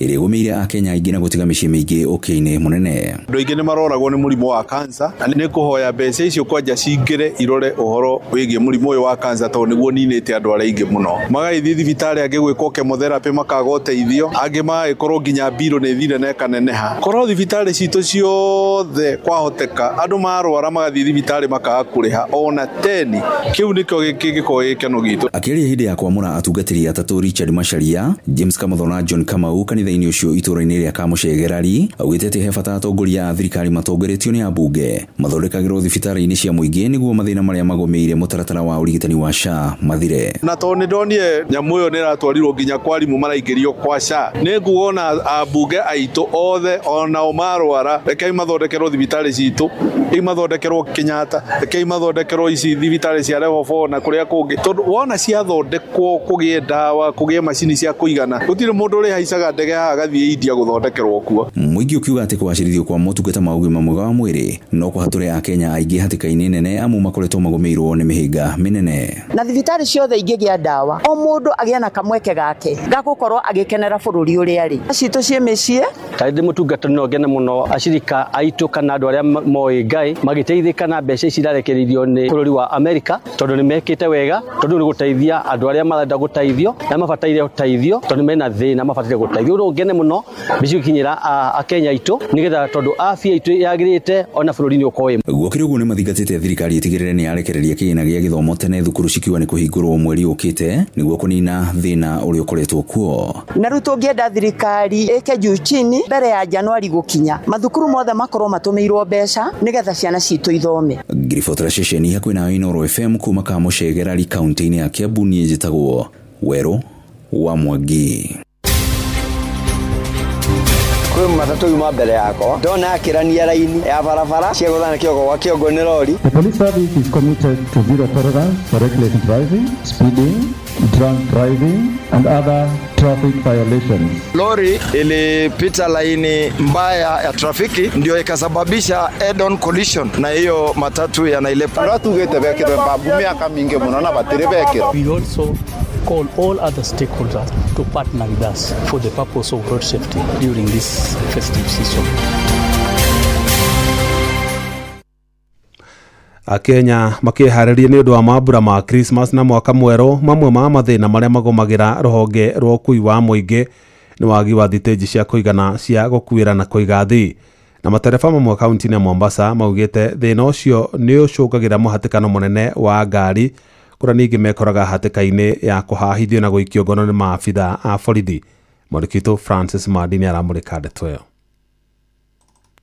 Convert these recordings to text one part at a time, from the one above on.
Ĩrĩa ĩgũmĩire Akenya aingĩ na gũtiga mĩciĩ mĩingĩ ũkĩa-inĩ mũnene. Andũ aingĩ nĩ maroragwo nĩ mũrimũ wa kansa na nĩ kũhoya mbeca icio kwanja cingĩre irore ũhoro wĩgiĩ mũrimũ ũyũ wa kansa tondũ nĩguo ũninĩte andũ arĩa aingĩ mũno. Magagĩthiĩ thibitarĩ angĩ gwĩkwo chemotherapy makaga ũteithio, angĩ magagĩkorwo nginya mbirũ nĩ ĩthire na ĩkaneneha. Korwo thibitarĩ citũ ciothe kwahoteka andũ marwara magathiĩ thibitarĩ makaga kũrĩha ona teni, kĩu nĩkĩo kĩngĩkorwo gĩ gĩkeno gitũ. Akĩaria hĩndĩ ya kwamũra atungatĩri atatũ Richard Macharia, James Kamotho na John Kamau kanitha-inĩ ũcio itũũra-inĩ rĩa Kamũcegerari, augĩte atĩ he bata atongoria a thirikari matongoretio nĩ ambunge mathondekagĩrwo thibitarĩ-inĩ cia mũingĩ nĩguo mathĩna marĩa magũmĩire mũtaratara wa ũrigitani wa SHA mathire. Na tondũ nĩ ndonire nyamũ ĩyo nĩ ĩratwarirwo nginya kwa arimũ maraingĩrio kwa SHA, nĩ nguga ona ambunge aitũ othe onao marwara rekei mathondekerwo thibitarĩ citũ, rekei mathondekerwo Kenyatta, rekei mathondekerwo ici thibitarĩ cia level 4 na kũrĩa kũngĩ, tondũ wona ciathondekwo kũgĩe ndawa, kũgĩe macini cia kũigana, gũtirĩ mũndũ ũrĩhaicaga ndege haha agathiĩ India gũthondekerwo kuo. Mũingĩ ũkiuga atĩ kũgacĩrithio kwa motungata ma ũgima mwega wa mwĩrĩ no kũhatũre Akenya aingĩ hatĩka-inĩ nene amu makoretwo magũmĩirwo nĩ mĩhĩnga mĩnene. Na thibitarĩ ciothe ingĩgĩa ndawa, o mũndũ agĩe na kamweke gake ga gũkorwo agĩkenera bũrũri ũrĩa arĩ. Citũ ciĩ mĩciĩ. Tarĩ ndĩ mũtungata no ngene mũno acirika aitũ kana andũ arĩa moĩ Ngai magĩteithĩka na mbeca ici irarekereirio nĩ bũrũri wa Amerika, tondũ nĩ mekĩte wega, tondũ nĩ gũteithia andũ arĩa marenda gũteithio na mabataire ũteithio, tondũ mena thĩna mabataire gũteithio. Rĩu ngene mũno mbeca ikinyĩra Akenya aitũ nĩgetha tondũ afya itũ yagĩrĩte ona bũrũri nĩ ũkorwo wĩ. Gũkĩrĩ ũguo nĩ mathingatĩte thirikari ĩtigĩrĩre nĩ yarekereria kĩgĩna gĩa gĩthomo tene thukuru cikiuga nĩ kũhingũrwo mweri ũkĩte nĩguo kũnina thĩna ũrĩa ũkoretwo kuo. Na rĩu tũngĩenda thirikari ĩke juu chini mbere ya Januari gũkinya, mathukuru mothe makorwo matũmĩirwo mbeca nĩgetha ciana citũ ithome. Ngiribotera ceceni hakuhĩ na Inooro FM kuma Kamũcegerari kaunti-inĩ ya Kiambu, niĩ njĩtagwo Werũ wa Mwangi. Kwĩ matatũ yuma mbere yakwa ndona akĩrania raini ya barabara ciagũthana kĩongo gwa kĩongo nĩ rori. The police service is committed to zero tolerance for reckless driving, speeding, drunk driving and other traffic violations. Lori ilipita laini mbaya ya trafiki ndio ikasababisha head-on collision na hiyo matatu ya Nailepa. Ratugete bekirwe mbabu miaka mingi muno na batiri bekirwe. We also call all other stakeholders to partner with us for the purpose of road safety during this festive season. Akenya makĩharĩria nĩ ũndũ wa mambura ma Christmas na mwaka mwerũ, mamwe ma mathĩna marĩa magũmagĩra rũhonge rwa ũkui wa mũingĩ nĩ wagi wa thitĩnji cia kũigana cia gũkuĩra na kũiga athii. Na matereba mamwe kaunti-inĩ ya Mombasa maugĩte thĩna ũcio nĩ ũcũngagĩra mũhatĩkano mũnene wa ngari kũrĩa ningĩ mekoraga hatĩka-inĩ ya kũhahithio na gũikio ngono nĩ maabitha a borithi. Mwandĩki witũ Francis Mandi nĩ aramũrĩka ndeto ĩyo.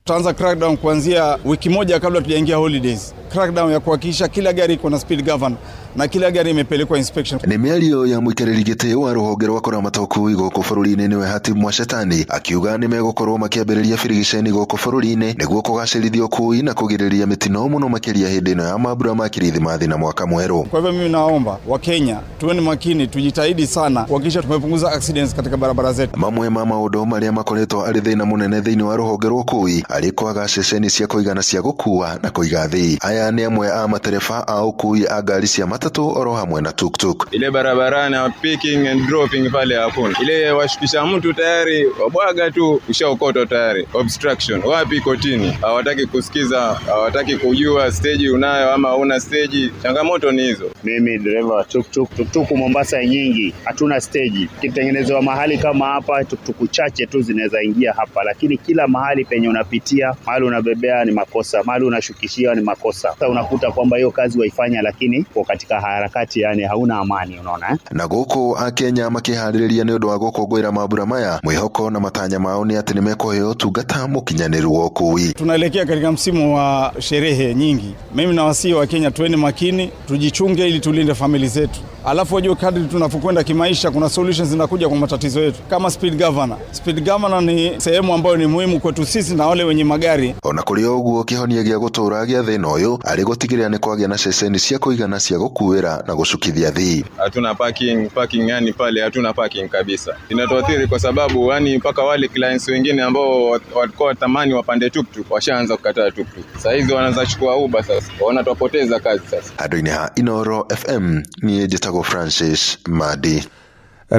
Tutaanza crackdown kuanzia wiki moja kabla tujaingia holidays. Crackdown ya kuhakikisha kila gari iko na speed governor na kila gari imepelekwa inspection. Nĩ mĩario ya mũikarĩri gĩtĩ wa rũhonge rwa kũramata ũkui gũkũ bũrũri-inĩ nĩwe Hatibu Mwashetani akiuga nĩ megũkorwo makĩambĩrĩria birigiceni gũkũ bũrũri-inĩ nĩguo kũgacĩrithia ũkui na kũgirĩrĩria mĩtino mũno makĩria hĩndĩ ĩno ya mambura ma Kirithimathi na mwaka mwerũ. Kwa hivyo mimi naomba Wakenya tuwe ni makini, tujitahidi sana kuhakikisha tumepunguza accidents katika barabara zetu. Mamwe ma maũndũ marĩa makoretwo arĩ thĩna mũnene thĩinĩ wa rũhonge rwa ũkui arĩ kwaga ceceni cia kũigana cia gũkua na kũiga athii. Aya nĩ amwe a matereba a ũkui a ngari cia matatu oro hamwe na tuktuk. Ile barabarani picking and dropping pale hakuna. Ile washukisha mtu tayari wabwaga tu ushaokoto tayari. Obstruction wapi kotini? Hawataki kusikiza, hawataki kujua stage unayo ama huna stage. Changamoto ni hizo. Mimi dereva wa tuktuk, tuktuk Mombasa nyingi hatuna stage. Kitengenezwa mahali kama hapa tuktuk chache tu zinaweza ingia hapa, lakini kila mahali penye unapitia, mahali unabebea ni makosa, mahali unashukishia ni makosa. Sasa unakuta kwamba hiyo kazi waifanya lakini kwa katika harakati yani hauna amani, unaona eh? Na gũkũ Akenya makĩharĩrĩria nĩ ũndũ wa gũkũngũĩra mambura maya, mwĩhoko na matanya mao nĩ atĩ nĩmekũheo ũtungata mũkinyanĩru wa ũkui. Tunaelekea katika msimu wa sherehe nyingi. Mimi nawasihi wa Kenya tuweni makini, tujichunge ili tulinde famili zetu. Alafu wajue kadri tunapokwenda kimaisha kuna solutions zinakuja kwa matatizo yetu kama speed governor. Speed governor ni sehemu ambayo ni muhimu kwetu sisi na wale wenye magari. Ona kũrĩ ũguo kĩhonia gĩa gũtũra gĩa thĩna ũyũ arĩ gũtigĩrĩra nĩ kwagĩa na ceceni cia kũigana cia gũkuĩra na gũcukithia athii. Hatuna parking yani pale hatuna parking kabisa. Inatuathiri kwa sababu yani mpaka wale clients wengine ambao walikuwa tamani wapande tuktuk washaanza kukataa tuktuk. Sasa hizi wanaanza chukua Uber sasa. Wanatupoteza kazi sasa. Andũ-inĩ ha Inooro FM niĩ njĩtagwo Francis Madi.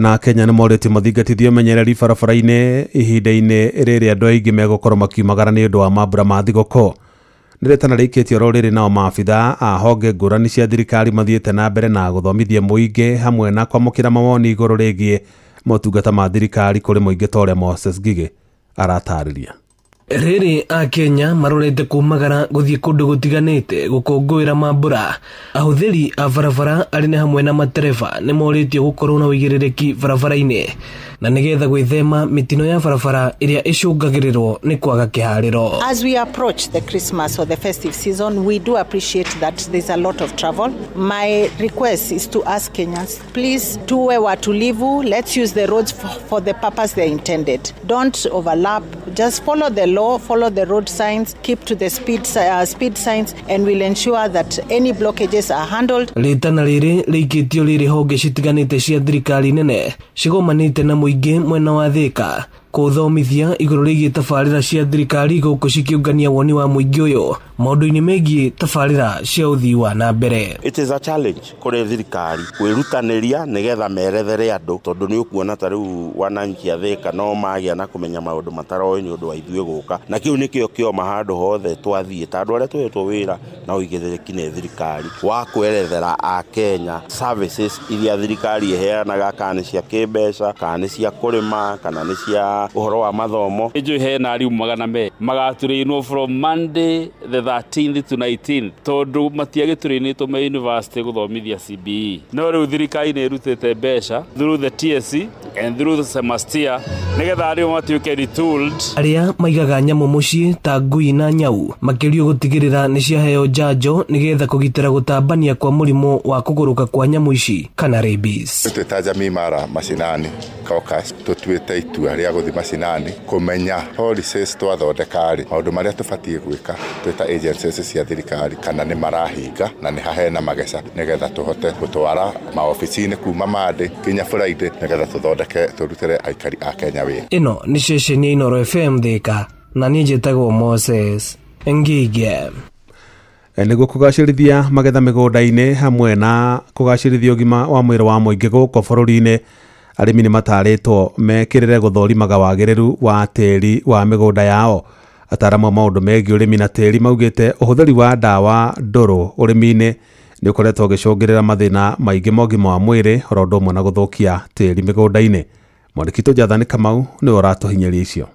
Na Kenya nĩ morĩtio mathingatithio menyereri barabara-inĩ ihinda-inĩ rĩrĩa andũ aingĩ megũkorwo makiumagara nĩ ũndũ wa mambura ma thigũkũ. Nĩ rĩtana rĩikĩtio oro rĩrĩ nao maabitha a honge ngũrani cia thirikari mathiĩte na mbere na gũthomithia mũingĩ hamwe na kwamũkĩra mawoni igũrũ rĩgiĩ motungata ma thirikari kũrĩ mũingĩ ta ũrĩa Moses Ngigĩ aratarĩria. Rĩrĩ Akenya marorete kumagara gũthiĩ kũndũ gũtiganĩte gũkũngũĩra mambura. Ahũthĩri a barabara arĩ nĩ hamwe na matereba nĩ morĩtio gũkorwo na ũigĩrĩrĩki barabara-inĩ na nĩgetha gwĩthema mĩtino ya barabara ĩrĩa ĩcũngagĩrĩrwo nĩ kwaga kĩharĩro. As we approach the Christmas or the festive season, we do appreciate that there's a lot of travel. My request is to ask Kenyans, please tuwe watulivu, let's use the roads for the purpose they're intended. Don't overlap, just follow the law, follow the road signs, keep to the speed signs, and we'll ensure that any blockages are handled. Rĩtana rĩrĩ rĩikĩtio rĩrĩ honge citiganĩte cia thirikari nene cigomanĩte na mũingĩ mwena wa Thĩka kũthomithia igũrũ rĩgiĩ tabarĩra cia thirikari gũkũ cikĩũngania woni wa mũingĩ ũyũ maũndũ-inĩ megiĩ tabarĩra cia ũthii wa na mbere. It is a challenge kũrĩ thirikari kwĩrutanĩria nĩgetha merethere andũ tondũ nĩ ũkuona ta rĩu wananchi a Thĩka no magĩa na kũmenya maũndũ mataroĩ nĩ ũndũ wa ithuĩ gũka, na kĩu nĩkĩo kĩoma handũ hothe twathiĩ ta andũ arĩa tũhetwo wĩra na ũigĩrĩrĩki nĩ thirikari wa kwerethera Akenya services iria thirikari ĩheanaga, kana nĩ cia kĩmbeca, kana nĩ cia kũrĩma, kana nĩ cia ũhoro wa mathomo. Njũĩ hena arimũ 200 magatũrĩinwo from Monday the 13th to 19th tondũ matiagĩtũrĩinĩtwo me university gũthomithia CBE. No rĩu thirikari nĩ ĩrutĩte mbeca through the TSC and through the semester nĩgetha arimũ matuĩke retooled. Arĩa maigaga nyamũ mũciĩ ta ngui na nyau makĩrio gũtigĩrĩra nĩ ciaheo njanjo nĩgetha kũgitĩra gũtambania kwa mũrimũ wa kũgũrũka kwa nyamũ ici kana rabies. Twĩ ta Jamii Mara Mashinani Caucus tũtuĩte itua rĩa gũthiĩ mashinani kũmenya policies twathondeka rĩ maũndũ marĩa tũbatiĩ gwĩka twĩ ta agencies cia thirikari kana nĩ marahinga na nĩ hahena mageca nĩgetha tũhote gũtwara maobici-inĩ kuma Monday nginya Friday nĩgetha tũthondeke tũrutĩre aikari a Kenya wĩra. Ĩno nĩ ceceni ya Inooro FM Thĩka na niĩ njĩtagwo Moses Ngige. Nĩguo kũgacĩrithia magetha mĩgũnda-inĩ hamwe na kũgacĩrithia ũgima wa mwĩrĩ wa mũingĩ gũkũ bũrũri-inĩ, arĩmi nĩ matarĩtwo mekĩrĩre gũthũrimaga wagĩrĩru wa tĩri wa mĩgũnda yao. Ataaramu a maũndũ megiĩ ũrĩmi na tĩri maugĩte ũhũthĩri wa ndawa ndũrũ ũrĩmi-inĩ nĩ ũkoretwo ũgĩcũngĩrĩra mathĩna maingĩ ma ũgima wa mwĩrĩ oro ũndũ ũmwe na gũthũkia tĩri mĩgũnda-inĩ. Mwandĩki witũ Jathani Kamau nĩwe ũratũhinyĩria icio.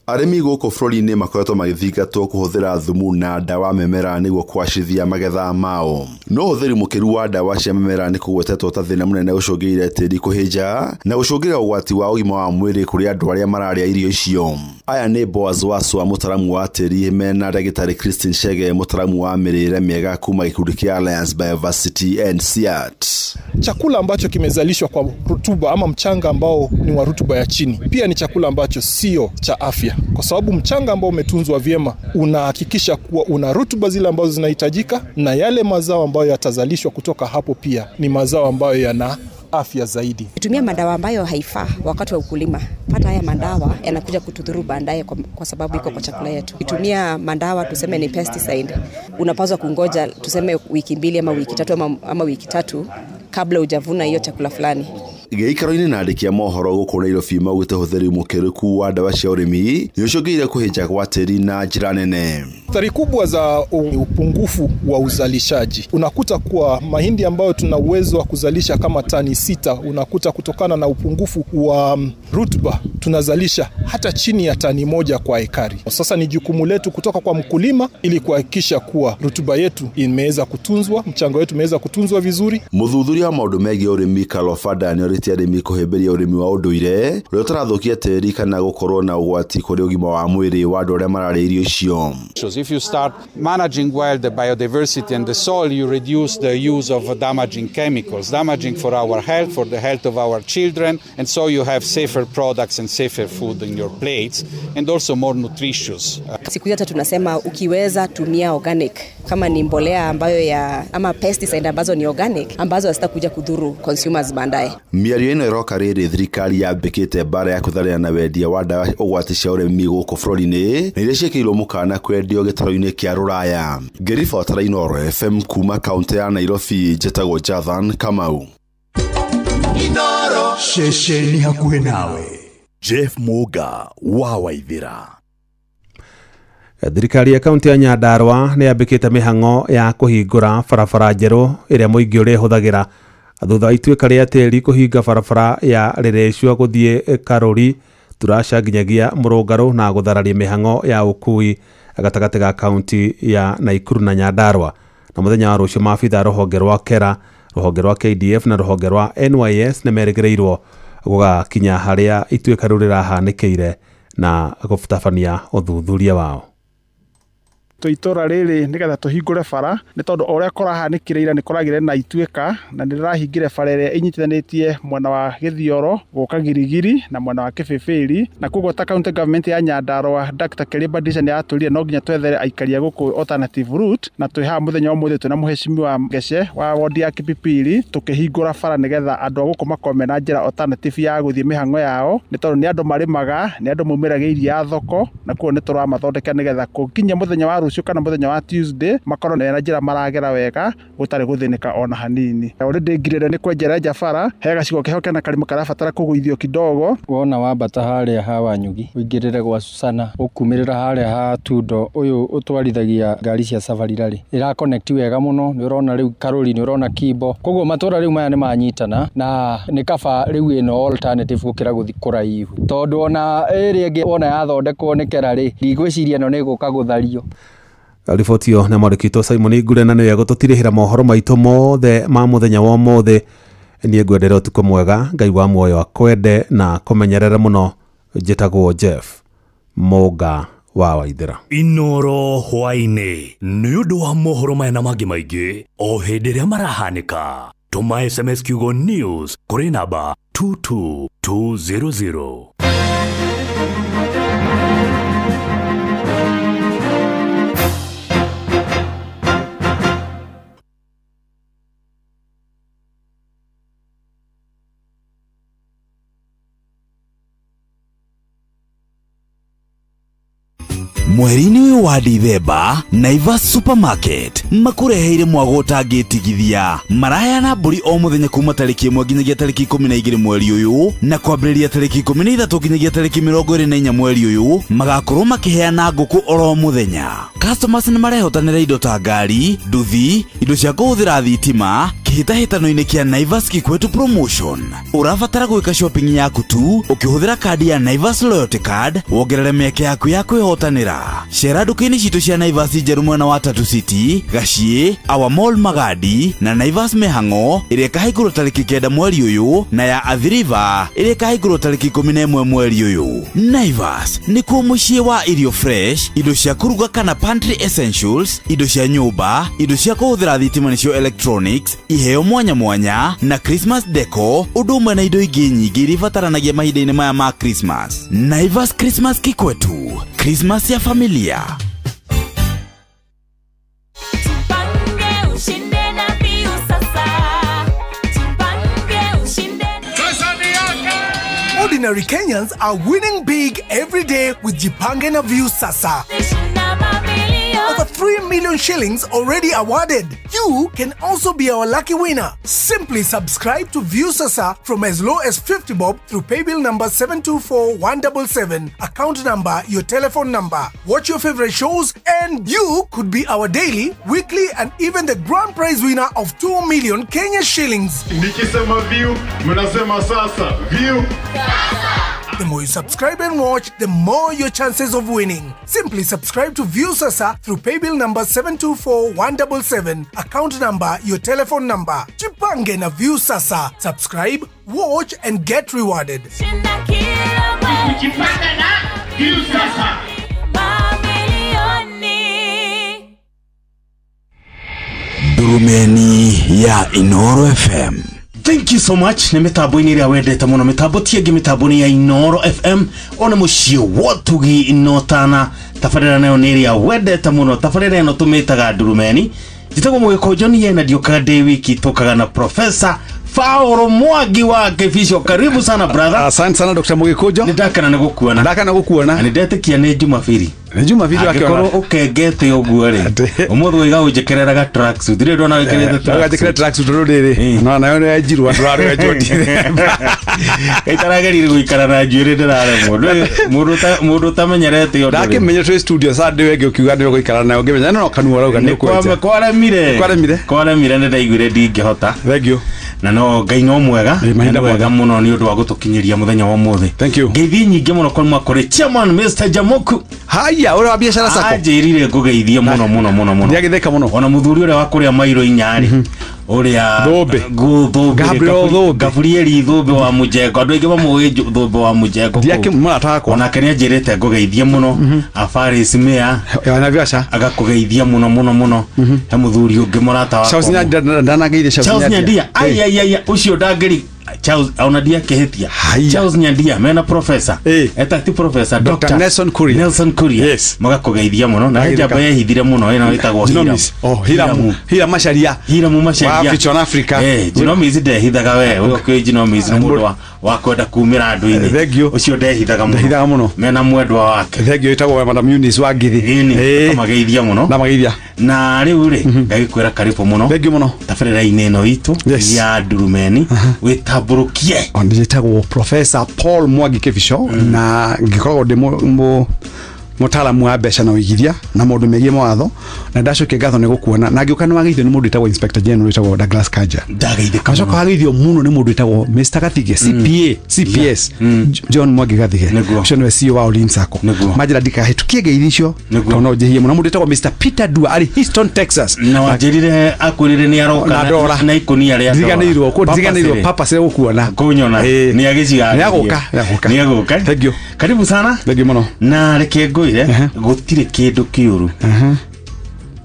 Arĩmi gũkũ bũrũri-inĩ makoretwo magĩthingatwo kũhũthĩra thumu na ndawa mĩmera nĩguo kũgacĩrithia magetha mao. No ũhũthĩri mũkĩru wa ndawa cia mĩmera nĩ kũgwetetwo ta thĩna mũnene ũcũngĩrĩire tĩri kũhĩnja na gũcũngĩrĩra ũgwati wa ũgima wa mwĩrĩ kũrĩ andũ arĩa mararĩa irio icio. Aya nĩ Boaz Waswa, mũtaramu wa tĩri, mena ndagĩtarĩ Christine Chege, mũtaramu wa mĩrĩre mĩega kuma gĩkundi kĩa Alliance Bioversity and SIAT. Chakula ambacho kimezalishwa kwa rutuba ama mchanga ambao ni wa rutuba ya chini pia ni chakula ambacho sio cha afya, kwa sababu mchanga ambao umetunzwa vyema unahakikisha kuwa una rutuba zile ambazo zinahitajika, na yale mazao ambayo yatazalishwa kutoka hapo pia ni mazao ambayo yana afya zaidi. Tumia madawa ambayo haifaa wakati wa ukulima. Pata haya madawa yanakuja kutudhuru baadaye kwa sababu iko kwa chakula yetu. Tumia madawa tuseme ni pesticide, unapaswa kungoja tuseme wiki 2 ama wiki 3 ama wiki 3 kabla hujavuna hiyo chakula fulani. Gĩikaro-inĩ na andĩki a mohoro gũkũ Nairobi maugĩte ũhũthĩri mũkĩrũku wa ndawa cia ũrĩmi nĩ ũcũngĩrĩire kũhĩnja kwa tĩri na njĩra nene. Athari kubwa za upungufu wa uzalishaji, unakuta kuwa mahindi ambayo tuna uwezo wa kuzalisha kama tani 6, unakuta kutokana na upungufu wa rutuba tunazalisha hata chini ya tani 1 kwa ekari. Sasa ni jukumu letu kutoka kwa mkulima ili kuhakikisha kuwa rutuba yetu imeweza kutunzwa, mchanga wetu umeweza kutunzwa vizuri. Mũthuthuria wa maũndũ megiĩ ũrĩmi Kalofada nĩ orĩtie arĩmi kũhĩmbĩria ũrĩmi wa ũndũire ũrĩa ũtarathũkia tĩri kana gũkorwo na ũgwati kũrĩ ũgima wa mwĩrĩ wa andũ arĩa mararĩa irio icio. If you start managing well the biodiversity and the soil, you reduce the use of damaging chemicals, damaging for our health, for the health of our children, and so you have safer products and safer food in your plates and also more nutritious. Siku hizi tunasema ukiweza tumia organic, kama ni mbolea ambayo ya ama pesticide ambazo ni organic ambazo hazitakuja kudhuru consumers baadaye. Mĩario ĩno ĩroka rĩrĩ thirikari yambĩkĩte mbara ya kũtharĩra na wendia wa ndawa ũgwati cia ũrĩmi gũkũ bũrũri-inĩ na iria ciĩkĩirwo mũkana kwendio gĩtarũ-inĩ kĩa Rũraya. Ngĩribotera Inooro FM kuma kaũntĩ ya Nairobi, njĩtagwo Jathan Kamau. Inoro ceceni hakuhĩ nawe. Jeff Muga wa Waithira. Thirikari ya kaunti ya Nyandarua nĩ yambĩkĩte mĩhang'o ya kũhingũra barabara njerũ ĩrĩa mũingĩ ũrĩhũthagĩra thutha wa ituĩka rĩa tĩri kũhinga barabara ya Rĩrĩcua gũthiĩ Karũri Turasha nginyagia Mũrũngarũ na gũthararia mĩhang'o ya ũkui gatagatĩ ga kaunti ya Naikuru na Nyandarua. Na mũthenya wa rũciũ maabitha rũhonge rwa KERA, rũhonge rwa KDF na rũhonge rwa NYS nĩ merĩgĩrĩirwo gũgakinya harĩa ituĩka rĩu rĩrahanĩkĩire na gũtabania ũthuthuria wao. Tũitũra rĩrĩ nĩgetha tũhingũre bara nĩ tondũ o ũrĩa kũrahanĩkire ira nĩ kũragĩre na ituĩka na nĩ rĩrahingire bara ĩrĩa ĩnyitithanĩtie mwena wa Gĩthioro gũka Girigiri na mwena wa Kĩbĩbĩri, na koguo ta county government ya Nyandarua Dr. Keriba Division yatũrire no nginya twethere aikari a gũkũ alternative route, na twĩ haha mũthenya wa ũmũthĩ twĩna mũhecimiwa Ngece wa wodi ya Kĩpipiri tũkĩhingũra bara nĩgetha andũ a gũkũ makorwo mena njĩra alternative ya gũthiĩ mĩhang'o yao, nĩ tondũ nĩ andũ marĩmaga, nĩ andũ maumĩragia iria thoko, na koguo nĩ tũramathondeka nĩgetha kũkinya mũthenya wa rũciũ kana mũthenya wa Tuesday makorwo mena njĩra maragera wega gũtarĩ gũthĩnĩka ona hanini. Already ngirĩre nĩ kwenjerenja bara he gacigo keho kena karima karabatara kũgũithio kidogo. Wona wambata harĩa ha Wanyugi ũingĩrĩre gwa Susana ũkumĩrĩra harĩa ha Tundo ũyũ ũtwarithagia ngari cia Safari Rally ĩra connect wega mũno, nĩ ũrona rĩu Karũri, nĩ ũrona Kimbo, koguo matũra rĩu maya nĩ manyitana na nĩ kaba rĩu ĩno alternative gũkĩra gũthiĩ kũraihu, tondũ ona ĩrĩa ĩngĩ wona yathondekwo nĩ KERA rĩ, ndigwĩciria ĩno nĩ ĩgũka gũthario. Riboti ĩyo nĩ mwandĩki Simon Ngure na nĩwe gũtũtirĩhĩra mohoro maitũ mothe ma mũthenya wa ũmũthĩ. Niĩ ngwendere ũtukũ mwega, Ngai wa muoyo akwende na kũmenyerere mũno. Njĩtagwo Jeff Mũga wa Waithĩra. Inoro hwaĩ-inĩ nĩ ũndũ wa mohoro maya na mangĩ maingĩ o hĩndĩ ĩrĩa marahanĩka. Tũma SMS kiugo news kũrĩ namba 22200. Mweri-inĩ ũyũ wa Dithemba, Naivas Supermarket makũreheire mwago ũtangĩtigithia. Maraheana mbũri o mũthenya kuma tarĩki 1 nginyagia tarĩki 12 mweri ũyũ, na kwambĩrĩria tarĩki 13 nginyagia tarĩki 24 mweri ũyũ magakorwo makĩheana ngũkũ oro mũthenya. Customers nĩ marehotanĩra indo ta ngari, nduthi, indo cia kũhũthĩra thitima kĩhĩtahĩtano-inĩ kĩa Naivas Kikwetu Promotion. Ũrabatara gwĩka shopping yaku tu ũkĩhũthĩra kandi ya Naivas Loyalty Card wongerere mĩeke yaku ya kwĩhotanĩra. Cera nduka-inĩ citũ cia Naivas njerũ mwena wa Tatu City, Gaciĩ, Our Mall Magadi na Naivas Mĩhang'o ĩrĩa ĩkahingũrwo tarĩki 9 mweri ũyũ, na ya Athi River ĩrĩa ĩkahingũrwo tarĩki 11 mweri ũyũ. Naivas nĩkuo mũciĩ wa irio fresh, indo cia kũruga kana pantry essentials, indo cia nyũmba, indo cia kũhũthĩra thitima nĩcio electronics, iheo mwanya mwanya na Christmas deco, ũndũ ũmwe na indo ingĩ nyingĩ iria ibataranagia mahinda-inĩ maya ma Christmas. Naivas Christmas Kikwetu, Christmas ya familia. Ordinary Kenyans are winning big every day with Jipange na Viusasa. Over 3 million shillings already awarded. You can also be our lucky winner. Simply subscribe to Viusasa from as low as 50 bob through paybill number 724177, account number, your telephone number. Watch your favorite shows and you could be our daily, weekly and even the grand prize winner of 2 million Kenya shillings. Nikisema view, mnasema sasa. View. The more you subscribe and watch, the more your chances of winning. Simply subscribe to Viusasa through paybill number 724177, account number, your telephone number. Jipange na Viusasa. Subscribe, watch and get rewarded. Jipange na Viusasa. Ndurumeni ya Inoro FM. Thank you so much. Nĩ mĩtambo-inĩ ĩrĩa wendete mũno, mĩtambo ti ĩngĩ, mĩtambo nĩ ya Inoro FM. Ona mũciĩ wotugi notana tabarĩra nayo nĩ ĩrĩa wendete mũno. Tabarĩra ĩno tũmĩtaga Ndurumeni. Njĩtagwo Mũgĩkũnjo niĩ na ndiokaga ndĩ wiki, tũkaga na Professor Fauro Mwangi wa Kibisho. Karibu sana brother. Asante sana Dr. Mũgĩkũnjo. Nĩ ndakena nĩ gũkuona. Ndakena gũkuona. Na nĩ ndetĩkia nĩ Jumapili. Nĩ Jumapili Angĩkorwo ũkengete ũguo rĩ, ũmũthĩ ũiga ũnjĩkĩrĩraga tracksuit. Ndirĩ ndona wĩkĩrĩte tracksuit. Tracksuit rĩu rĩrĩ. No nayo nĩ njirũ andũ arĩa njotire. Kaitaragerire gũikara na njuĩrĩ ndĩraremwo. Mũndũ ũtamenyerete ũndũ. Ndakĩmenya twĩ studio Sunday wengĩ ũkiuga nĩ ũgũikara nayo ngĩmenya no kanua ũrauga nĩ ũkwenja. Kwaremire. Kwaremire. Kwaremire nĩ ndaiguire ndingĩhota. Thank you. Na no Ngai no mwega. Nĩ mwega mũno nĩ ũndũ wa gũtũkinyĩria mũthenya wa ũmũthĩ. Thank you. Ngeithi nyingĩ mũno kuma kũrĩ chairman Mr. Jamoku. Haya, ũrĩa wa biacara sako. Anjĩrire ngũgeithie mũno mũno mũno mũno. Ndiagĩtheka mũno. Ona mũthuri ũrĩa wa kũrĩa mairo inya-rĩ. Ũrĩa Thũmbĩ. Gabriel Thũmbĩ. Gabriel Thũmbĩ wa Mũjengo. Andũ aingĩ mamũĩ Thũmbĩ wa Mũjengo. Ndiakĩmũrata wakwa. Onake nĩanjĩrĩte ngũgeithie mũno. Afaris Mea. Wana biacara. Agakũgeithia mũno mũno mũno. He mũthuri ũngĩ mũrata wakwa. Charles Nyandia ndanageithia Charles Nyandia. Ai ai ai ũcio ndangĩri Charles ona ndiakĩhĩtia. Charles Nyandia mena professor. Eta ti professor Dr. Nelson Kuria. Nelson Kuria. Yes. Magakũgeithia mũno na njamba yehithire mũno ĩno ĩtagwo Hiram. Oh, Hiram. Hiram Macharia. Hiram Macharia. Wa Future Africa. Genomics ndehithaga we. Ũyũ kwĩ Genomics nĩ mũndũ wa kwenda kumĩra andũ-inĩ. Thank you. Ũcio ndehithaga mũno. Ndehithaga mũno. Mena mwendwa wake. Thank you ĩtagwo Madam Eunice wa Ngithi. Mageithia mũno. Ndamageithia. Na rĩu rĩ ngagĩkwĩra karibu mũno. Thank you mũno. Tabarĩra-inĩ ĩno itũ ya Ndurumeni wĩtambũrũkie. Njĩtagwo Professor Paul Mwangi Kibicho na ngĩkoragwo ndĩ mũtaalamu wa mbeca na ũigithia na maũndũ megiĩ mawatho na ndacokia ngatho nĩ gũkuona na ngĩũka nĩ wageithio nĩ mũndũ wĩtagwo Inspector General wĩtagwo Douglas Kanja. Ndageithĩka. Ngacoka wageithio mũno nĩ mũndũ wĩtagwo Mr. Gathige CPA CPS John Mwangi Gathige ũcio nĩwe CEO wa Olin Sacco. Manjĩra ndikahĩtũkie ngeithi icio tondũ no njĩhie mũno. Mũndũ wĩtagwo Mr. Peter Dua arĩ Houston, Texas. Na wanjĩrire akwĩrire nĩ aroka na ikũnia rĩa ndiriganĩirwo ndiriganĩirwo papa cia gũkuona kũnyona nĩ agĩciarĩrie. Nĩ agũka. Thank you. Karibu sana. Thank you mũno. Na reke ngwĩre gũtirĩ kĩndũ kĩũru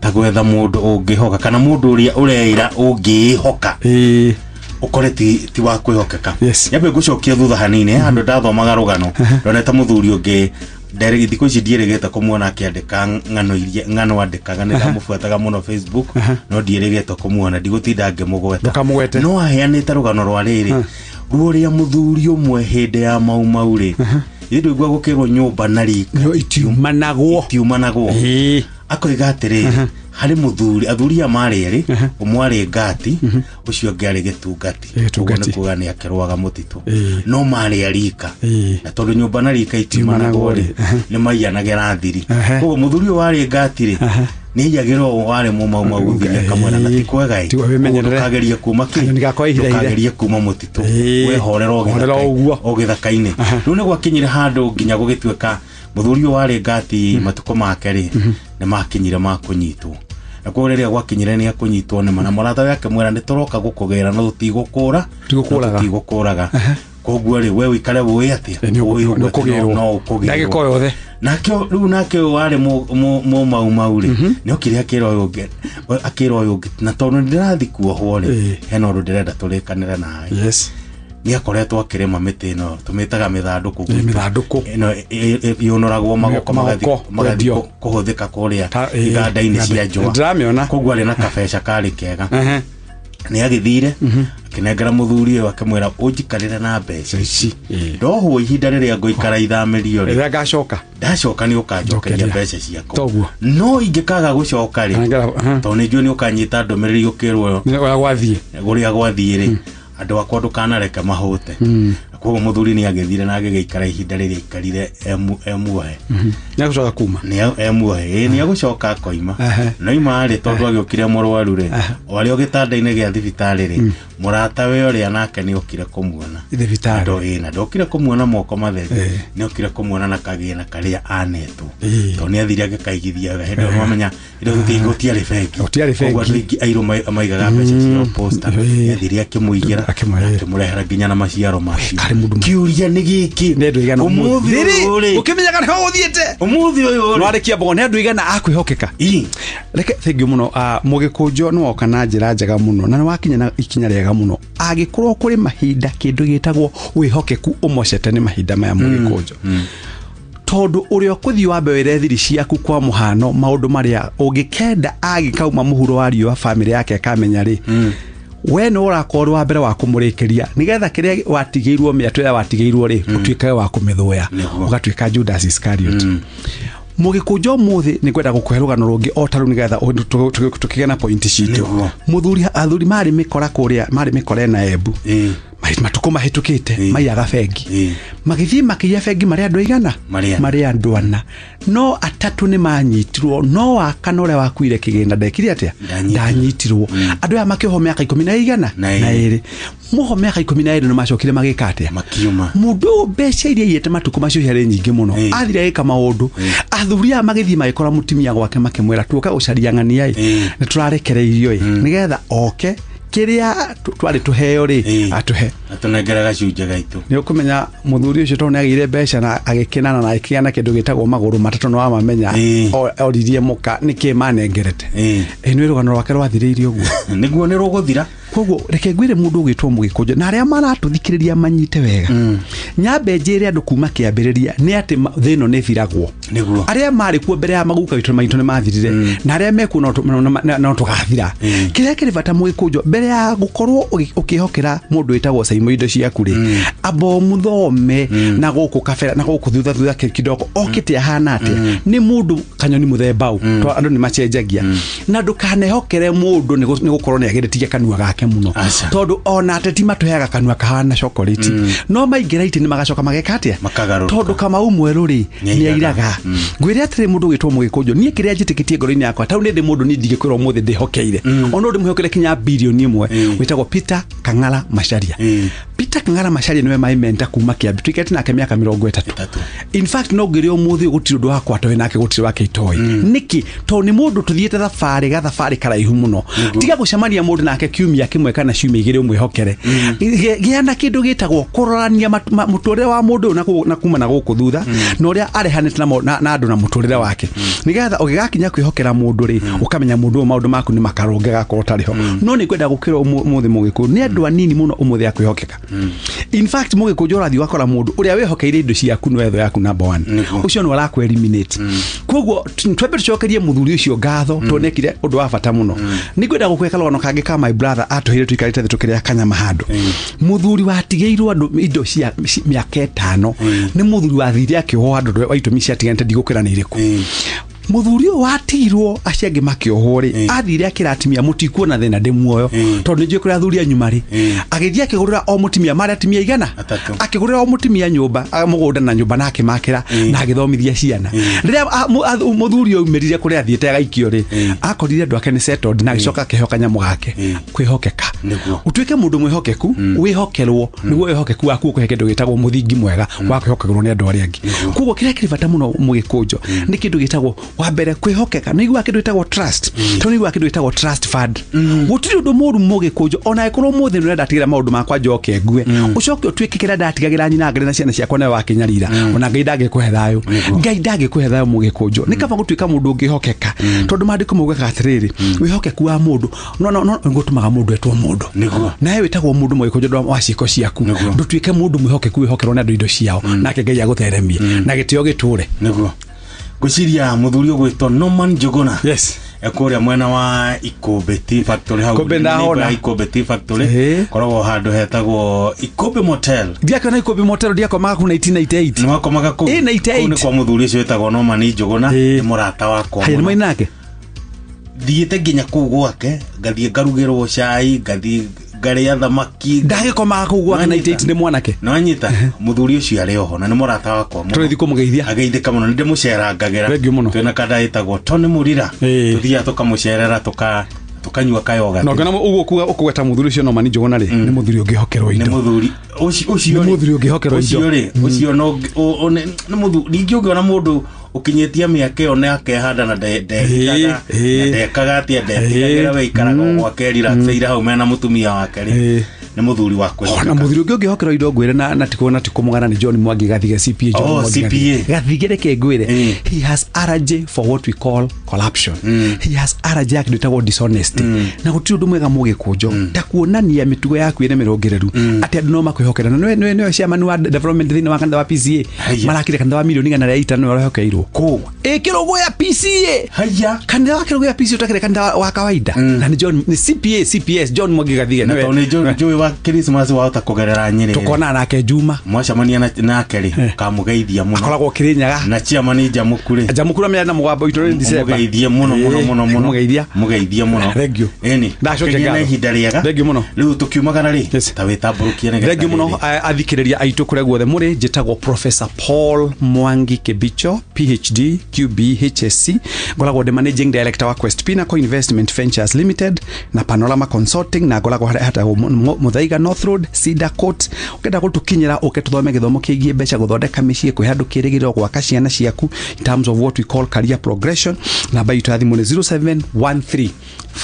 ta gwetha mũndũ ũngĩhoka kana mũndũ ũrĩa ũreĩra ũngĩĩhoka ũkore ti wa kwĩhokeka. Nyambe ngũcokia thutha hanini handũ ndathomaga rũgano ndonete mũthuri ũngĩ thikũ ici ndiĩrĩgĩte kũmuona akĩandĩka ng'ano iria ng'ano andĩkaga nĩ ndamũbuataga mũno Facebook no ndiĩrĩgĩte kũmuona ndigũtinda ngĩmũgweta no aheanĩte rũgano rwa rĩrĩ rũrĩa mũthuri ũmwe hĩndĩ ya Mau Mau rĩ ithuĩ ndũigua gũkĩrwo nyũmba na rika itiumanagwo akoiga atĩrĩrĩ harĩ mũthuri athuri aya marĩ erĩ ũmwe arĩ ngati ũcio ũngĩ arĩ gĩtungati ũguo nĩ kuga nĩ akĩrũaga mũtitũ no marĩ a rika na tondũ nyũmba na rika itiumanagwo rĩ nĩ maiyanagĩra thiri koguo mũthuri ũyũ warĩ ngati rĩ nĩ aiyagĩrwo warĩ Mũmau Mau thiri akamwĩra na ti kwega ĩ ndũkagerie kuma kĩ ndũkagerie kuma mũtitũ wehorera o gĩthaka-inĩ rĩu nĩ gwakinyire handũ nginya gũgĩtuĩka mũthuri ũyũ warĩ ngati matukũ make rĩ nĩ makinyire ma kũnyitwo na koguo rĩrĩa gwakinyire nĩ akũnyitwo nĩ mana mũrata we akĩmwĩra nĩ tũroka gũkũgĩra no tũtigũkũraga koguo rĩ we ũikare ũĩ atĩa no ũkũgĩrwo ndagĩka o yothe nake rĩu nake ũyũ warĩ Mũmau Mau rĩ nĩ okire akĩra ũyũ ũngĩ akĩra ũyũ ũngĩ na tondũ nĩ ndĩrathiĩ kuohwo rĩ hena ũndũ ndĩrenda tũrĩkanĩre nawe nĩ akoretwo akĩrĩma mĩtĩ ĩno tũmĩtaga mĩthandũkũ ĩno yũnũragwo magoko magathiĩ kũhũthĩka kũrĩa iganda-inĩ cia njũa koguo arĩ na kabeca karĩ kega nĩ agĩthire akĩnengera mũthuri ũyũ akĩmwĩra ũnjikarĩre na mbeca ici ndohwo ihinda rĩrĩa ngũikara ithamĩrio rĩ rĩrĩa ngacoka ndacoka nĩ ũkanjokeria mbeca ciakwa no ingĩkaga gũcoka rĩ tondũ nĩ njũĩ nĩ ũkanyita ndũmĩrĩri ũkĩrwo ũrĩa gwathiĩ rĩ andũ akwa ndũkanareke mahũte koguo mũthuri nĩ agĩthire na agĩgĩikara ihinda rĩrĩa aikarire emuohe nĩ agũcoka kuma nĩ emuohe nĩ agũcoka akoima no ima rĩ tondũ agĩũkire mũrwaru rĩ o arĩ o gĩtanda-inĩ gĩa thibitarĩ rĩ mũrata we ũrĩa nake nĩ okire kũmuona thibitarĩ na ndokire kũmuona moko matheri nĩ okire kũmuona na kagĩna karĩa anetwo tondũ nĩ athire agĩkaigithia hĩndĩ ĩyo mamenya hĩndĩ ĩyo gũtiarĩ bengi koguo andũ aingĩ airũ maigaga mbeca ciao posta nĩ athire akĩmũigĩra akĩmũrehera nginya na maciaro macio kĩũria nĩ gĩkĩ ũmũthĩ ũyũ rĩ ũkĩmenyaga nĩho ũthiĩte ũmũthĩ ũyũ rĩ nĩwarĩkia mbogo nĩ andũ igana a kwĩhokeka reke thank you mũno mũgĩkũnjo nĩ woka na njĩra njega mũno na nĩ wakinya na ikinya rĩega mũno angĩkorwo kũrĩ mahinda kĩndũ gĩtagwo wĩhokeku ũmocete nĩ mahinda maya mũgĩkũnjo tondũ ũrĩa ũkũthiĩ wambe wĩre thiri ciaku kwa mũhano maũndũ marĩa ũngĩkenda agĩkauma mũhuro wa riũa bamĩrĩ yake ĩkamenya rĩ we no ũrakorwo wa mbere wa kũmũrĩkĩria nĩgetha kĩrĩa watigĩirwo mĩatũ ĩrĩa watigĩirwo rĩ ũtuĩke wa kũmĩthũya ũgatuĩka Judas Iscariot. Mũgĩkũnjo ũmũthĩ nĩ ngwenda gũkũhe rũgano rũngĩ o ta rũu nĩgetha tũkĩgĩa na pointi citũ. Mũthuri athuri marĩ mĩkora kũrĩa marĩ mĩkora na Embu matukũ mahĩtũkĩte maiyaga bengi magĩthiĩ makĩiya bengi marĩ andũ aigana marĩ andũ ana no atatũ nĩ manyitirwo no wa kana ũrĩa wakuire kĩgĩna ndekire atĩa ndanyitirwo. Andũ aya makĩohwo mĩaka 12 moho mĩaka 12 nĩ macokire magĩka atĩa makiuma. Mũndũ ũyũ mbeca iria aiyĩte matukũ macio ciarĩ nyingĩ mũno athire agĩka maũndũ. Athuri aya magĩthiĩ magĩkora mũtumia gwake makĩmwĩra tuoka gũcaria ng'ania ĩ nĩ tũrarekereirio ĩ nĩgetha oke kĩrĩa twarĩ tũheo rĩ atũhe atunengera gacunjĩ gaitũ. Nĩ ũkũmenya mũthuri ũcio tondũ nĩ agĩire mbeca na agĩkenana na akĩgĩa na kĩndũ gĩtagwo magũrũ matatũ nĩ wamamenya oririe mũka nĩkĩ manengerete. Ĩ nĩ rũgano rwake rwathirĩirie ũguo. Nĩguo nĩ rũgũthira. Koguo reke ngwĩre mũndũ ũgĩtwo Mũgĩkũnjo na arĩa maratũthikĩrĩria manyite wega. Nyambe njĩre andũ kuma kĩambĩrĩria nĩ atĩ thĩ ĩno nĩ ĩthiragwo. Arĩa marĩ kuo mbere ya maguka witũ maitũ nĩ mathirire na arĩa mekuo no tũgathira. Kĩrĩa kĩrĩ bata Mũgĩkũnjo mbere ya gũkorwo ũkĩhokera mũndũ wĩtagwo Saimo indo ciaku rĩ amba ũmũthome na gũkũ kabera na gũkũ thutha thutha kidogo okĩte ahana atĩa nĩ mũndũ kanyoni mũthemba ũ tondũ andũ nĩ macenjagia na ndũkanehokere mũndũ nĩ gũkorwo nĩ agĩrĩtie kanua gake mũno tondũ ona ateti matũheaga kanua kahana chocolate no maingĩra itĩ nĩ magacoka mageka atĩa tondũ Kamau Mwerũ rĩ nĩ airaga. Ngwĩre atĩrĩ mũndũ ũgĩtwo Mũgĩkũnjo niĩ kĩrĩa njĩtĩkĩtie ngoro-inĩ yakwa tau nĩ ndĩ mũndũ niĩ ndingĩkwĩra ũmũthĩ ndĩhokeire ona ndĩmwĩhokere kinya bilioni ĩmwe wĩtagwo Peter Kang'ara Macharia. Peter Kang'ara Macharia nĩwe my mentor kuma Kĩambi tũikarĩte nake mĩaka 30. In fact no ngĩrĩ ũmũthĩ gũtirĩ ũndũ wakwa atoĩ nake gũtirĩ wake itoĩ. Nĩkĩ? Tondũ nĩ mũndũ tũthiĩte thabarĩ gathabarĩ karaihu mũno. Tiga gũcemania mũndũ nake kiumia kĩmwe kana ciumia igĩrĩ ũmwĩhokere. Gĩa na kĩndũ gĩtagwo kũrorania mũtũrĩre wa mũndũ ũyũ na kuma na gũkũ thutha na ũrĩa arehanĩte na andũ na mũtũrĩre wake nĩgetha ũgĩgakinya kwĩhokera mũndũ rĩ ũkamenya mũndũ ũyũ maũndũ maku nĩ makarũnge gakorwo tarĩ ho. No nĩ ngwenda gũkĩra ũmũthĩ Mũgĩkũyũ nĩ andũ anini mũno ũmũthĩ a kwĩhokeka. In fact Mũgĩkũnjo ũrathiĩ ũgakora mũndũ ũrĩa wĩhokeire indo ciaku nĩwe thũ yaku number 1 ũcio nĩwe arakũ eliminate. Koguo twambe tũcokerie mũthuri ũcio ngatho tondũ nĩekire ũndũ wa bata mũno. Nĩ ngwenda gũkũhe karũgano kangĩ ka my brother atũheire tũikarĩte thĩ tũkĩrĩa kanyama handũ. Mũthuri watigĩirwo andũ indo cia mĩaka 5 nĩ mũthuri wathire akĩohwo handũ wa itũmi ciatiganĩte ndigũkĩra nĩ irĩkũ. Mũthuri ũyũ watigirwo acio angĩ makĩohwo rĩ athire akĩra atumia mũtikuona thĩna ndĩ muoyo tondũ nĩ njũĩ kũrĩa athuri anyu marĩ. Agĩthiĩ akĩgũrĩra o mũtumia marĩ atumia igana akĩgũrĩra o mũtumia nyũmba mũgũnda na nyũmba na akĩmakĩra na agĩthomithia ciana. Rĩrĩa mũthuri ũyũ aumĩrire kũrĩa athiĩte agaikio rĩ akorire andũ ake nĩ settled na agĩcoka akĩheo kanyamũ gake kwĩhokeka. Ũtuĩke mũndũ mwĩhokeku wĩhokerwo nĩguo wĩhokeku waku ũkũhe kĩndũ gĩtagwo mũthingi mwega wa kwĩhokerwo nĩ andũ arĩa angĩ. Koguo kĩrĩa kĩrĩ bata mũno Mũgĩkũnjo nĩ kĩndũ gĩtagwo wa mbere kwĩhokeka nĩ igua kĩndũ gĩtagwo trust tondũ nĩ igua kĩndũ gĩtagwo trust fund. Gũtirĩ ũndũ mũũru Mũgĩkũnjo ona ĩkorwo ũmũthĩ nĩ ũrenda ndatigĩra maũndũ makwa njoke ngue ũcoke ũtuĩke kĩrĩa ndatigagĩra nyina ngere na ciana ciakwa nawe wakĩnyarira ona Ngai ndangĩkũhe thayũ. Ngai ndangĩkũhe thayũ Mũgĩkũnjo. Nĩ kaba gũtuĩka mũndũ ũngĩhokeka tondũ maandĩko maugaga atĩrĩrĩ wĩhokeku wa mũndũ no gũtũmaga mũndũ etwo mũndũ nawe wĩtagwo mũndũ Mũgĩkũnjo wa ciĩko ciaku ndũtuĩke mũndũ mwĩhokeku wĩhokerwo nĩ andũ indo ciao nake Ngai agũtheremie na gĩtĩo gĩtũre. Nĩguo ngwĩciria mũthuri ũgwĩtwo Norman Njuguna yes ekũrĩa mwena wa Ikũmbĩ Tea Factory hau Ikũmbĩ Tea Factory koragwo handũ hetagwo Ikũmbĩ Motel. Ndiakĩona Ikũmbĩ Motel ndiakomaga kũu 1998 nĩ wakomaga kũu 98 kũu nĩ kwa mũthuri ũcio wĩtagwo Norman Njuguna nĩ mũrata wakwa mũno. Nĩ nake thiĩte nginya kũu gwake ngathiĩ ngarugĩrwo cai ngathiĩ ngarĩa thamaki ndagĩkomaga kũu gwake 98 nĩ mwanake no anyita mũthuri ũcio arĩ oho na nĩ mũrata wakwa mũno tũrĩthiĩ kũmũgeithia ageithĩka mũno nĩ ndĩmũcerangagĩra twĩna kanda ĩtagwo Tony Mũrira tũthiaga tũkamũcerera tũkanyua kayoga no kana ũguo kuga ũkũgweta mũthuri ũcio Norman Njuguna rĩ nĩ mũthuri ũngĩhokerwo indo nĩ mũthuri ũcio nĩ mũthuri ũngĩhokerwo indo ũcio rĩ ũcio no nĩ mũthuri ningĩ ũngĩona mũndũ ũkinyĩtie mĩaka ĩyo na akehanda na ndehikaga ndekaga atĩa ndetigagĩra we ikaraga gwake relaxeire hau mena mũtumia wake rĩ nĩ mũthuri wa kwĩhokeka. Na mũthuri ũngĩ ũngĩhokerwo indo ngwĩre na tikũmũgana nĩ John Mwangi Gathige CPA John Mwangi Gathige reke ngwĩre he has allergy for what we call corruption. He has allergy ya kĩndũ gĩtagwo dishonesty na gũtirĩ ũndũ mwega Mũgĩkũnjo ta kuonania mĩtugo yaku ĩrĩ mĩrũngĩrĩru atĩ andũ no makwĩhokera na nĩwe chairman wa development thĩinĩ wa kanitha wa PCA marakire kanitha wa milioni 105 nĩwe ũrehokeirwo kũ kĩrũgũ ya PCA haya kanitha wa kĩrũgũ ya PCA ũtakĩrĩ kanitha wa kawaida na nĩ John nĩ CPA CPS John Mwangi Gathige nĩwe tondũ nĩ njũĩ wa Christmas wahota kũgerera Nyĩrĩ Tũkonana nake Juma. Mwacemania nake rĩ kamũgeithia mũno. Akoragwo Kĩrĩnyaga. Na chairman Njamuku rĩ. Njamuku rĩ na mũgambo witũ rĩ December. Mũgeithie mũno mũno mũno mũno. Mũgeithia. Mũgeithie mũno. Thank you. Ĩni. Ndacokia Kĩgĩe na ngatho. ihinda rĩega. Thank you mũno. Rĩu tũkiumagara rĩ ta wĩtambũrũkie nĩgetha Thank you mũno athikĩrĩria aitũ kũrĩa guothe mũrĩ. Njĩtagwo Professor Paul Mwangi Kibicho, PhD QB HSC. Ngoragwo ndĩ managing director wa Quest Pinnacle Investment Ventures Limited na Panorama Consulting, na ngoragwo harĩa hatagwo Muthaiga North Road, Cedar Court. Ũngĩenda gũtũkinyĩra ũke tũthome gĩthomo kĩgiĩ mbeca, gũthondeka mĩciĩ, kwĩ handũ kĩrĩgĩrĩro, gwaka ciana ciaku in terms of what we call career progression. Namba itũ ya thimũ nĩ 0713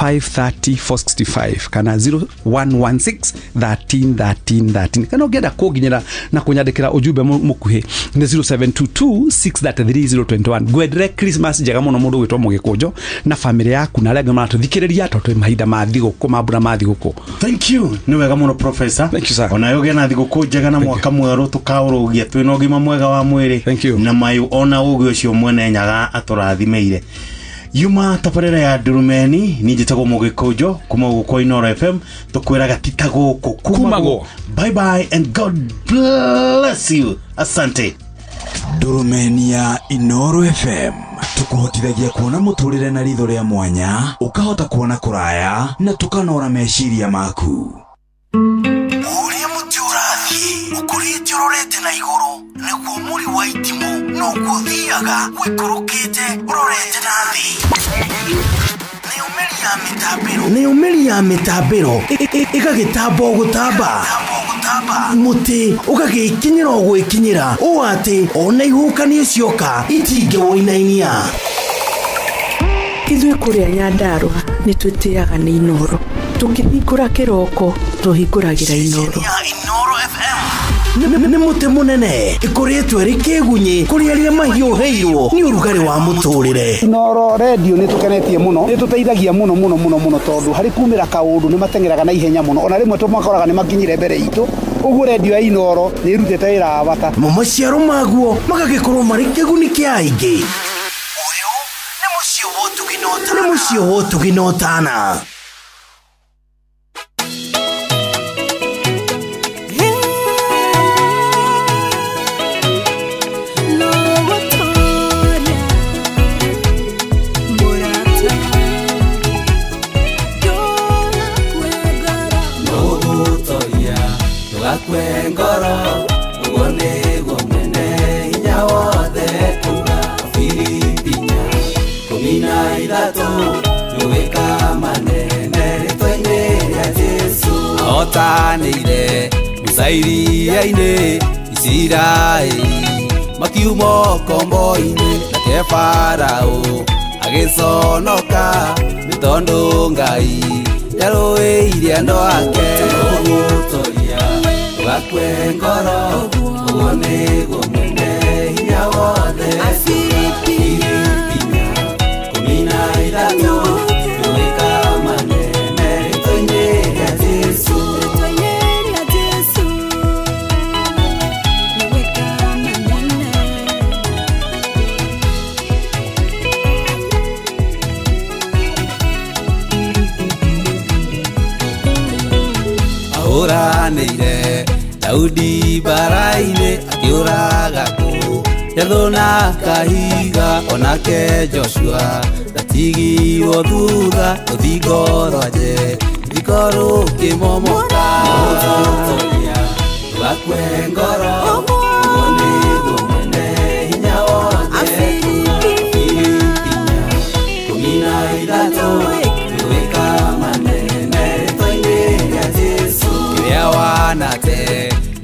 530 465 kana 0116 13 13 13. Kana ũngĩenda kũnginyĩra na kũnyandĩkĩra ujumbe mũkuhĩ nĩ 0722 633 021. Ngwendere Christmas njega mũno mũndũ gwĩtwo Mũgĩkũnjo na famĩlĩ yaku na arĩa angĩ maratũthikĩrĩria tondũ twĩ mahinda ma thigũkũ, mambura ma thigũkũ. Thank you. Nĩ wega mũno Professor. Thank you sir. Ona ũgĩe na thigũkũ njega na mwaka mwerũ tũkaũrũgia twĩna ũgima mwega wa mwĩrĩ. Thank you. Na mayũ ona ũgĩ ũcio mwene Nyaga atũrathimeire. Yuma tabarĩra ya Ndurumeni, niĩ njĩtagwo Mũgĩkũnjo kuma gũkũ Inooro FM, tũkwĩraga ti ta gũkũ kumagwo. Bye bye and God bless you. Asante. Ndurumeni ya Inooro FM tukuhotithagia kuona muturire na ritho ria mwanya, ukahota kuona kuraya na tukanora meciria maku. Uria muti urathie ukurite urorete na iguru niguo muri wa itimu noguo thiaga wikurukite urorete na thi. Nĩyo mĩri ya mĩtambĩro ĩgagĩtamba o gũtamba, mũtĩ ũgagĩkinyĩra o gwĩkinyĩra ũũ atĩ ona ihuhũkanio cioka itingĩwũinainia. Ithuĩ kũrĩa Nyandarũa nĩ twĩtĩaga nĩ Inooro. Tũkĩhingũra kĩroko tũhingũragĩra Inooro. Nĩ mũtĩ mũnene ĩkũrĩtwo ĩrĩ kĩgunyĩ kũrĩ arĩa mahiũhĩirwo nĩ ũrugarĩ wa mũtũrĩre. Inooro radio nĩ tũkenetie mũno, nĩ tũteithagia mũno mũno mũno mũno tondũ harĩ kumĩra kaũndũ nĩ mateng'eraga na ihenya mũno, ona rĩmwe tũmakoraga nĩ makinyire mbere itũ. Ũguo radio ya Inooro nĩ ĩrutĩte wĩra wa bata. Mo maciaro maguo magagĩkorwo marĩ kĩguni kĩa aingĩ. Ũyũ nĩ mũciĩ wa ũtugi na ũtana. Ahotanĩire Musa iria-inĩ Isiraeli makiuma ũkombo-inĩ, nake Farao agĩconoka nĩ tondũ Ngai nĩarũĩire andũ ake. Ũgũtoria ndũgakue ngoro, ũguo nĩguo mwene hinya wothe. Filipinya 13 nĩwĩka manene rĩtwa-inĩ rĩa Jesũ. Ahũranĩire Daudi bara-inĩ akĩũraga kũ Jathũ na kahiga, onake Joshua ndatigirwo thutha, rũthingo rwa Jeriko rũkĩmomoka. Ũgũtoria ndũgakue ngoro, ũguo nĩguo mwene hinya wothe. Filipinya 13 nĩwĩka manene rĩtwa-inĩ rĩa Jesũ. Kĩrĩa wanate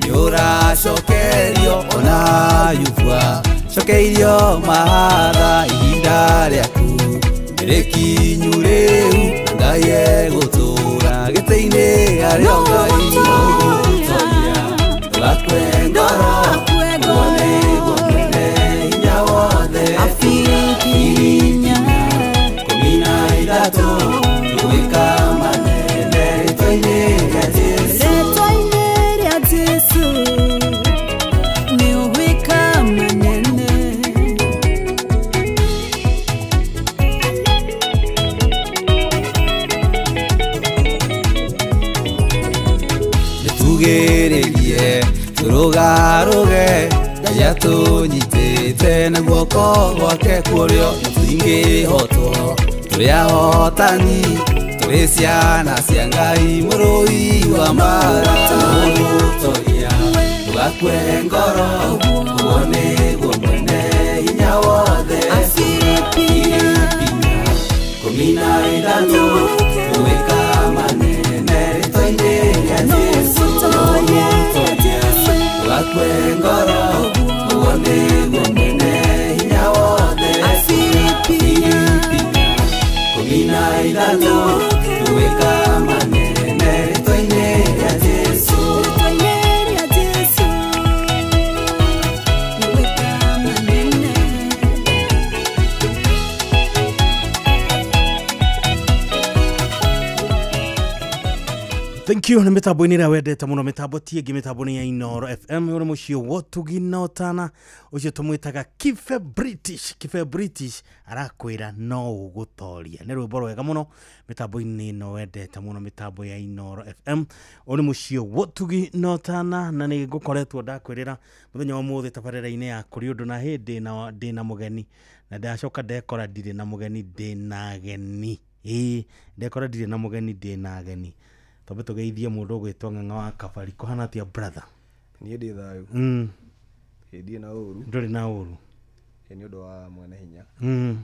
nĩũracokerio, ona Ayubu acokeirio mahatha. Ihinda rĩaku nĩrĩkinyu rĩu, na Ngai egũtũũra gĩtĩ-inĩ arĩ o Ngai. Ũgũtoria ndũgakue ngoro, ũguo nĩguo mwene hinya wothe. Filipinya 13 nĩwĩka manene rĩtwa-inĩ rĩa Jesũ. Aikarĩte na guoko gwake kũrĩo na tũtingĩhotwo. Tũrĩ ahotani, tũrĩ ciana cia Ngai mũrũi wa mbaara. Mũtoria, ndũgakue ngoro, ũguo nĩguo mwene hinya wothe. Asilimia 13 tuweka manene rĩtwa-inĩ rĩa Jesũ. Mũtoria, ndũgakue ngoro, ũguo nĩguo mwene hinya wothe. Asilimia 13 tuweka manene rĩtwa-inĩ rĩa Jesũ. Thank you. Nĩ mĩtambo-inĩ ĩrĩa wendete mũno, mĩtambo ti ĩngĩ, mĩtambo nĩ ya Inooro FM. Ũrĩ mũciĩ wotugi na ũtana ũcio tũmwĩtaga Kibe British. Kibe British arakwĩra no ũgũtoria. Nĩ rwĩmbo rwega mũno mĩtambo-inĩ ĩno wendete mũno, mĩtambo ya Inooro FM. Ũrĩ mũciĩ wotugi na ũtana, na nĩ ngũkoretwo ndakwĩrĩra mũthenya wa ũmũthĩ tabarĩra-inĩ ya kũrĩ ũndũ na hĩndĩ na ndĩna mũgeni, na ndacoka ndekora ndirĩ na mũgeni, ndĩna ageni. Ĩĩ, ndekora ndirĩ na mũgeni, ndĩna ageni. Twambe tũgeithie mũndũ ũgwĩtwo Ng'ang'a wa Kabari. Kũhana atĩa brother? Niĩ ndĩ thayũ. Ĩ ndirĩ na ũru. Ndũrĩ na ũru. Ĩ nĩ ũndũ wa mwene hinya. Ĩ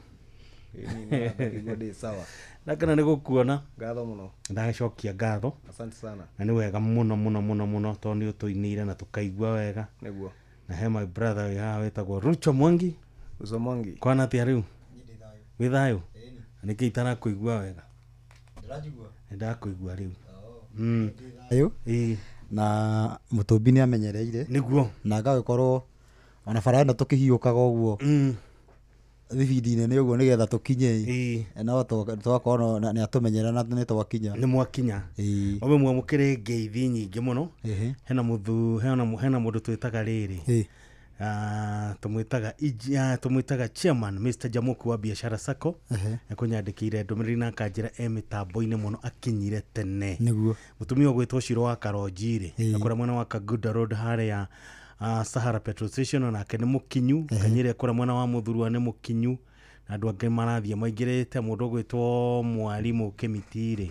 niĩ ndakĩigua ndĩ sawa. Ndakena nĩ gũkuona. Ngatho mũno. Ndacokia ngatho. Asante sana. Na nĩ wega mũno mũno mũno mũno tondũ nĩ ũtũinĩire na tũkaigua wega. Nĩguo. Na he my brother wĩ haha wĩtagwo Rucho Mwangi. Rucho Mwangi. Kũhana atĩa rĩu? Wĩ thayũ? Nĩkĩ itarakũigua wega? Ndĩranjigua? Nĩndakũigua rĩu. Thayũ. Na mũtũmbi nĩ amenyereire. Nĩguo. Na agagĩkorwo ona bara ĩno tũkĩhiũkaga ũguo thibindi-inĩ nĩ ũguo nĩgetha tũkinye. No twakorwo nĩ atũmenyera na nĩ twakinya. Nĩ mwakinya. Wambe mwamũkĩre ngeithi nyingĩ mũno. Hena mũthu, hena mũndũ twĩtaga rĩrĩ. Tũmwĩtaga chairman Mr. Jamuku wa Biashara Sacco. Ekũnyandĩkĩire ndũmĩrĩri na akanjĩra e mĩtambo-inĩ mũno akinyire tene. Nĩguo. Mũtumia ũgwĩtwo Shiro wa Karonji rĩ, akora mwena wa Kaguda Road harĩa Sahara Petrol Station, onake nĩ mũkinyu. Kanyĩre akora mwena wa Mũthurwa nĩ mũkinyu. Na andũ angĩ marathiĩ maingĩrĩte. Mũndũ ũgwĩtwo Mwarimũ Kĩmiti rĩ,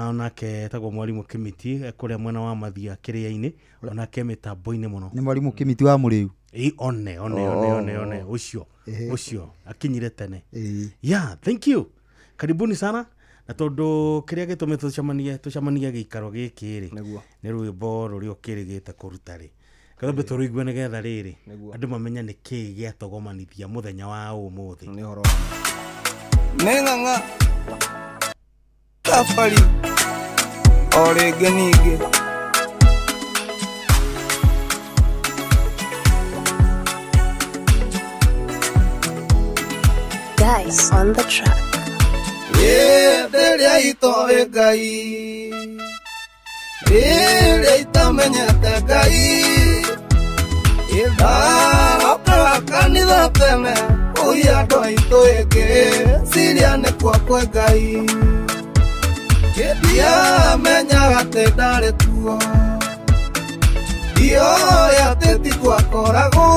onake etagwo Mwarimũ Kĩmiti kũrĩa mwena wa Mathia kĩrĩa-inĩ, onake mĩtambo-inĩ mũno. Nĩ Mwarimũ Kĩmiti wa Mũrĩu? Ĩ, one one one one one ũcio ũcio akinyire tene. Yeah, thank you. Karibuni sana. Na tondũ kĩrĩa gĩtũmĩte tũcemanie gĩikaro gĩkĩ rĩ, nĩ rwĩmbo rũrĩa ũkĩrĩgĩte kũruta rĩ, kathambe tũrũigue nĩgetha rĩrĩ andũ mamenye nĩ kĩĩ gĩatogomanithia mũthenya wa ũmũthĩ. Nĩ ũhoro wa nĩ Ng'ang'a Kabari o rĩngĩ ningĩ. Guys on the track. Rĩrĩa itoĩ Ngai, rĩrĩa itamenyete Ngai, ĩtharokaga kanitha tene, ũi andũ aitũ ĩngĩ, ciria nĩ kwa Ngai. Ndiamenyaga atĩ ndarĩ kuo, ndioĩ atĩ ti gwakoragwo.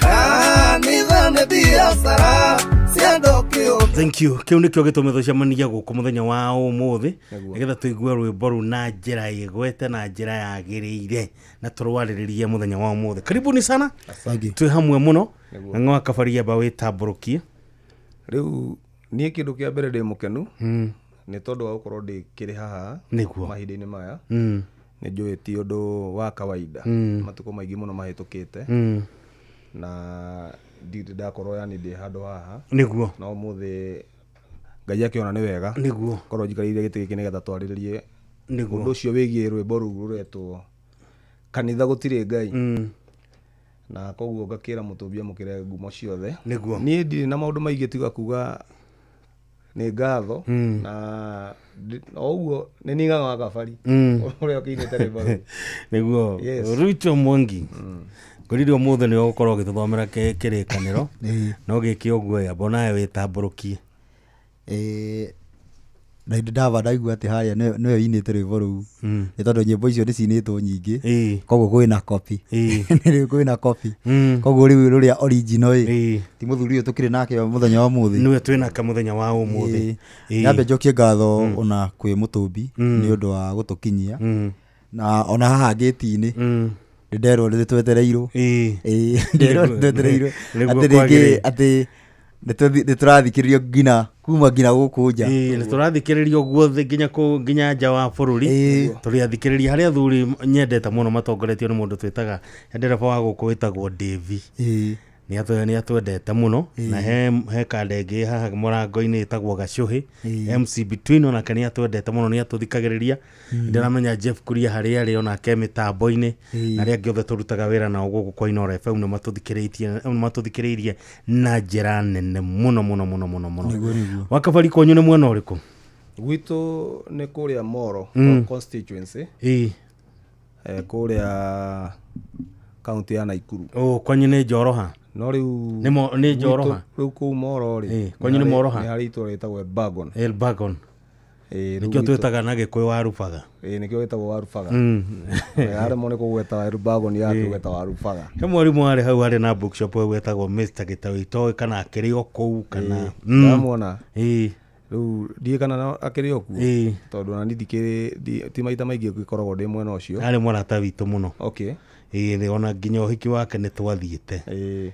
Kanitha nĩ biacara. Thank you. Kĩu nĩkĩo gĩtũmĩte tũcemanie gũkũ mũthenya wa ũmũthĩ nĩgetha tũigue rwĩmbo rũu na njĩra ĩgwete na njĩra yagĩrĩire na tũrwarĩrĩrie mũthenya wa ũmũthĩ. Karibuni sana. Twĩ hamwe mũno. Ng'ang'a wa Kabari amba wĩtambũrũkie. Rĩu niĩ kĩndũ kĩa mbere ndĩ mũkenu nĩ tondũ wa gũkorwo ndĩkĩrĩ haha mahinda-inĩ maya. Nĩ njũĩ ti ũndũ wa kawaida. Matukũ maingĩ mũno mahĩtũkĩte. Na ndirĩ ndakorwo yani ndĩ handũ haha. Nĩguo. Na ũmũthĩ Ngai akĩona nĩ wega. Nĩguo. Korwo njikarĩire gĩtĩ gĩkĩ nĩgetha twarĩrĩrie Nĩguo. ũndũ ũcio wĩgiĩ rwĩmbo rũu rũretwo Kanitha Gũtirĩ Ngai. Na koguo ngakĩra mũtũmbi amũkĩre ngumo ciothe. Nĩguo. Niĩ ndirĩ na maũndũ maingĩ tiga kuga nĩ ngatho na o ũguo nĩ niĩ Ng'ang'a wa Kabari ũrĩa ũkĩinĩte rwĩmbo rũu. Nĩguo. Rucho Mwangi. Ngorire ũmũthĩ nĩ ũgũkorwo ũgĩtũthomera kĩrĩkanĩro no gĩkĩ ũguo amba onawe wĩtambũrũkie. Na ndĩ ndamba ndaigua atĩ harĩa nĩwe inĩte rwĩmbo rũu, nĩ tondũ nyĩmbo icio nĩ cinĩtwo nyingĩ, koguo kwĩna copy. Rĩu kwĩna copy, koguo rĩu rũrĩa original ĩ ti mũthuri ũyũ tũkĩrĩ nake mũthenya wa ũmũthĩ. Nĩwe twĩnake mũthenya wa ũmũthĩ. Nyambe njokie ngatho ona kwĩ mũtũmbi nĩ ũndũ wa gũtũkinyia na ona haha ngĩti-inĩ nĩ nderwo nĩ twetereirwo. Nderwo nĩ twetereirwo atĩ rĩngĩ atĩ nĩ tũrathikĩrĩrio nginya kuma nginya gũkũ nja. Nĩ tũrathikĩrĩrio guothe nginya kũ nginya nja wa bũrũri. Tũrĩ athikĩrĩria harĩa athuri nyendete mũno matongoretio nĩ mũndũ twĩtaga ndereba wa gũkũ wĩtagwo Davy. Nĩ atwendete mũno na he kanda ĩngĩ haha mũrango-inĩ ĩtagwo Gacũhĩ MC Between, onake nĩ atwendete mũno, nĩ atũthikagĩrĩria. Ndĩramenya Jeff Kuria harĩa arĩ onake mĩtambo-inĩ na arĩa angĩ othe tũrutaga wĩra nao gũkũ kwa Inooro FM nĩ matũthikĩrĩirie na njĩra nene mũno mũno mũno mũno mũno. Wakabari kwanyu nĩ mwena ũrĩkũ? Gwitũ nĩ kũrĩa Moro constituency, kũrĩa kaunti ya Naikuru. Oh, kwanyu nĩ Njoroha? No rĩu nĩ Njoroha. Rĩu kũu Moro rĩ, kwanyu nĩ Moroha? Nĩ harĩ itũũra rĩtagwo Elbagon. Elbagon. Nĩkĩo twĩtaga na Gĩkũyũ Warubaga. Nĩkĩo wĩtagwo Warubaga. Aremwo nĩ kũgweta Elbagon yake gweta Warubaga. He mwarimũ warĩ hau harĩ na bookshop wetagwo Mr. Gĩtaũ, itoĩ kana akĩrĩ o kũu kana ndamwona. Rĩu ndiĩ kana akĩrĩ o kuo, tondũ ona niĩ ndikĩrĩ ti maita maingĩ ngĩkoragwo ndĩ mwena ũcio. Arĩ mũrata witũ mũno. Okay. Ona nginya ũhiki wake nĩ twathiĩte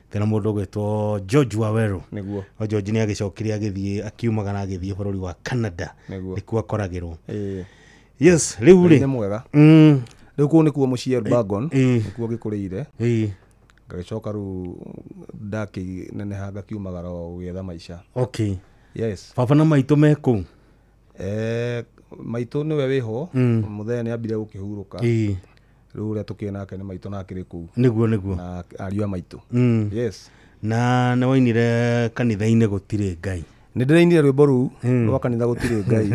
tena mũndũ ũgwĩtwo George Waweru. Nĩguo. O George nĩ agĩcokire agĩthiĩ akiumagara agĩthiĩ bũrũri wa Canada. Nĩkuo akoragĩrwo. Yes, rĩu rĩ nĩ mwega. Rĩu kũu nĩkuo mũciĩ Elbagon, nĩkuo ngĩkũrĩire. Ngagĩcoka rĩu ndakĩneneha ngakiumagara gũgĩetha maica. Okay. Yes. Baba na maitũ me kũu? Maitũ nĩwe wĩho, mũthee nĩ ambire gũkĩhurũka. Rĩu ũrĩa tũkĩrĩ nake nĩ maitũ na akĩrĩ kũu. Nĩguo nĩguo. Na ariũ a maitũ. Yes. Na nĩ wainire kanitha-inĩ gũtirĩ Ngai? Nĩ ndĩrainire rwĩmbo rũu rwa kanitha gũtirĩ Ngai.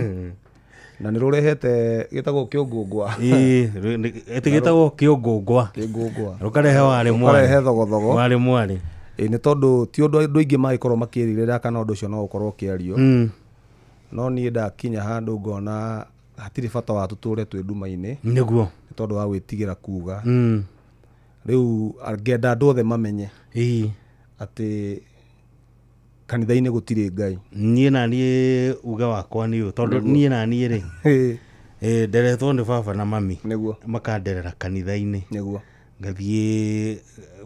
Na nĩ rũrehete gĩtagwo kĩũngũngwa. Ĩtĩ gĩtagwo kĩũngũngwa. Kĩũngũngwa. Rũkarehe warĩ mwarĩ. Rũkarehe thogothogo. Warĩ mwarĩ. Nĩ tondũ ti ũndũ andũ aingĩ mangĩkorwo makĩrirĩra kana ũndũ ũcio no ũkorwo ũkĩario. No niĩ ndakinya handũ ngona hatirĩ bata wa tũtũre twĩ nduma-inĩ. Nĩguo. Nĩ tondũ wa gwĩtigĩra kuga. Rĩu ngenda andũ othe mamenye atĩ kanitha-inĩ gũtirĩ Ngai. Niĩ na niĩ uge wakwa nĩ ũyũ, tondũ niĩ na niĩ rĩ, nderetwo nĩ baba na mami. Nĩguo. Makanderera kanitha-inĩ. Nĩguo. Ngathiĩ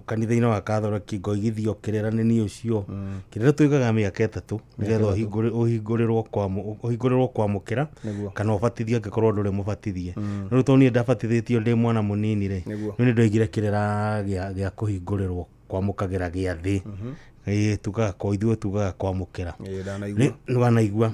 kanitha-inĩ wa Kathoriki ngoigithio kĩrĩra nĩ niĩ ũcio. Kĩrĩra tuigaga mĩaka 3 nĩgetha ũhingũrĩrwo kwamũkĩra kana ũbatithio angĩkorwo ndũrĩ mũbatithie. No rĩu tondũ niĩ ndabatithĩtio ndĩ mwana mũnini rĩ, nĩ ndoigire kĩrĩra gĩa kũhingũrĩrwo kwamũkagĩra gĩathĩ. Tugaga kwa ithuĩ tugaga kwamũkĩra. Nĩ wanaigua.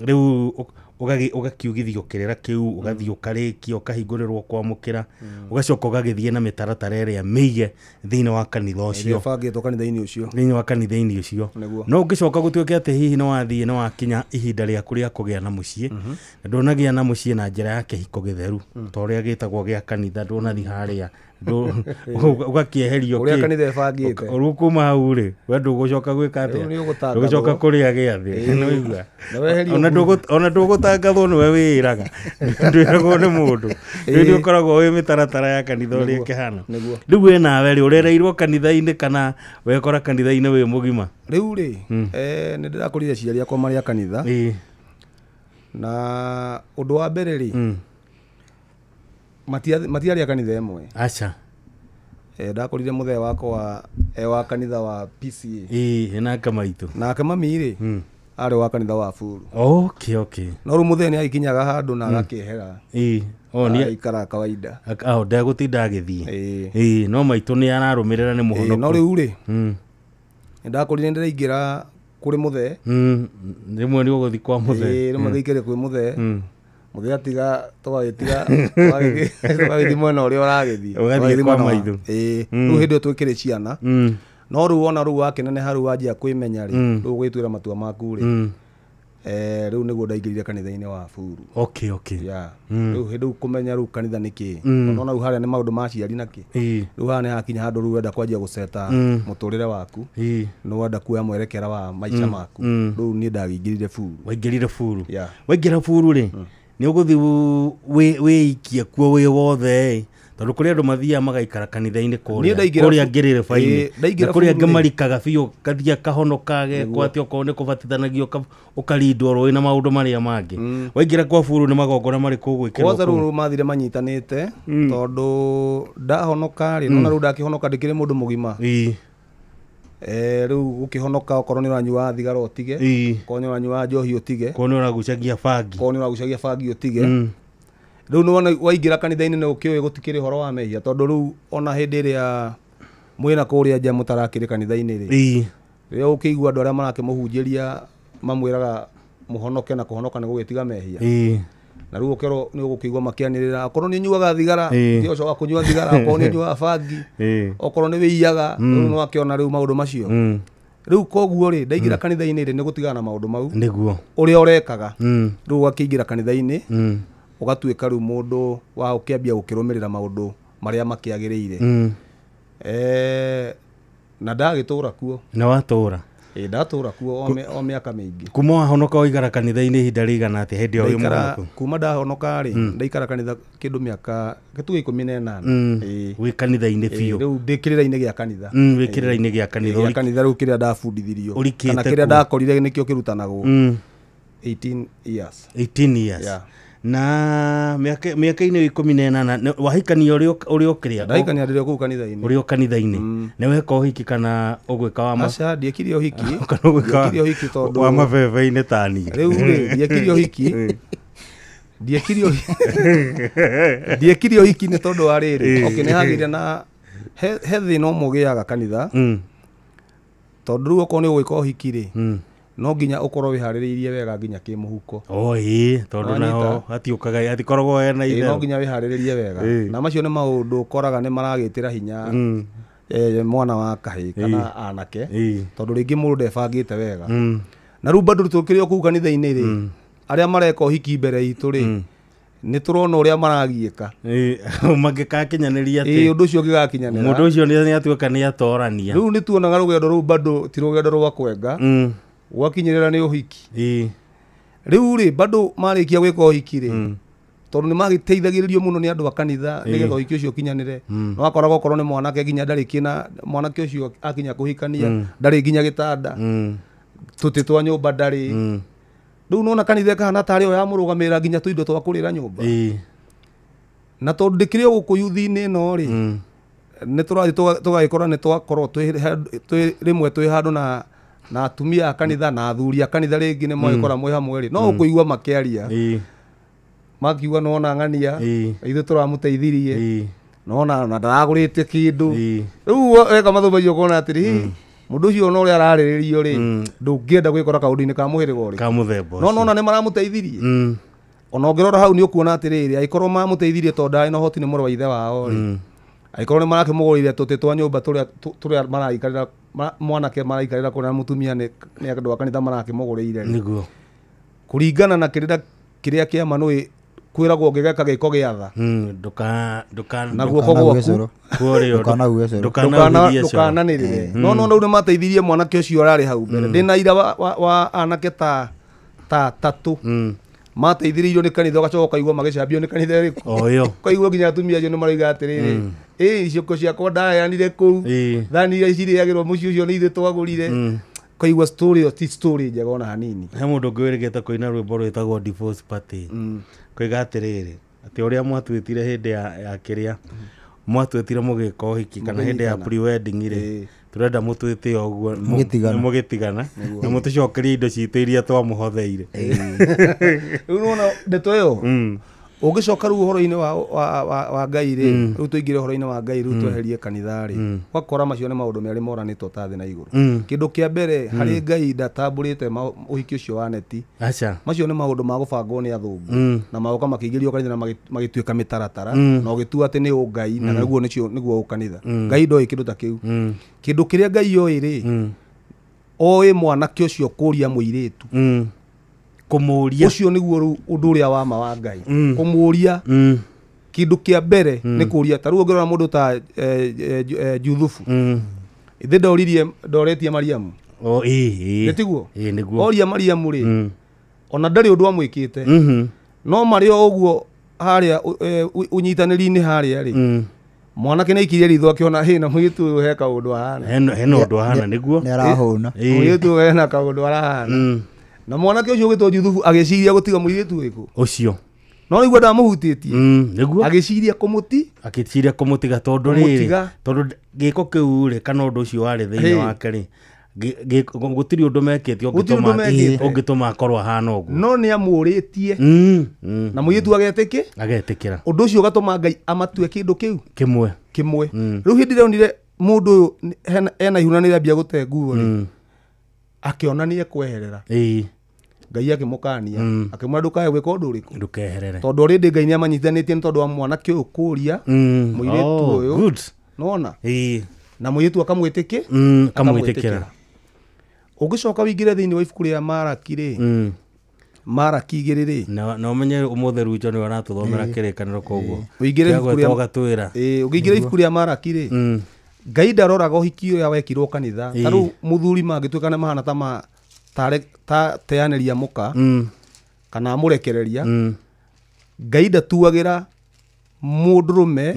Rĩu ũgakiugithio kĩrĩra kĩu, ũgathiĩ ũkarĩkia, ũkahingũrĩrwo kwamũkĩra, ũgacoka ũgagĩthiĩ na mĩtaratara ĩrĩa mĩige thĩinĩ wa kanitha ũcio. Ĩrĩa ĩbangĩtwo kanitha-inĩ ũcio. Thĩinĩ wa kanitha-inĩ ũcio. No ũngĩcoka gũtuĩke atĩ hihi nĩ wathiĩ nĩ wakinya ihinda rĩaku rĩa kũgĩa na mũciĩ, na ndũnagĩa na mũciĩ na njĩra ya kĩhiko gĩtheru, ta ũrĩa gĩtagwo gĩa kanitha, ndũnathiĩ harĩa ũgakĩeherio ũrĩa kanitha ĩbangĩte. Rĩu kuma hau rĩ, we ndũgũcoka gwĩka atĩa? Ndũgũcoka kũrĩa gĩathĩ. Nĩwaigua? Ona ndũgũtangathwo nĩwe wĩĩraga, ndwĩragwo nĩ mũndũ. Rĩu nĩ ũkoragwo wĩ mĩtaratara ya kanitha ũrĩa ĩkĩhana. Rĩu we nawe rĩ, ũrereirwo kanitha-inĩ kana wekora kanitha-inĩ wĩ mũgima? Rĩu rĩ, nĩ ndĩrakũrire aciari akwa marĩ a kanitha. Na ũndũ wa mbere rĩ, matiarĩ a kanitha ĩmwe. Aca. Ndakorire mũthee wakwa e wa kanitha wa PCA. Nake maitũ. Nake mami rĩ, arĩ wa kanitha wa Buru. Okay, okay. No rĩu mũthee nĩ agĩkinyaga handũ na agakĩehera. Aikara kawaida. Ndegũtinda agĩthiĩ. No maitũ nĩ ararũmĩrĩra nĩ mũhonoku. No rĩu rĩ, nĩ ndakorire ndĩraingĩra kũrĩ mũthee. Rĩmwe nĩ ũgũthiĩ kwa mũthee. Rĩmwe ngĩingĩre kwĩ mũthee. Mũthee atiga tũgagĩtiga tũgagĩthiĩ mwena ũrĩa ũragĩthiĩ. Ũgathiĩ kwa maitũ. Rĩu hĩndĩ ĩyo twĩkĩrĩ ciana. No rĩu wona rĩu wakĩneneha rĩu wanjia kwĩmenya rĩ, rĩu ũgwĩtuĩra matua maku rĩ, Rĩu nĩguo ndaingĩrire kanitha-inĩ wa Buru. Okay, okay. Yeah. Mm. Rĩu hĩndĩ kũmenya rĩu kanitha nĩ kĩ. Mm. Ona rĩu harĩa nĩ maũndũ ma aciari na kĩ. Ĩĩ. Rĩu haha nĩ hakinya handũ rĩu wenda kwanjia gũceta mũtũrĩre waku. Ĩĩ. Nĩ wenda kuoya mwerekera wa maica maku. Rĩu niĩ ndagĩingĩrire Buru. Waingĩrire Buru. Yeah. Waingĩra Buru rĩ, nĩ ũgũthiĩ wĩikie kuo wĩ wothe ĩ, tondũ kũrĩ andũ mathiaga magaikara kanitha-inĩ Niĩ kũrĩa ndaingĩra kũrĩa ngĩrĩrĩba-inĩ Ĩĩ, ndaingĩra na kũrĩ angĩ Buru rĩ. marikaga biũ kathiĩ kahonoka gekwo Nĩguo. atĩ okorwo nĩ kũbatithanagio ũkarindwo rũĩ na maũndũ marĩa mangĩ. Waingĩra kwa Buru nĩ magongona marĩkũ ũgwĩkĩrwo Kwanza kũu? rĩu mathire manyitanĩte tondũ ndahonoka rĩ, nona rĩu ndakĩhonoka ndĩkĩrĩ mũndũ mũgima. Ĩĩ. Rĩu gũkĩhonoka okorwo nĩ ũranyua thigara ũtige, Ĩĩ. okorwo nĩ ũranyua njohi ũtige, Okorwo nĩ ũragucagia bangi, okorwo nĩ ũragucagia bangi ũtige. Rĩu nĩwona waingĩra kanitha-inĩ nĩ ũkĩũĩ gũtikĩrĩ ũhoro wa mehia tondũ rĩu ona hĩndĩ ĩrĩa mwĩna kũrĩa nja mũtarakĩrĩ kanitha-inĩ rĩ, Ĩĩ. rĩrĩa ũkĩigua andũ arĩa marakĩmũhunjĩria mamwĩraga mũhonoke na kũhonoka nĩ gũgĩtiga mehia. Ĩĩ. Na rĩu ũkerwo nĩ ũgũkĩigua makĩanĩrĩra okorwo nĩ ũnyuaga thigara, Ĩĩ. tiga ũcoka kũnyua thigara, okorwo nĩ ũnyuaga bangi, Ĩĩ. okorwo nĩ wĩiyaga, rĩu nĩ wakĩona rĩu maũndũ macio. Rĩu koguo rĩ, ndaingĩra kanitha-inĩ rĩ, nĩ gũtigana na maũndũ mau Nĩguo. ũrĩa ũrekaga. Rĩu ũgakĩingĩra kanitha-inĩ, ũgatuĩka rĩu mũndũ wa ũkĩambia gũkĩrũmĩrĩra maũndũ marĩa makĩagĩrĩire. Na ndagĩtũra kuo. Na watũra? Ĩĩ, ndatũra kuo o mĩaka mĩingĩ. Kuma wahonoka waikara kanitha-inĩ ihinda rĩigana atĩa hĩndĩ ĩyo wĩ Ndaikara mũhonoku? kuma ndahonoka rĩ, ndaikara kanitha kĩndũ mĩaka gĩtugo 18. Ĩĩ. Wĩ kanitha-inĩ Ĩĩ, biũ. rĩu ndĩ kĩrĩra-inĩ gĩa kanitha. Wĩ kĩrĩra-inĩ gĩa kanitha. Gĩa kanitha rĩu kĩrĩa ndabundithirio. Ũrikĩte Kana kĩrĩa kuo. ndakorire nĩkĩo kĩrutanagwo. 18 years. 18 years. Yeah. Na mĩaka-inĩ 18 wahikania ũrĩ o kĩrĩa? Ndahikania ndĩrĩ o kũu kanitha-inĩ. Ũrĩ o kanitha-inĩ. Nĩ weka ũhiki kana ũgwĩka wa ma- Aca, ndiekire ũhiki. Kana ũgwĩka Ndiekire ũhiki tondũ wa mabebe-inĩ ta niĩ. Rĩu rĩ, ndiekire ũhiki. Ndiekire ũhiki. Ndiekire ũhiki nĩ tondũ wa rĩrĩ. Okay, nĩ hagĩire na he thĩna ũmwe ũgĩaga kanitha. Tondũ rĩu okorwo nĩ ũgwĩka ũhiki rĩ, no nginya ũkorwo wĩharĩrĩirie wega nginya kĩmũhuko. O ĩĩ, tondũ Wanyita? naho hatiũkaga hatikoragwo hena Ĩĩ, no itherũ. nginya wĩharĩrĩrie wega. Ĩĩ. Na macio nĩ maũndũ ũkoraga nĩ maragĩtĩra hinya mwana wa kahĩĩ kana anake, tondũ rĩngĩ mũndũ ndebangĩte wega. Na rĩu bado tũkĩrĩ o kũu kanitha-inĩ rĩ, arĩa mareka ũhiki mbere itũ rĩ, nĩ tũrona ũrĩa maragiĩka. Ĩĩ, mangĩgakinyanĩria atĩ Ĩĩ, ũndũ ũcio ũngĩgakinyanĩra. Mũndũ ũcio nĩ atuĩka nĩ atorania. Rĩu nĩ tuonaga rũgendo rũu bado ti rũgendo rwa kwenga. Gwakinyĩrĩra nĩ ũhiki. Rĩu rĩ, bado marĩkia gwĩka ũhiki rĩ, tondũ nĩ magĩteithagĩrĩrio mũno nĩ andũ a kanitha nĩgetha ũhiki ũcio ũkinyanĩre. No wakoraga okorwo nĩ mwanake nginya ndarĩ kĩna, mwanake ũcio akinya kũhikania, ndarĩ nginya gĩtanda, tũtĩ twa nyũmba ndarĩ. Rĩu nona kanitha ĩkahana tarĩ o yamũrũgamĩrĩra nginya tũindo twa kũrĩra nyũmba. Na tondũ ndĩkĩrĩ o gũkũ yuthi-inĩ ĩno rĩ, nĩ tũrathiĩ tũgagĩkora nĩ twakorwo twĩ rĩmwe twĩ handũ na atumia a kanitha na athuri a kanitha rĩngĩ nĩ mwagĩkora mwĩ hamwe rĩ, no ũkũigua makĩaria. Makiuga nona ng'ania, ithuĩ tũramũteithirie, nona ona ndaragũrĩte kĩndũ. Rĩu weka mathũ macio ũkona atĩrĩ, mũndũ ũcio ona ũrĩa ararĩrĩrio rĩ, ndũngĩenda gwĩkora kaũndũ-inĩ ka mũhĩrĩga ũrĩkũ. Ka mũthemba No ũcio. nona nĩ maramũteithirie. Ona ũngĩrora hau nĩ ũkuona atĩrĩrĩ, angĩkorwo mamũteithirie tondũ ndarĩ na ũhoti nĩ mũrũ wa ithe wao rĩ, angĩkorwo nĩ marakĩmũgũrĩire tũtĩ twa nyũmba tũrĩa maraikarĩra, mwanake maraikarĩra kũrĩa mũtumia nĩ andũ a kanitha marakĩmũgũrĩire rĩ. Nĩguo. Kũringana na kĩrĩra kĩrĩa kĩama nĩũĩ kwĩragwo ũngĩgeka gĩko gĩa tha. Na guoko gwaku. Ndũkananĩrĩre. No no rĩu nĩ mateithirie mwanake ũcio ũrarĩ hau mbere. Ndĩna ira wa anake ta tatũ. Mateithĩrĩirio nĩ kanitha ũgacoka ũkaigua magĩcambio nĩ kanitha ĩrĩkũ. O ĩyo. Ũkaigua nginya atumia acio nĩ maroiga atĩrĩrĩ, ĩĩ icioko ciakwa ndaheanire kũu, thani iria cirĩagĩrwo mũciĩ ũcio nĩ ithuĩ twagũrire. Ũkaigua story ĩyo ti story njega ona hanini. He mũndũ ũngĩ wĩrĩgĩte kũina rwĩmbo rwĩtagwo divorce party. Koiga atĩrĩrĩ, atĩ ũrĩa mwatwĩtire hĩndĩ ya kĩrĩa, mwatwĩtire mũgĩka ũhiki kana hĩndĩ ya Mũkĩnyitana. pre wedding rĩ, tũrenda mũtwĩte o ũguo Mũgĩtigana. mũgĩtigana na mũtũcokerie indo citũ iria twamũhotheire. Rĩu nĩwona ndeto ĩyo, ũngĩcoka rĩu ũhoro-inĩ wa Ngai rĩ, rĩu tũingĩre ũhoro-inĩ wa Ngai rĩu tweherie kanitha rĩ, ũgakora macio nĩ maũndũ merĩ moranĩtwo ta thĩ na igũrũ. Kĩndũ kĩa mbere harĩ Ngai ndatambũrĩte ũhiki ũcio wa neti. Aca. Macio nĩ maũndũ ma gũbangwo nĩ athũngũ na magoka makĩingĩrio kanitha na magĩtuĩka mĩtaratara na ũgĩtua atĩ nĩ ũngai na nĩguo nĩcio nĩguo ũkanitha. Ngai ndoĩ kĩndũ ta kĩu. Kĩndũ kĩrĩa Ngai oĩ rĩ, oĩ mwanake ũcio kũria mũirĩtu. Kũmũria. Ũcio nĩguo rĩu ũndũ ũrĩa wa ma wa Ngai. Kũmũria. Kĩndũ kĩa mbere nĩ kũria. Ta rĩu ũngĩrora mũndũ ta Juthufu. Ithe ndoririe ndoretie Mariamu. O ĩ. Nĩ tiguo? Ĩ nĩguo. Oria Mariamu rĩ. Ona ndarĩ ũndũ amwĩkĩte. No marĩ o ũguo harĩa ũnyitanĩri-inĩ harĩa rĩ. Mwanake nĩ aikirie ritho akĩona hĩ na mũirĩtu ũyũ he kaũndũ ahana. Hena ũndũ ahana nĩguo. Nĩ arahũna. Mũirĩtu ũyũ hena kaũndũ arahana. Na mwanake ũcio ũgĩtwo Juthufu agĩciria gũtiga mũirĩtu ũrĩkũ? Ũcio. No nĩguo ndamũhutĩtie. Nĩguo. Agĩciria kũmũti. Agĩciria kũmũtiga tondũ rĩrĩ. Tondũ gĩko kĩu rĩ kana ũndũ ũcio warĩ thĩinĩ wake rĩ. Gũtirĩ ũndũ mekĩte ũngĩtũma akorwo ahana ũguo. No nĩ amũrĩtie. Na mũirĩtu agetĩkĩra. Ũndũ ũcio ũgatũma Ngai amatue kĩndũ kĩu kĩmwe. Kĩmwe. Rĩu hĩndĩ ĩrĩa onire mũndũ ũyũ ena ihuna nĩ rĩambia gũte nguo rĩ. Akĩona nĩ ekweherera. Ngai akĩmũkania. Akĩmwĩra ndũkae gwĩka ũndũ ũrĩkũ. Ndũkeherere. Tondũ already Ngai nĩ amanyithanĩtie nĩ tondũ wa mwanake ũyũ kũria mũirĩtu ũyũ. Nĩwona? Na mũirĩtu akamwĩtĩkĩra. Akamwĩtĩkĩra. Ũngĩcoka wĩingĩre thĩinĩ wa ibuku rĩa Maraki rĩ. Maraki 2 rĩ. Na ũmenye ũmũthĩ Rucho nĩwe ũratũthomera kĩrĩkanĩro koguo. Ũingĩre ibuku rĩa ũgatwĩra. Ũngĩingĩra ibuku rĩa Maraki rĩ. Ngai ndaroraga ũhiki ũrĩa wekirwo kanitha. Ta rĩu mũthuri mangĩtuĩka nĩ mahana ta ta teanĩria mũka kana amũrekereria. Ngai ndatuagĩra mũndũrũme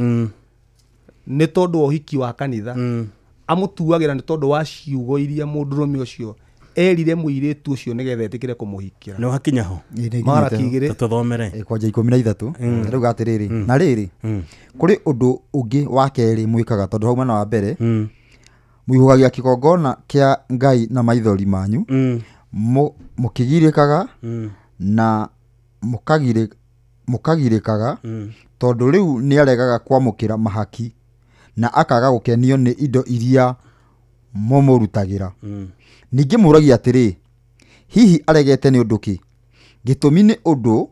nĩ tondũ wa ũhiki wa kanitha. Amũtuagĩra nĩ tondũ wa ciugo iria mũndũrũme ũcio erire mũirĩtu ũcio nĩgetha etĩkĩre kũmũhikĩra. Nĩ wakinya ho. Maraki 2. Tũthomere. Kwanja 13. Rĩu atĩrĩrĩ. Na rĩrĩ. Kũrĩ ũndũ ũngĩ wa kerĩ mwĩkaga tondũ hau mwena wa mbere. Mũihũgagia kĩgongona kĩa Ngai na maithori manyu. Mũkĩgirĩkaga na mũkagirĩkaga tondũ rĩu nĩaregaga kwamũkĩra mahaki na akaga gũkenio nĩ indo iria mũmũrutagĩra. Ningĩ mũragia atĩrĩ, hihi aregete nĩ ũndũ kĩ? Gĩtũmi nĩ ũndũ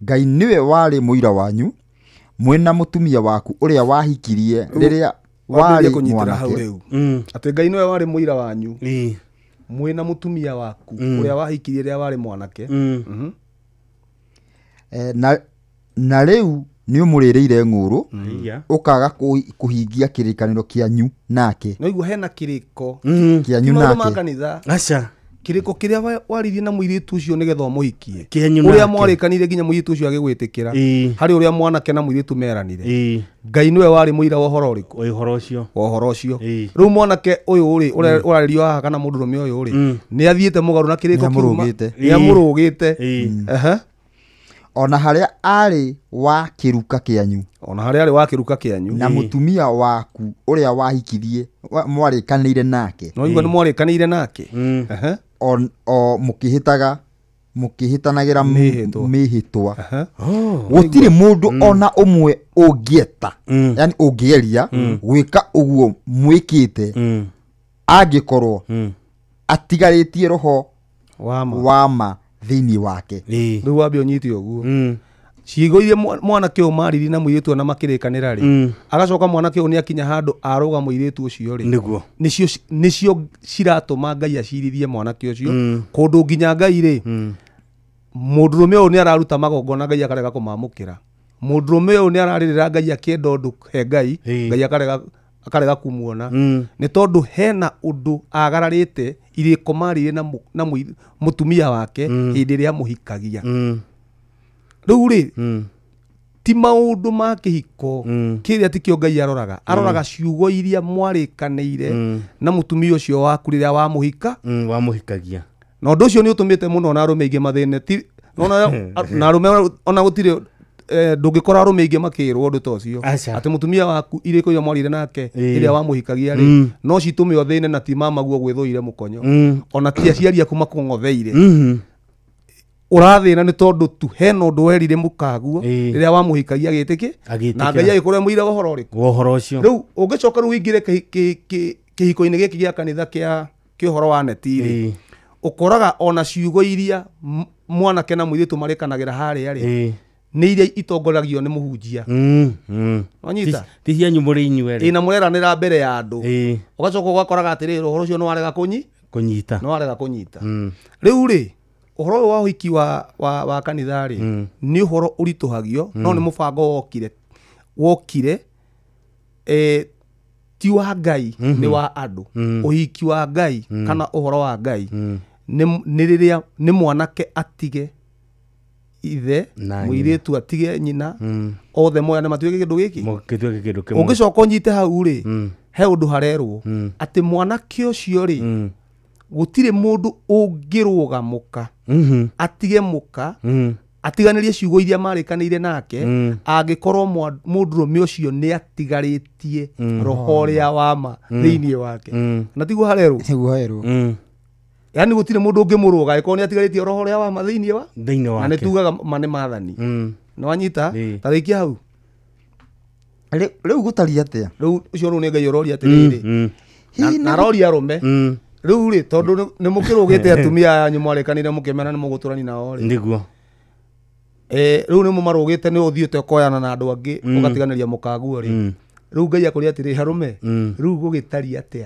Ngai nĩwe warĩ mũira wanyu mwĩna mũtumia waku ũrĩa wahikirie rĩrĩa warĩ mwanake. Atĩ Ngai nĩwe warĩ mũira wanyu mwĩna mũtumia waku ũrĩa wahikirie rĩrĩa warĩ mwanake. Na rĩu nĩ ũmũrĩrĩire ng'ũrũ ũkaga kũhingia kĩrĩkanĩro kĩanyu nake. No igua hena kĩrĩko kĩanyu nake. Kanitha. Aca. Kĩrĩko kĩrĩa waririe na mũirĩtu ũcio nĩgetha ũmũhikie. Ũrĩa mwarĩkanire nginya mũirĩtu ũcio agĩgwĩtĩkĩra. Harĩ ũrĩa mwanake na mũirĩtu meranire. Ngai nĩwe warĩ mũira wa ũhoro ũrĩkũ? Ũhoro ũcio. Wa ũhoro ũcio. Rĩu mwanake ũyũ rĩ ũrarĩrio haha kana mũndũrũme ũyũ rĩ nĩ athiĩte mũgarũ na kĩrĩko kĩu. Nĩ amũrũgĩte. Ona harĩa arĩ wa kĩruka kĩanyu. Ona harĩa arĩ wa kĩruka kĩanyu. Na mũtumia waku ũrĩa wahikirie mwarĩkanĩire nake. No igua nĩ mwarĩkanĩire nake. O mũkĩhĩtaga mũkĩhĩtanagĩra mĩhĩtwa. Gũtirĩ mũndũ ona ũmwe ũngĩeta, yani ũngĩgeria gwĩka ũguo mwĩkĩte angĩkorwo atigarĩtie roho wa ma thĩinĩ wake. Rĩu wambe ũnyite ũguo. Ciĩgo iria mwanake ũyũ mariri na mũirĩtu na makĩrĩkanĩra rĩ. Agacoka mwanake ũyũ nĩakinya handũ arũga mũirĩtu ũcio rĩ. Nĩguo. Nĩcio ciratũma Ngai acirithie mwanake ũcio. Kũndũ nginya Ngai rĩ. Mũndũrũme ũyũ nĩararuta magongona Ngai akarega kũmamũkĩra. Mũndũrũme ũyũ nĩararĩrĩra Ngai akĩenda ũndũ he Ngai. Ngai akarega kumuona. Nĩ tondũ hena ũndũ agararĩte irĩko marire na mũtumia wake hĩndĩ ĩrĩa amũhikagia. Rĩu rĩ ti maũndũ ma kĩhiko kĩrĩa tikĩo Ngai aroraga. Aroraga ciugo iria mwarĩkanĩire na mũtumia ũcio waku rĩrĩa wamũhika. Wamũhikagia. Na ũndũ ũcio nĩ ũtũmĩte mũno na arũme aingĩ mathĩne. Na arũme ona gũtirĩ ndũngĩkora arũme aingĩ makĩrwo ũndũ ta ũcio. Atĩ mũtumia waku irĩko iria mwarire nake ĩrĩa wamũhikagia rĩ no citũme ũthĩne na ti mamaguo gwĩthũire mũkonyo. Ona ti aciari aku makũng'otheire. Ũrathĩna nĩ tondũ tu hena ũndũ werire mũkaguo rĩrĩa wamũhikagia agĩtĩkĩ na Ngai agĩkorwo mũira wa ũhoro ũrĩkũ? Wa ũhoro ũcio. Rĩu ũngĩcoka rĩu ũingĩre kĩhiko-inĩ gĩkĩ gĩa kanitha kĩa ũhoro wa neti rĩ ũkoraga ona ciugo iria mwanake na mũirĩtu marĩkanagĩra harĩa rĩ nĩ iria itongoragio nĩ mũhunjia. Wanyita? Ti cianyu mũrĩ inyuerĩ. Ĩ na mũreranĩra mbere ya andũ. Ũgacoka ũgakoraga atĩrĩrĩ ũhoro ũcio nĩ warega kũnyita. Nĩ warega kũnyita. Rĩu rĩ Ũhoro ũyũ wa ũhiki wa kanitha rĩ, nĩ ũhoro ũritũhagio, no nĩ mũbango wokire ti wa Ngai, nĩ wa andũ. Ũhiki wa Ngai kana ũhoro wa Ngai nĩ rĩrĩa nĩ mwanake atige ithe, mũirĩtu atige nyina, othe moyane matuĩke kĩndũ gĩkĩ. Ũngĩcoka ũnyite hau rĩ, he ũndũ harerwo atĩ mwanake ũcio rĩ, gũtirĩ mũndũ ũngĩrũgamũka atige mũka, atiganĩrie ciugo iria marĩkanĩire nake, angĩkorwo mũndũrũme ũcio nĩ atigarĩtie roho ũrĩa wa ma thĩinĩ wake. Na tiguo harerwo? Nĩguo harerwo. Yaani gũtirĩ mũndũ ũngĩmũrũga angĩkorwo nĩ atigarĩtie roho ũrĩa wa ma thĩinĩ wa wake. Na nĩ tugaga ma nĩ maathani. Nĩ wanyita? Ta rĩkia hau. Rĩu gũtariĩ atĩa? Rĩu ũcio rĩu nĩ Ngai ũroria atĩrĩrĩ. Na aroria arũme. Rĩu rĩ, tondũ nĩ mũkĩrũgĩte atumia anyu mwarĩkanire mũkĩmena nĩ mũgũtũrani nao rĩ. Nĩguo. Rĩu nĩ mũmarũgĩte nĩ ũthiĩte ũkoyana na andũ angĩ ũgatiganĩria mũkaguo rĩ. Rĩu Ngai akũria atĩrĩ, arũme, rĩu gũgĩtariĩ atĩa?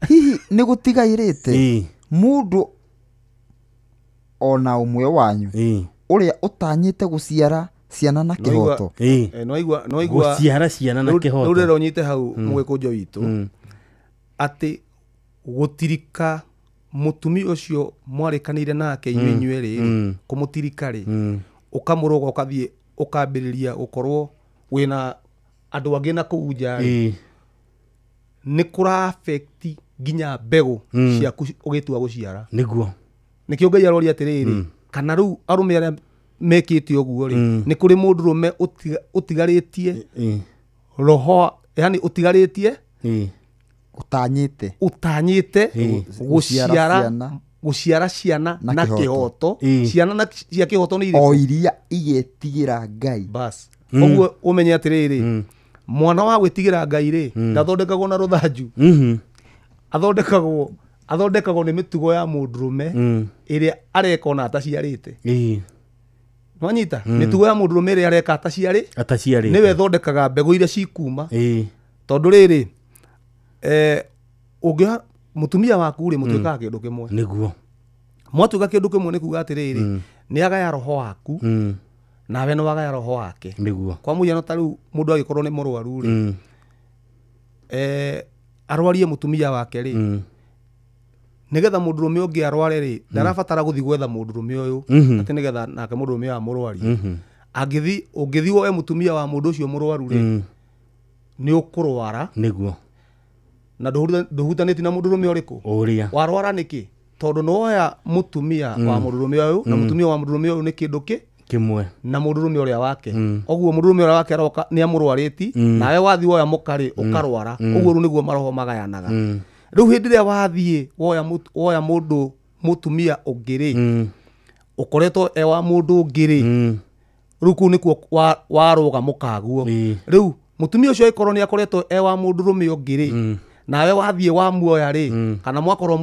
Hihi nĩ gũtigairĩte mũndũ ona ũmwe wanyu ũrĩa ũtanyĩte gũciara ciana na kĩhoto? Gũciara ciana na kĩhoto. Rĩu rĩrĩa ũnyite hau mũgĩkũnjo witũ, atĩ gũtirika mũtumia ũcio mwarĩkanĩire nake inyuĩ inyuerĩ, kũmũtirika rĩ, ũkamũrũga ũkathiĩ ũkambĩrĩria gũkorwo wĩna andũ angĩ na kũu nja rĩ, nĩ kũra affect nginya mbegũ ciaku ũgĩtua gũciara. Nĩguo. Nĩkĩo Ngai aroria atĩrĩrĩ, kana rĩu arũme arĩa mekĩte ũguo rĩ, nĩ kũrĩ mũndũrũme ũtigarĩtie roho, yani ũtigarĩtie ũtanyĩte gũciara ciana na kĩhoto. Ciana na cia kĩhoto nĩ irĩkũ? O iria igetigĩra Ngai. Bas. Ũguo ũmenye atĩrĩrĩ, mwana wa gwĩtigĩra Ngai rĩ, ndathondekagwo na rũthanju. Athondekagwo nĩ mĩtugo ya mũndũrũme ĩrĩa areka ona ataciarĩte. Nwanyita? Mĩtugo ya mũndũrũme ĩrĩa areka ataciarĩ nĩwe ĩthondekaga mbegũ iria cikuma. Tondũ rĩrĩ, ũngĩoha mũtumia waku rĩ, mũtuĩkaga kĩndũ kĩmwe. Nĩguo. Mwatuĩka kĩndũ kĩmwe nĩ kuga atĩrĩrĩ, nĩ agaya roho waku, nawe nĩ wagaya roho wake. Nĩguo. Kwa mũhiano ta rĩu mũndũ angĩkorwo nĩ mũrwaru rĩ, arwarie mũtumia wake rĩ, nĩgetha mũndũrũme ũngĩ arware rĩ, ndarabatara gũthiĩ gwetha mũndũrũme ũyũ, atĩ nĩgetha nake mũndũrũme ũyũ amũrwarie. Angĩthiĩ, ũngĩthiĩ woe mũtumia wa mũndũ ũcio mũrwaru rĩ, nĩ ũkũrwara. Nĩguo. Na ndũhutanĩtie na mũndũrũme ũrĩkũ? Ũrĩa. Warwara nĩkĩ? Tondũ nĩ woya mũtumia wa mũndũrũme ũyũ, na mũtumia wa mũndũrũme ũyũ nĩ kĩndũ kĩmwe na mũndũrũme ũrĩa wake. Ũguo mũndũrũme ũrĩa wake aroka nĩ amũrwarĩti, nawe wathiĩ woya mũka rĩ, ũkarwara. Ũguo rĩu nĩguo maroho magayanaga. Rĩu hĩndĩ ĩrĩa wathiĩ woya mũndũ mũtumia ũngĩ rĩ, ũkoretwo e wa mũndũ ũngĩ rĩ, rĩu kũu nĩkuo warũga mũkaguo. Rĩu mũtumia ũcio angĩkorwo nĩ akoretwo e wa mũndũrũme ũngĩ rĩ, nawe wathiĩ wamuoya rĩ, kana mwakorwo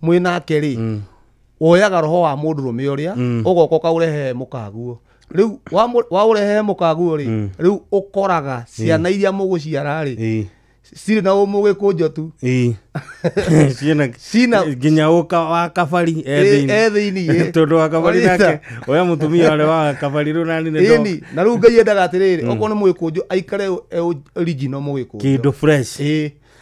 mwĩnake rĩ, woyaga roho wa mũndũrũme ũrĩa, ũgoka ũkaũrehe mũkaguo. Rĩu waũrehe mũkaguo rĩ, rĩu ũkoraga ciana iria mũgũciara rĩ, cirĩ na ũmũgĩkũnjo tu. Ciana nginya ũka wa kabari e thĩinĩ. Tondũ wa kabari nake oya mũtumia ũrĩa wa kabari rĩu nani nĩ ndo. Na rĩu Ngai endaga atĩrĩrĩ, okorwo nĩ mũgĩkũnjo aikare e original mũgĩkũnjo. Kĩndũ fresh.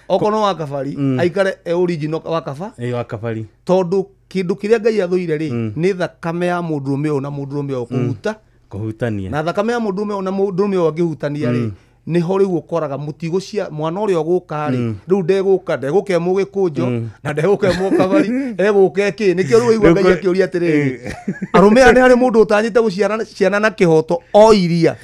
Okorwo nĩ wa kabari aikare e original wa kaba. Wa kabari. Tondũ kĩndũ kĩrĩa Ngai athũire rĩ, nĩ thakame ya mũndũrũme ũyũ na mũndũrũme ũyũ kũhutania. Na thakame ya mũndũrũme ũyũ na mũndũrũme ũyũ angĩhutania rĩ, nĩho rĩu ũkoraga mũtigo cia mwana ũrĩa ũgũka rĩ, rĩu ndegũka e mũgĩkũnjo na ndegũka e mũkabari, egũka ĩkĩ. Nĩkĩo rĩu waigua Ngai akĩũria atĩrĩrĩ, arũme aya nĩ harĩ mũndũ ũtanyĩte gũciara ciana na kĩhoto o iria.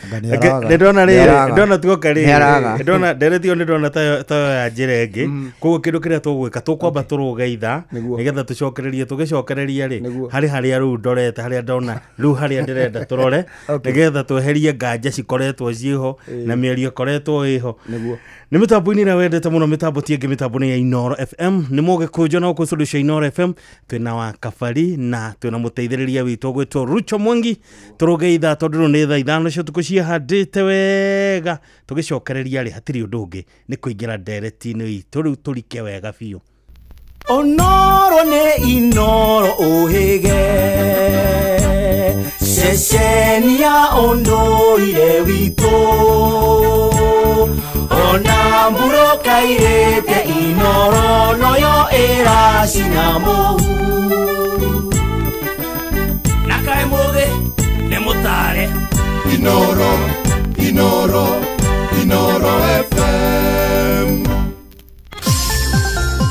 Ndona rĩrĩ, ndona tuoka rĩrĩ, ndona nderetio nĩ ndona tayo ya njĩra ĩngĩ. Koguo kĩndũ kĩrĩa tũgwĩka tũkwamba tũrũge ithaa nĩgetha tũcokererie, tũgĩcokereria rĩ, harĩ harĩa rĩu ndorete, harĩa ndona rĩu harĩa ndĩrenda tũrore nĩgetha tweherie nganja cikoretwo ciĩho na mĩario ĩkoretwo ĩho. Nĩ mĩtambo-inĩ ĩrĩa wendete mũno, mĩtambo ti ĩngĩ, mĩtambo nĩ ya Inooro FM. Nĩ mũgĩkũnjo na gũkũ studio cia Inooro FM twĩna wa kabari na twĩna mũteithĩrĩria witũ ũgwĩtwo Rucho Mwangi. Tũrũge ithaa tondũ rĩu nĩ thaa 5 cia ũtukũ ciĩhandĩte wega. Tũgĩcokereria rĩ, hatirĩ ũndũ ũngĩ nĩ kũingĩra ndereti-inĩ itũ rĩu tũrike wega biũ. Onoro nĩ Inoro ũhĩge ceceni ya ũndũire witũ ona mburoka irĩte Inoro noyo ĩracina mũhu na kaĩ mũgĩ nĩ mũtare Inoro, Inoro, Inoro FM.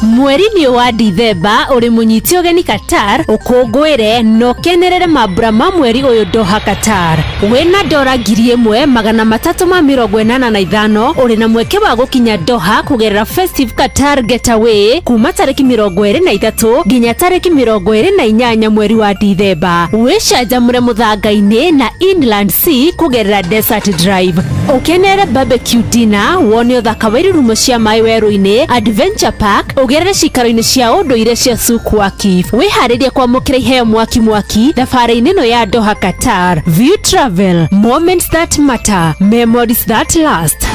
Mweri-inĩ wa Dithemba ũrĩ mũnyiti ũgeni Qatar ũkũngũĩre na ũkenerere mambura ma mweri ũyũ Doha Qatar. Wĩna dora 1385 ũrĩ na mweke wa gũkinya Doha kũgerera Festive Qatar Getaway kuma tarĩki 23 nginya tarĩki 28 mweri wa Dithemba. Wĩcanjamũre mũthanga-inĩ na Inland Sea kũgerera Desert Drive. Ũkenere barbecue dinner, wone ũthaka wa irurumo cia maĩ werũ-inĩ, Adventure Park, ũgerere cikaro-inĩ cia ũndũire cia Souk Waqif. Wĩharĩrie kwamũkĩra iheo mwaki mwaki thabarĩ-inĩ ĩno ya Doha Qatar. View Travel, moments that matter, memories that last.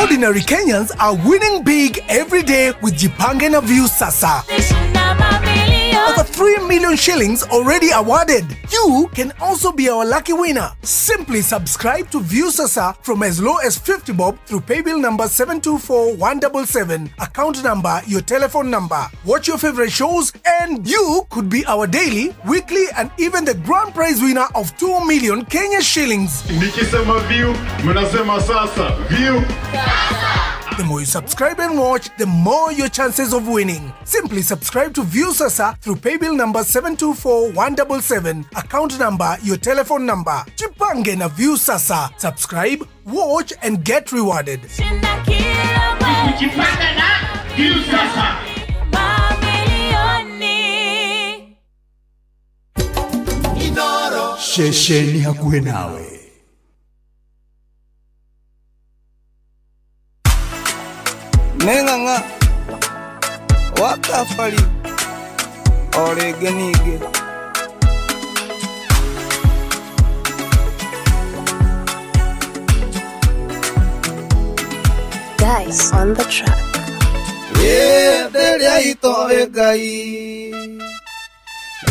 Ordinary Kenyans are winning big every day with Jipange na View Sasa. Over 3 million shillings already awarded. You can also be our lucky winner. Simply subscribe to View Sasa from as low as 50 bob through paybill number 724177, account number, your telephone number. Watch your favorite shows and you could be our daily, weekly and even the grand prize winner of 2 million Kenya shillings. Nikisema view, mnasema sasa. View. The more you subscribe and watch, the more your chances of winning. Simply subscribe to View Sasa through paybill number 724177, account number, your telephone number. Jipange na View Sasa. Subscribe, watch and get rewarded. Jipange na View Sasa. Shesheni hakuhe nawe. Neng'ang'a wakafali orĩngĩ ningĩ. Dice on the track. Rĩrĩa itoĩ Ngai,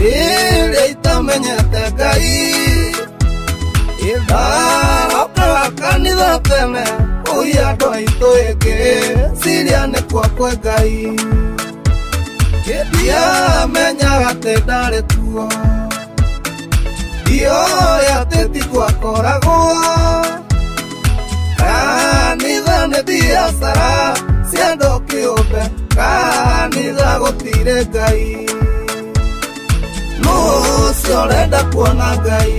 rĩrĩa itamenyete Ngai, ĩtharokaga kanitha tene ũi andũ aitũ ĩngĩ ciria nĩ kwa Ngai. Ndiamenyaga atĩ ndarĩ kuo, ndioĩ atĩ ti gwakoragwo. Kanitha nĩ biacara cia andũ kĩũmbe, kanitha gũtirĩ Ngai. Nũ ũcio ũrenda kuona Ngai?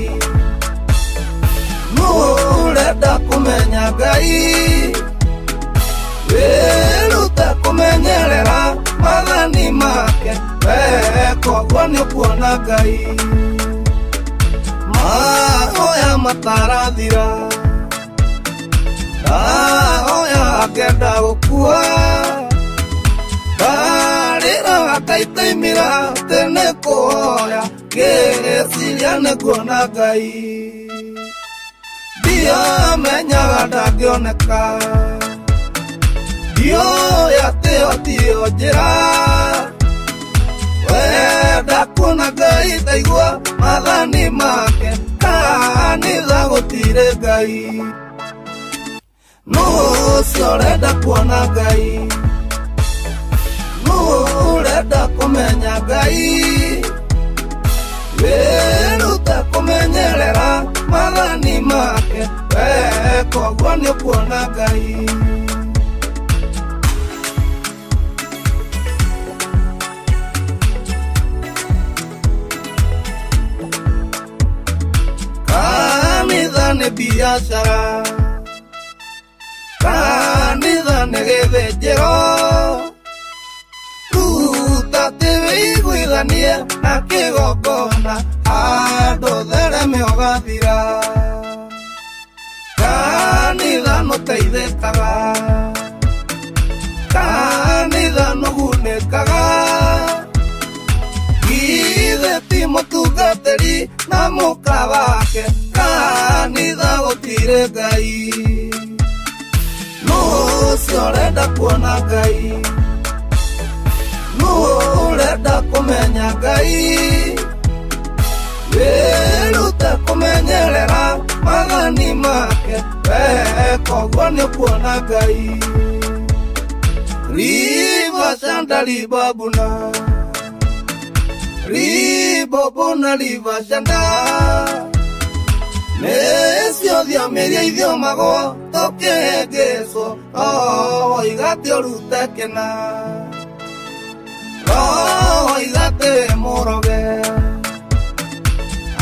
Nũ ũrenda kũmenya Ngai? Wĩrute kũmenyerera maathani make, weka ũguo nĩũkuona Ngai. Mahoya matarathira, ndahoya ngenda gũkua, ndarĩraga ngaitaimĩra atĩ nĩ kũhoya, ngĩciria nĩnguona Ngai. Ndiamenyaga ndangĩoneka, ndioĩ atĩ ĩyo tiyo njĩra. Wenda kuona Ngai taigua maathani make, kanitha gũtirĩ Ngai. Nũ ũcio ũrenda kuona Ngai? Nũ ũrenda kũmenya Ngai? Wĩrute kũmenyerera maathani make, weka ũguo nĩũkuona Ngai. Kanitha nĩ biacara, kanitha nĩ gĩthĩnjĩro, ruta atĩ wĩiguithanie na kĩgongona, handũ thereme ũgathira. Kanitha nũteithĩkaga, kanitha nũgunĩkaga, githĩ ti Mũtungatĩri na mũka wake kanitha gũtirĩ Ngai. Nũ ũcio ũrenda kuona Ngai? Nũ ũrenda kũmenya Ngai? Wĩrute kũmenyerera maathani make, weka ũguo nĩũkuona Ngai. Riba shanda libabuna, ribobona riba shanda, nĩcio thiamiria ithiomagwo tũkĩhĩngĩcwo, oiga atĩ ũrute kĩna, oiga atĩ wĩ mũroge,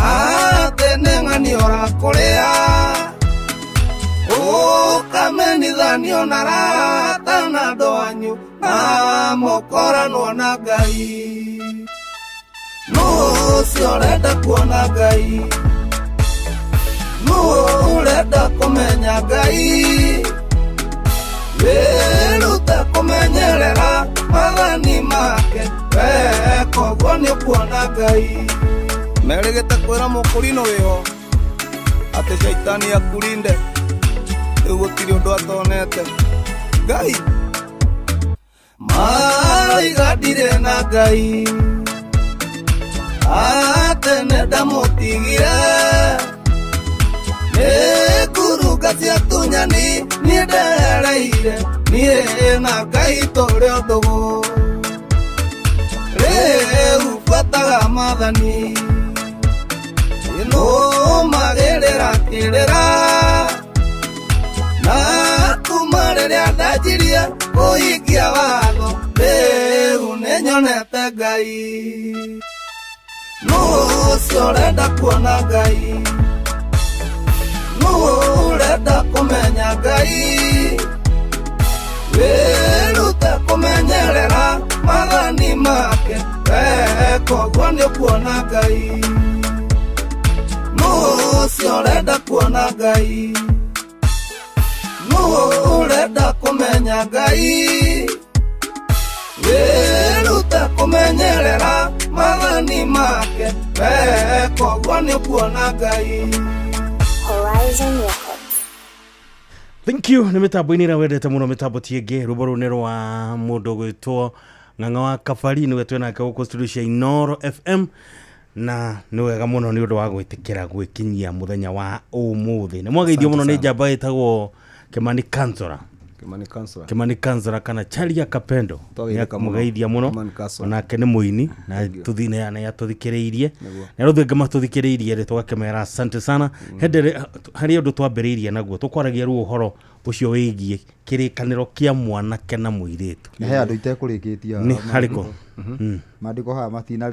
atĩ nĩ ng'ani ũrakũrĩa, ũkamenithanio na arata na andũ anyu, na mũkoranwo na Ngai. Nũ ũcio ũrenda kuona Ngai? Nũ ũrenda kũmenya Ngai? Wĩrute kũmenyerera maathani make, weka ũguo nĩũkuona Ngai. Merĩgĩte kwĩra mũkũrinũ wĩho atĩ caitani akurinde, rĩu gũtirĩ ũndũ atonete. Ngai maroiga ndirĩ na Ngai, atĩ nĩndamũtigire, nĩ ngurunga cia tunyani niĩ ndereire, niĩ na Ngai tũrĩ o ndũgũ. Rĩu buataga maathani, nũmagĩrĩra kĩrĩra, na kuma rĩrĩa ndanjirie kũhingia watho, rĩu nĩnyonete Ngai. Nũ ũcio ũrenda kuona Ngai? Nũ ũrenda kũmenya Ngai? Wĩrute kũmenyerera maathani make, weka ũguo nĩũkuona Ngai. Nũ ũcio ũrenda kuona Ngai? Nũ ũrenda kũmenya Ngai? Wĩrute kũmenyerera maathani make, weka ũguo nĩũkuona Ngai. Horizon Records. Thank you. Nĩ mĩtambo-inĩ ĩrĩa wendete mũno, mĩtambo ti ĩngĩ, rwĩmbo rũu nĩ rwa mũndũ gwĩtwo Ng'ang'a wa Kabari, nĩwe twĩnake gũkũ studio cia Inooro FM, na nĩ wega mũno nĩ ũndũ wa gwĩtĩkĩra gwĩkinyia mũthenya wa ũmũthĩ. Nĩ mwageithio mũno nĩ njamba ĩtagwo Kimani Kansora. Kimani Kansora kana Chalia Kapendo. Mũgeithia mũno, onake nĩ mũini na nĩ atũthikĩrĩirie, na rĩu thĩngĩ matũthikĩrĩirie rĩ tũgakĩmera asante sana. Harĩ ũndũ twambĩrĩirie naguo, tũkwaragia rĩu ũhoro ũcio wĩgiĩ kĩrĩkanĩro kĩa mwanake na mũirĩtu. He andũ itekũrĩkĩtie nĩ harĩkũ? Maandĩko haya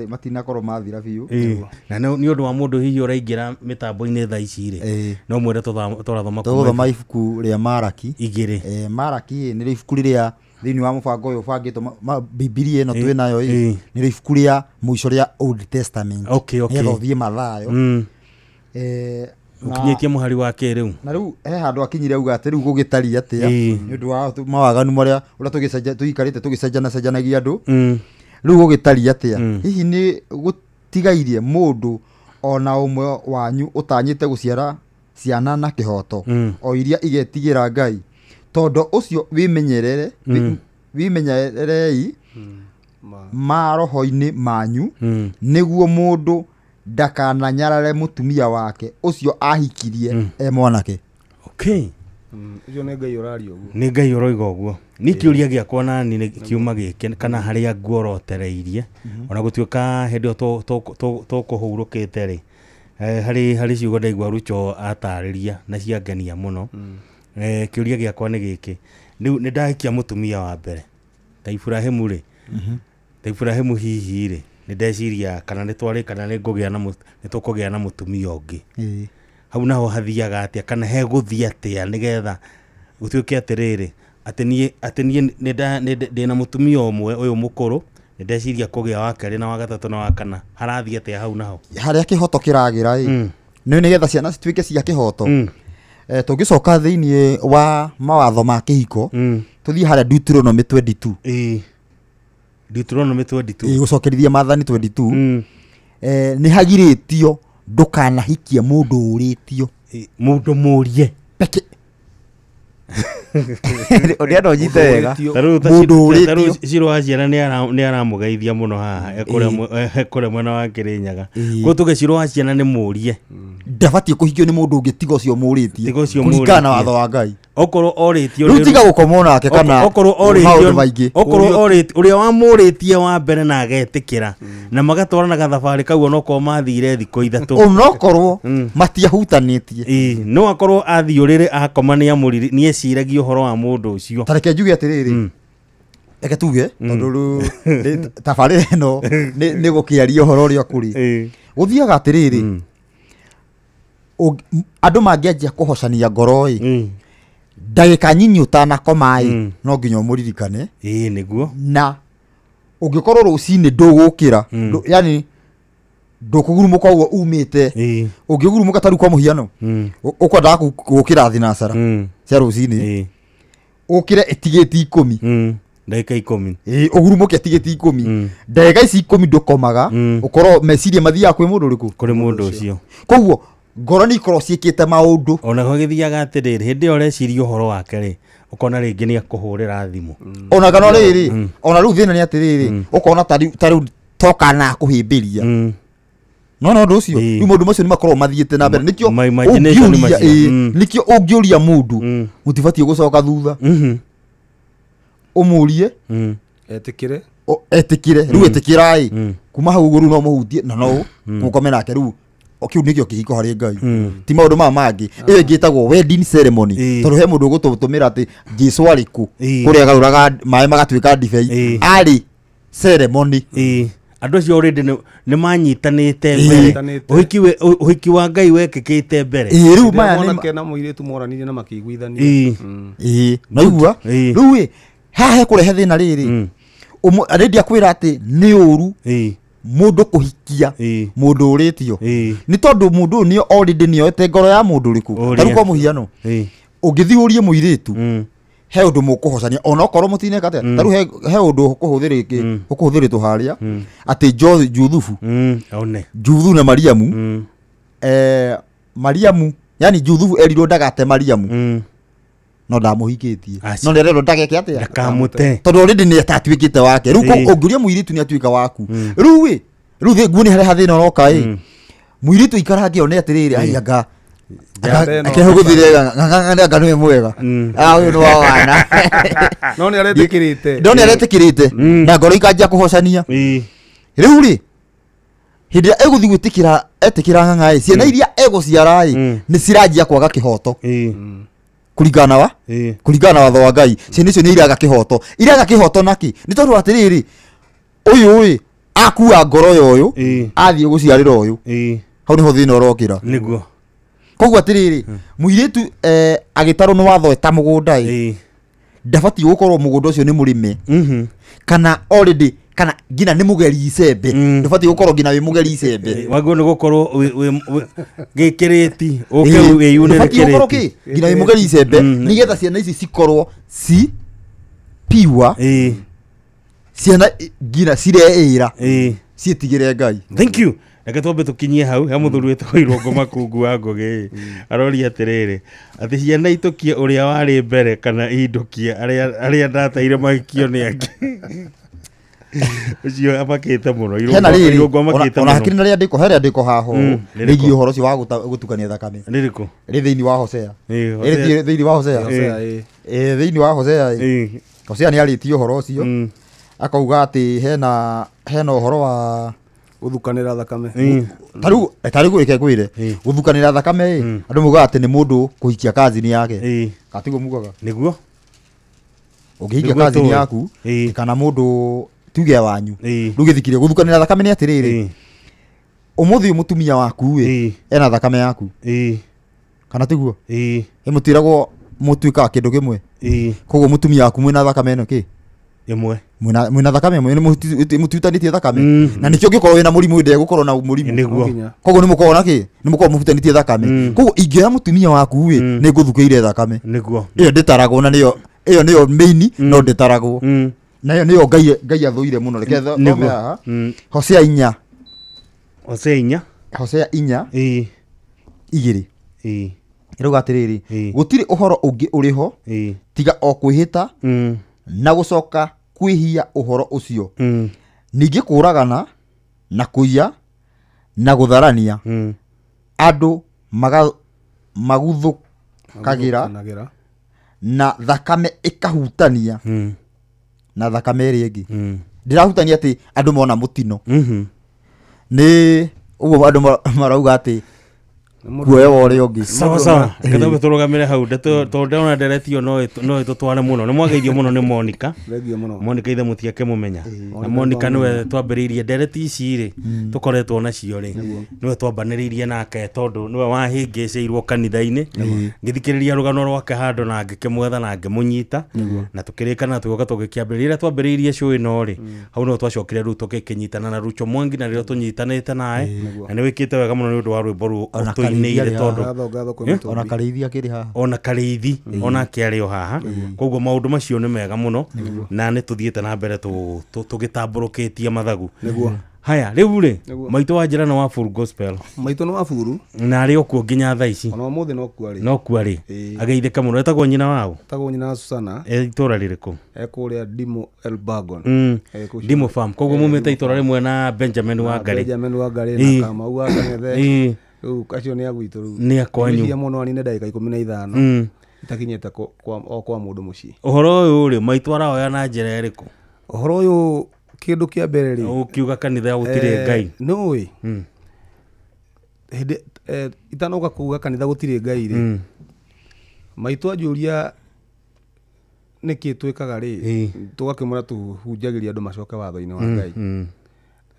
matinakorwo mathira biũ. Na nĩ ũndũ wa mũndũ hihi ũraingĩra mĩtambo-inĩ thaa ici rĩ, no mwĩre tũrathoma tũgũthoma ibuku rĩa Maraki 2. Maraki nĩ ibuku rĩrĩa thĩinĩ wa mũbango ũyũ ũbangĩtwo Bibilia ĩno twĩ nayo ĩ, nĩ ibuku rĩa mũico rĩa Old Testament. Nĩgetha ũthiĩ Mathayo. Ũkinyĩtie mũhari wa kerĩ rĩu. Na rĩu he handũ akinyire auga atĩ rĩu gũgĩtariĩ atĩa nĩ ũndũ wa mawaganu marĩa ũrĩa tũgĩcenjia tũikarĩte tũgĩcenjana cenjanagia andũ. Rĩu gũgĩtariĩ atĩa? Hihi nĩ gũtigairie mũndũ ona ũmwe wanyu ũtanyĩte gũciara ciana na kĩhoto, o iria igetigĩra Ngai? Tondũ ũcio wĩmenyerere wĩmenyererei maroho-inĩ manyu, nĩguo mũndũ ndakananyarare mũtumia wake ũcio ahikirie e mwanake. Okay. Ũcio nĩ Ngai ũraria ũguo. Nĩ Ngai ũroiga ũguo. Nĩ kĩũria gĩakwa nani nĩ kiuma gĩkĩ kana harĩa nguorotereirie, ona gũtuĩka hĩndĩ ĩyo tũkũhurũkĩte rĩ, harĩ ciugo ndaigua Rucho atarĩria na ciangenia mũno. Kĩũria gĩakwa nĩ gĩkĩ, rĩu nĩ ndahikia mũtumia wa mbere ta Iburahĩmu rĩ, ta Iburahĩmu hihi rĩ, nĩ ndeciria kana nĩ twarĩ kana nĩ ngũgĩa na nĩ tũkũgĩa na mũtumia ũngĩ. Hau naho hathiaga atĩa kana hegũthiĩ atĩa nĩgetha gũtuĩke atĩrĩrĩ atĩ niĩ ndĩna mũtumia ũmwe ũyũ mũkũrũ, nĩ ndeciria kũgĩa wa kerĩ na wa gatatũ na wa kana, harathiĩ atĩa hau naho? Harĩa kĩhoto kĩragĩra ĩ, nĩ nĩgetha ciana cituĩke cia kĩhoto. Tũngĩcoka thĩinĩ wa mawatho ma kĩhiko, tũthiĩ harĩa Deuteronomy 22. Deuteronomy 22. Gũcokerithia maathani 22. Nĩ hagirĩtio ndũkanahikie mũndũ ũrĩtio. Mũndũ mũrie. Peke. Ũrĩa no nyite wega. Mũndũ ũrĩtio. Ciro wa ciana nĩ aramũgeithia mũno haha ekũrĩa mwena wa Kĩrĩnyaga. Koguo tuge Ciro wa ciana nĩ mũrie. Ndabatiĩ kũhikio nĩ mũndũ ũngĩ tiga ũcio mũrĩtie. Kũringana na watho wa Ngai. Okorwo orĩtio rĩu tiga gũkomwo nake kana okorwo orĩtio okorwo orĩtio ũrĩa wamũrĩtie wa mbere na agetĩkĩra na magatwarana gathabarĩ kau onokorwo mathire thikũ 3 onokorwo matiahutanĩtie. Ĩĩ no akorwo athiĩ ũrĩrĩ akoma nĩ eciragia ũhoro wa mũndũ ũcio. Ta reke njuge atĩrĩrĩ, reke tuge tondũ rĩu tabarĩra ĩno nĩ gũkĩaria ũhoro ũrĩa kũrĩ. Gũthiaga atĩrĩrĩ, andũ mangĩanjia kũhocania ngoro ĩ ndagĩka nyinyi ũtanakoma ĩ no nginya ũmũririkane. Ĩĩ nĩguo. Na ũngĩkorwo rũcinĩ ndũgũkĩra, yani ndũkũgurumũka ũguo umĩte, ũngĩgurumũka ta rĩu kwa mũhiano ũkwendaga gũkĩra thinacara cia rũcinĩ, ũkĩre ĩtigĩti 10 ndagĩka 10 ĩĩ ũgurumũke ĩtigĩti 10 ndagĩka ici 10 ndũkomaga, ũkorwo meciria mathiaga kwĩ mũndũ ũrĩkũ? Kũrĩ mũndũ ũcio. Koguo ngoro nĩ ikorwo ciĩkĩte maũndũ. Ona gũgĩthiaga atĩrĩrĩ, hĩndĩ ĩyo ũreciria ũhoro wake rĩ, ũkona rĩngĩ nĩ akũhũrĩra thimũ. Ona kana rĩrĩ, ona rĩu thĩna nĩ atĩrĩrĩ, ũkona ta rĩu toka na kũhĩmbĩria. No ũndũ ũcio, rĩu maũndũ macio nĩ makoragwo mathiĩte na mbere. Nĩkĩo nĩkĩo ũngĩũria mũndũ mũtibatiĩ gũcoka thutha. Ũmũrie etĩkĩre. Etĩkĩre, rĩu etĩkĩra ĩ kuma hau ũguo rĩu no mũhutie na no mũkome nake rĩu. Kĩu nĩkĩo kĩhiko harĩ Ngai. Ti maũndũ maya mangĩ. Ĩyo ĩngĩ ĩtagwo wedding ceremony. Tondũ he mũndũ ũgũtũtũmĩra atĩ Jesũ arĩ kũ, kũrĩa agarũraga maĩ magatuĩka ndibei. Arĩ ceremony. Andũ acio already nĩ manyitanĩte mbere. Ũhiki wa Ngai wekĩkĩte mbere. Rĩu maya nĩ mwanake na mũirĩtu moranirie na makĩiguithania. Ĩĩ naigua. Rĩu ĩ haha hekũrehe thĩna rĩrĩ. Arĩndia kwĩra atĩ nĩ ũru mũndũ kũhikia mũndũ ũrĩtio. Nĩ tondũ mũndũ ũyũ nĩ already nĩoete ngoro ya mũndũ ũrĩkũ. Ta rĩu kwa mũhiano, ũngĩthiĩ ũrie mũirĩtu he ũndũ mũkũhocania onokorwo mũtineka atĩa. Ta rĩu he ũndũ ũkũhũthĩrĩtwo harĩa atĩ Juthubu Juthu na Mariamu, Mariamu yani Juthubu erirwo ndagate Mariamu no ndamũhikĩtie, no nĩarerwo ndageke atĩa, ndakamũte, tondũ already nĩ atatuĩkĩte wake. Rĩu ũngĩũria mũirĩtu nĩ atuĩka waku. Rĩu ĩ rĩu nguo nĩ harĩa thĩna ũroka ĩ mũirĩtu aikarange one atĩrĩrĩ, ai anga akehũgũthire anga nĩwe mwega, ũyũ nĩ wa wana, no nĩ aretĩkĩrĩte, no nĩ aretĩkĩrĩte na ngoro ikanjia kũhocania. Rĩu rĩ hĩndĩ ĩrĩa egũthiĩ gwĩtĩkĩra etĩkĩra ng'ang'a ĩ ciana iria egũciara ĩ nĩ ciranjia kwaga kĩhoto kũringana wa kũringana na watho wa Ngai. Ciana icio nĩ iraga kĩhoto, iraga kĩhoto naki nĩ tondũ atĩrĩrĩ, ũyũ ĩ akua ngoro ya ũyũ athiĩ gũciarĩra ũyũ, hau nĩho thĩna ũrokĩra. Nĩguo. Koguo atĩrĩrĩ, mũirĩtu agĩtarwo nĩ watho eta mũgũnda ĩ ndabatiĩ gũkorwo mũgũnda ũcio nĩ mũrĩme kana already kana nginya nĩ mũgeri icembe, ndũbatiĩ gũkorwo nginya wĩ mũgeri icembe. Wagwo nĩ gũkorwo gĩkĩrĩti ũke wĩyunĩre kĩrĩti, nginya wĩ mũgeri icembe, nĩgetha ciana ici cikorwo ci pure, ciana nginya cireĩra ciĩtigĩre Ngai. Thank you. Reke twambe tũkinyie hau he mũthuri wĩtagwo Irũngũ Makungu wa Ngũgĩ aroria atĩrĩrĩ, atĩ ciana itũkie ũrĩa warĩ mbere kana indũkie arĩa ndateire mahikio nĩ angĩ. Ũcio amakĩte mũno, Irũngũ amakĩte mũno. Ona hakĩrĩ na rĩandĩko, he rĩandĩko haho rĩgiĩ ũhoro ũcio wa gũtukania thakame. Rĩrĩkũ? Rĩ thĩinĩ wa Hosea. Rĩ thĩinĩ wa Hosea. Thĩinĩ wa Hosea. Hosea nĩ arĩtie ũhoro ũcio akauga atĩ hena ũhoro wa gũthukanĩra thakame. Ta rĩu reke ngwĩre, gũthukanĩra thakame ĩ andũ maugaga atĩ nĩ mũndũ kũhikia kazini yake. Katiguo mugaga? Nĩguo. Ũngĩhikia kazini yaku kana mũndũ tuge wanyu rĩu gĩthikirie gũthukanĩra thakame nĩ atĩrĩrĩ, ũmũthĩ ũyũ mũtumia waku ĩ ena thakame yaku kana tiguo? Ĩ mũtiragwo mũtuĩkaga kĩndũ kĩmwe, koguo mũtumia waku mwĩna thakame ĩno kĩ ĩmwe, mwĩna thakame ĩmwe, mũtihutanĩtie thakame, na nĩkĩo ũngĩkorwo wĩna mũrimũ ndegũkorwo na mũrimũ. Nĩguo. Koguo nĩ mũkorwo na kĩ, nĩ mũkorwo mũhutanĩtie thakame. Koguo ingĩoya mũtumia waku ĩ nĩ ngũthukĩire thakame. Nĩguo. Ĩyo ndĩtaragwo na nĩyo ĩyo nĩyo main, no ndĩtaragwo. Na ĩyo nĩyo Ngai athũire mũno. Reke thome haha. Hosea 4. Hosea 4 Hosea 4 2 ĩrauga atĩrĩrĩ, gũtirĩ ũhoro ũngĩ ũrĩ ho tiga o kwĩhĩta na gũcoka kwĩhia ũhoro ũcio, ningĩ kũũragana na kũiya na gũtharania, andũ maguthũkagĩra na thakame ĩkahutania na thakame ĩrĩa ĩngĩ. Ndĩrahutania atĩ andũ mona mũtino nĩ ũguo andũ marauga atĩ kuoya wa ũrĩa ũngĩ. Sawa sawa, ngetha tũrũgamĩre hau tondũ ndĩrona ndereti ĩyo no ĩtũtware mũno. Nĩ mwageithio mũno nĩ Monica. Monica ithe mũtiakĩmũmenya. Na Monica nĩwe twambĩrĩirie ndereti ici rĩ, tũkoretwo nacio rĩ, nĩwe twambanĩrĩirie nake tondũ nĩwe wahĩngĩcĩirwo kanitha-inĩ. Ngĩthikĩrĩria rũgano rwake handũ na ngĩkĩmwetha na ngĩmũnyita na tũkĩrĩkana tũgĩũka tũgĩkĩambĩrĩria. Rĩrĩa twambĩrĩirie show ĩno rĩ, hau no twacokire rĩu tũgĩkĩnyitana na Rucho Mwangi na rĩrĩa tũnyitanĩte naye, na nĩ wĩkĩte wega mũno nĩ ũndũ wa rwĩmbo rũu tũinĩire tondũ ona Karĩithi akĩrĩ haha, ona Karĩithi onake arĩ o haha. Koguo maũndũ macio nĩ mega mũno na nĩ tũthiĩte na mbere tũgĩtambũrũkĩtie mathagu. Haya rĩu rĩ, maitũ wa njĩra nĩ wa Full Gospel. Maitũ nĩ wa Furu na arĩ o kuo nginya thaa ici. Ona ũmũthĩ no kuo arĩ. No kuo arĩ. Ageithĩka mũno. Etagwo nyina waũ? Etagwo nyina wa Susana. E itũra rĩrĩkũ? E kũrĩa Dimo Elbagon. Dimo Farm. Koguo mumĩte itũra rĩmwe na Benjamin Wangari. Benjamin Wangari na Kamau wa Kang'ethe. Rĩu acio nĩ a gwitũ rĩu. Nĩ a kwanyu. Nĩ mũno anine ndagĩka 15 itakinyĩte o kwa mũndũ mũciĩ. Ũhoro ũyũ rĩ, maitũ araoya na njĩra ĩrĩkũ? Ũhoro ũyũ kĩndũ kĩa mbere rĩ, ũkiuga kanitha gũtirĩ Ngai. Nĩũĩ hĩndĩ itanoka kuga kanitha gũtirĩ Ngai rĩ, maitũ anjũria nĩkĩ twĩkaga rĩ, tũgakĩmwĩra tũhunjagĩria andũ macoke watho-inĩ wa Ngai.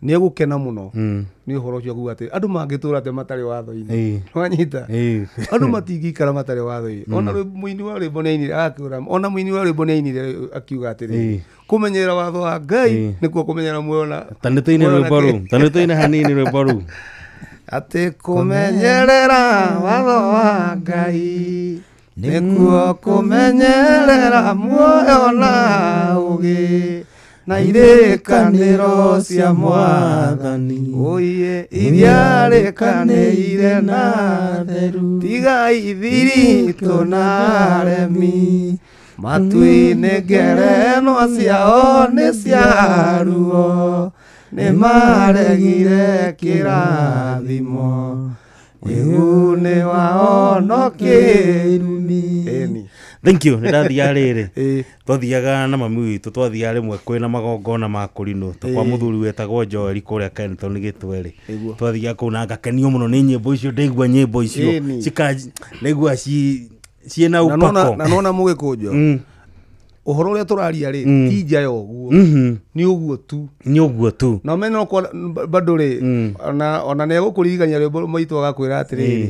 Nĩ egũkena mũno nĩ ũhoro ũcio kuga atĩ andũ mangĩtũra atĩa matarĩ watho-inĩ. Wanyita? Andũ matingĩikara matarĩ watho-inĩ. Ona mũini wa rwĩmbo nĩainire akĩũra, ona mũini wa rwĩmbo nĩainire akiuga atĩrĩrĩ, kũmenyerera watho wa Ngai nĩkuo kũmenyerera muoyo na ta nĩtũine rwĩmbo rũu, ta nĩtũine hanini rwĩmbo rũu. Atĩ kũmenyerera watho wa Ngai nĩkuo kũmenyerera muoyo na ũũgĩ na irĩkanĩro cia mwathani oiye iria rĩkanĩire na theru, tiga ithiritũ na aremi matu-inĩ ngerenwa ciao nĩ cia ruo, nĩ maregire kĩrathimo wĩhu nĩ wao no kĩrumi. Thank you. Ndathiaga rĩrĩ, twathiaga na mami witũ, twathiaga rĩmwe kwĩna magongona ma kũrinũ kwa mũthuri wetagwo Joel kũrĩa Kenton Gĩtwere. Twathiaga kũu na ngakenio mũno nĩ nyĩmbo icio, ndaigua nyĩmbo icio ndaigua ciĩna upako. Na nona mũgĩkũnjo ũhoro ũrĩa tũraria rĩ ti nja ya ũguo, nĩ ũguo tu, nĩ ũguo tu. Na ũmenye no bado rĩ, ona nĩ egũkũririkania rwĩmbo maitũ agakwĩra atĩrĩrĩ,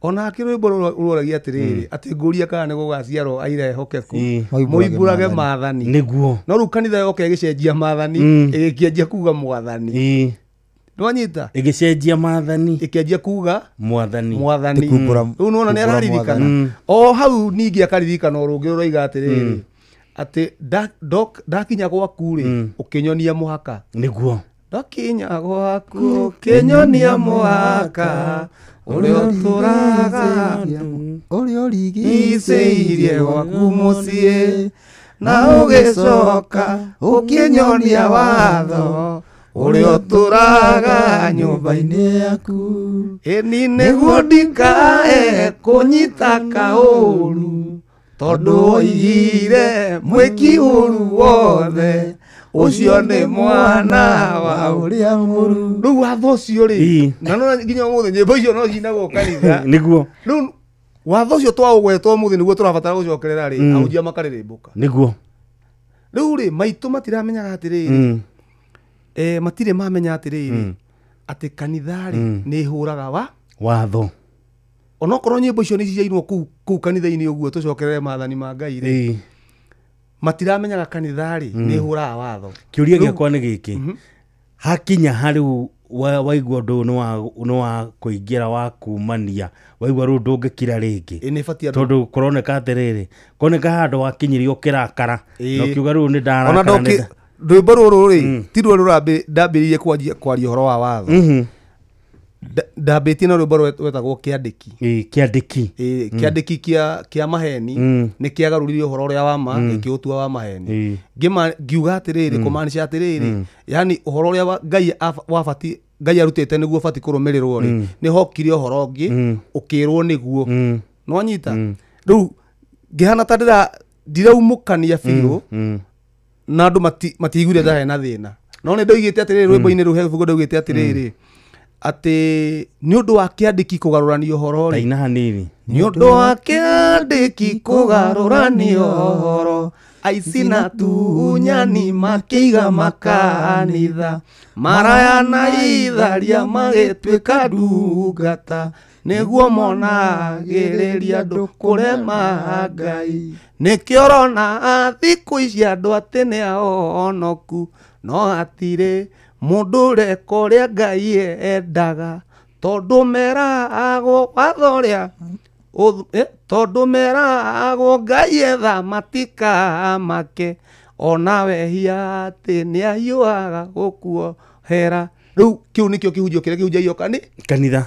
ona akĩ rwĩmbo rũroragia atĩrĩrĩ, atĩ ngũria kana nĩ gũgaciarwo aira ehokeku moimbũrage maathani. Nĩguo. No rĩu kanitha yoka ĩgĩcenjia maathani, ĩgĩkĩanjia kuga mwathani. Nĩwanyita? Ĩgĩcenjia maathani, ĩkĩanjia kuga mwathani. Mwathani. Rĩu nĩwona nĩ araririkana. O hau ningĩ akaririkana o rũngĩ rũroiga atĩrĩrĩ, atĩ ndakinya gwaku rĩ, ũkĩnyonia mũhaka. Nĩguo. Ndakinya gwaku ũkĩnyonia mũhaka ũrĩa ũtũraga ũrĩa ũrigicĩirie gwaku mũciĩ, na ũgĩcoka ũkĩnyonia watho ũrĩa ũtũraga nyũmba-inĩ yaku. Ĩni nĩguo ndikae kũnyita kaũru, tondũ oigire mwĩki ũru wothe ũcio nĩ mwana wa ũrĩa mũru. Rĩu watho ũcio rĩ, na no nginya ũmũthĩ nyĩmbo icio no cinagwo kanitha. Nĩguo. Rĩu watho ũcio twaũgwetwo ũmũthĩ nĩguo tũrabatara gũcokerera rĩ, ahunjia makarĩrĩmbũka. Nĩguo. Rĩu rĩ, maitũ matiramenyaga atĩrĩrĩ, matirĩ mamenya atĩrĩrĩ, atĩ kanitha rĩ nĩ ĩhũraga wa watho. Onokorwo nyĩmbo icio nĩ ciainwo kũu kanitha-inĩ ũguo tũcokerere maathani ma Ngai rĩ, matiramenyaga kanitha rĩ nĩ ĩhũraga watho. Kĩũria gĩakwa nĩ gĩkĩ, hakinya harĩ waigua ũndũ nĩ wa kũingĩra wa kumania, waigua rĩu ndũngĩkira rĩngĩ, tondũ kũroneka atĩrĩrĩ, kũroneka handũ wakinyirio ũkĩrakara na ũkiuga rĩu nĩ ndarakara. Rwĩmbo rũrũ rĩ ti ruo ndambĩrĩirie kwaria ũhoro wa watho. Ndambĩtie na rwĩmbo rwetagwo kĩandĩki. Kĩandĩki. Kĩandĩki kĩa maheni nĩ kĩagarũrire ũhoro ũrĩa wa ma gĩkĩũtua wa maheni. Ngiuga atĩrĩrĩ, kũmaanisha atĩrĩrĩ, yani ũhoro ũrĩa Ngai wabati Ngai arutĩte nĩguo ũbatiĩ kũrũmĩrĩrwo rĩ, nĩ hokire ũhoro ũngĩ ũkĩrwo nĩguo. Nĩwanyita? Rĩu ngĩhana ta ndiraumũkania biũ na andũ matiiguire ta hena thĩna. No nĩ ndoigĩte atĩrĩrĩ rwĩmbo-inĩ rũu he bugu ndoigĩte atĩrĩrĩ atĩ nĩ ũndũ wa kĩandĩki kũgarũrania ũhoro rĩ. Taina hanini. Nĩ ũndũ wa kĩandĩki kũgarũrania ũhoro, aici na tunyani makĩiga makanitha, maraya na itharia magĩtuĩka ndungata, nĩguo monagĩrĩria andũ kũrema Ngai. Nĩkĩo ũrona thikũ ici andũ atĩ nĩ ahonoku, no hatirĩ mũndũ ũreka ũrĩa Ngai endaga, tondũ meragwo watho ũrĩa tondũ meragwo Ngai etha matikamake, ona wehia atĩ nĩahiũhaga gũkuohera. Rĩu kĩu nĩkĩo kĩhunjio kĩrĩa kĩhunjagio kanitha.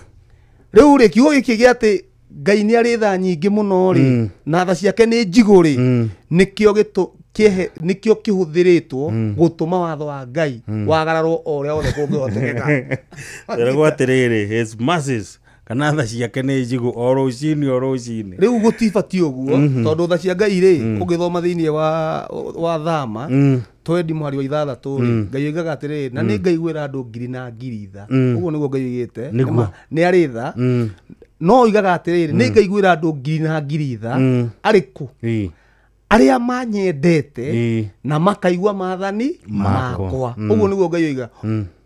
Rĩu rĩ, kiugo gĩkĩ gĩa atĩ Ngai nĩ arĩ tha nyingĩ mũno rĩ, na tha ciake nĩ njigũ rĩ, nĩkĩo kĩhũthĩrĩtwo gũtũma watho wa Ngai wagararwo o ũrĩa wothe kũngĩhotekeka. Eragwo atĩrĩrĩ, his mercies kana tha ciake nĩ njigũ o rũcinĩ o rũcinĩ. Rĩu gũtibatiĩ ũguo, tondũ tha cia Ngai rĩ, ũngĩthoma thĩinĩ wa Thama twendi mũhari wa 6 rĩ, Ngai oigaga atĩrĩrĩ, na nĩ ngaiguĩra andũ ngiri na ngiri tha. Ũguo nĩguo Ngai oigĩte, nĩ arĩ tha. No oigaga atĩrĩrĩ, nĩ ngaiguĩra andũ ngiri na ngiri tha, arĩkũ? Arĩa manyendete na makaigua maathani makwa. Ũguo nĩguo Ngai oiga.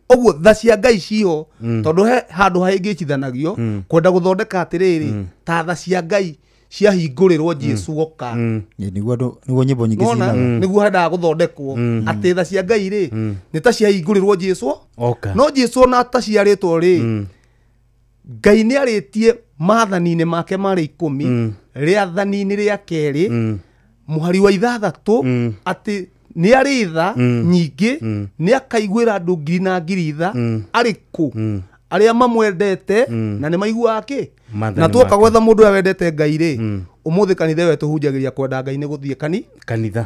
Ũguo tha cia Ngai ciho, tondũ he handũ hahĩngĩcithanagio kwenda gũthondeka atĩrĩrĩ, ta tha cia Ngai ciahingũrĩrwo Jesũ oka. Nĩguo nyĩmbo nyingĩ cinaga. Nĩguo hendaga gũthondekwo atĩ tha cia Ngai rĩ, nĩ ta ciahingũrĩrwo Jesũ oka. No Jesũ ona ataciarĩtwo rĩ, Ngai nĩ arĩtie maathani-inĩ make marĩ 10, rĩathani-inĩ rĩa kerĩ mũhari wa 6 atĩ nĩ arĩ tha nyingĩ, nĩ akaiguĩra andũ ngiri na ngiri tha, arĩkũ? Arĩa mamwendete na nĩ maiguaga kĩ? Na tuoka gwetha mũndũ ũrĩa wendete Ngai rĩ, ũmũthĩ kanitha ĩyo tũhunjagĩria kwenda Ngai nĩ gũthiĩ kanitha.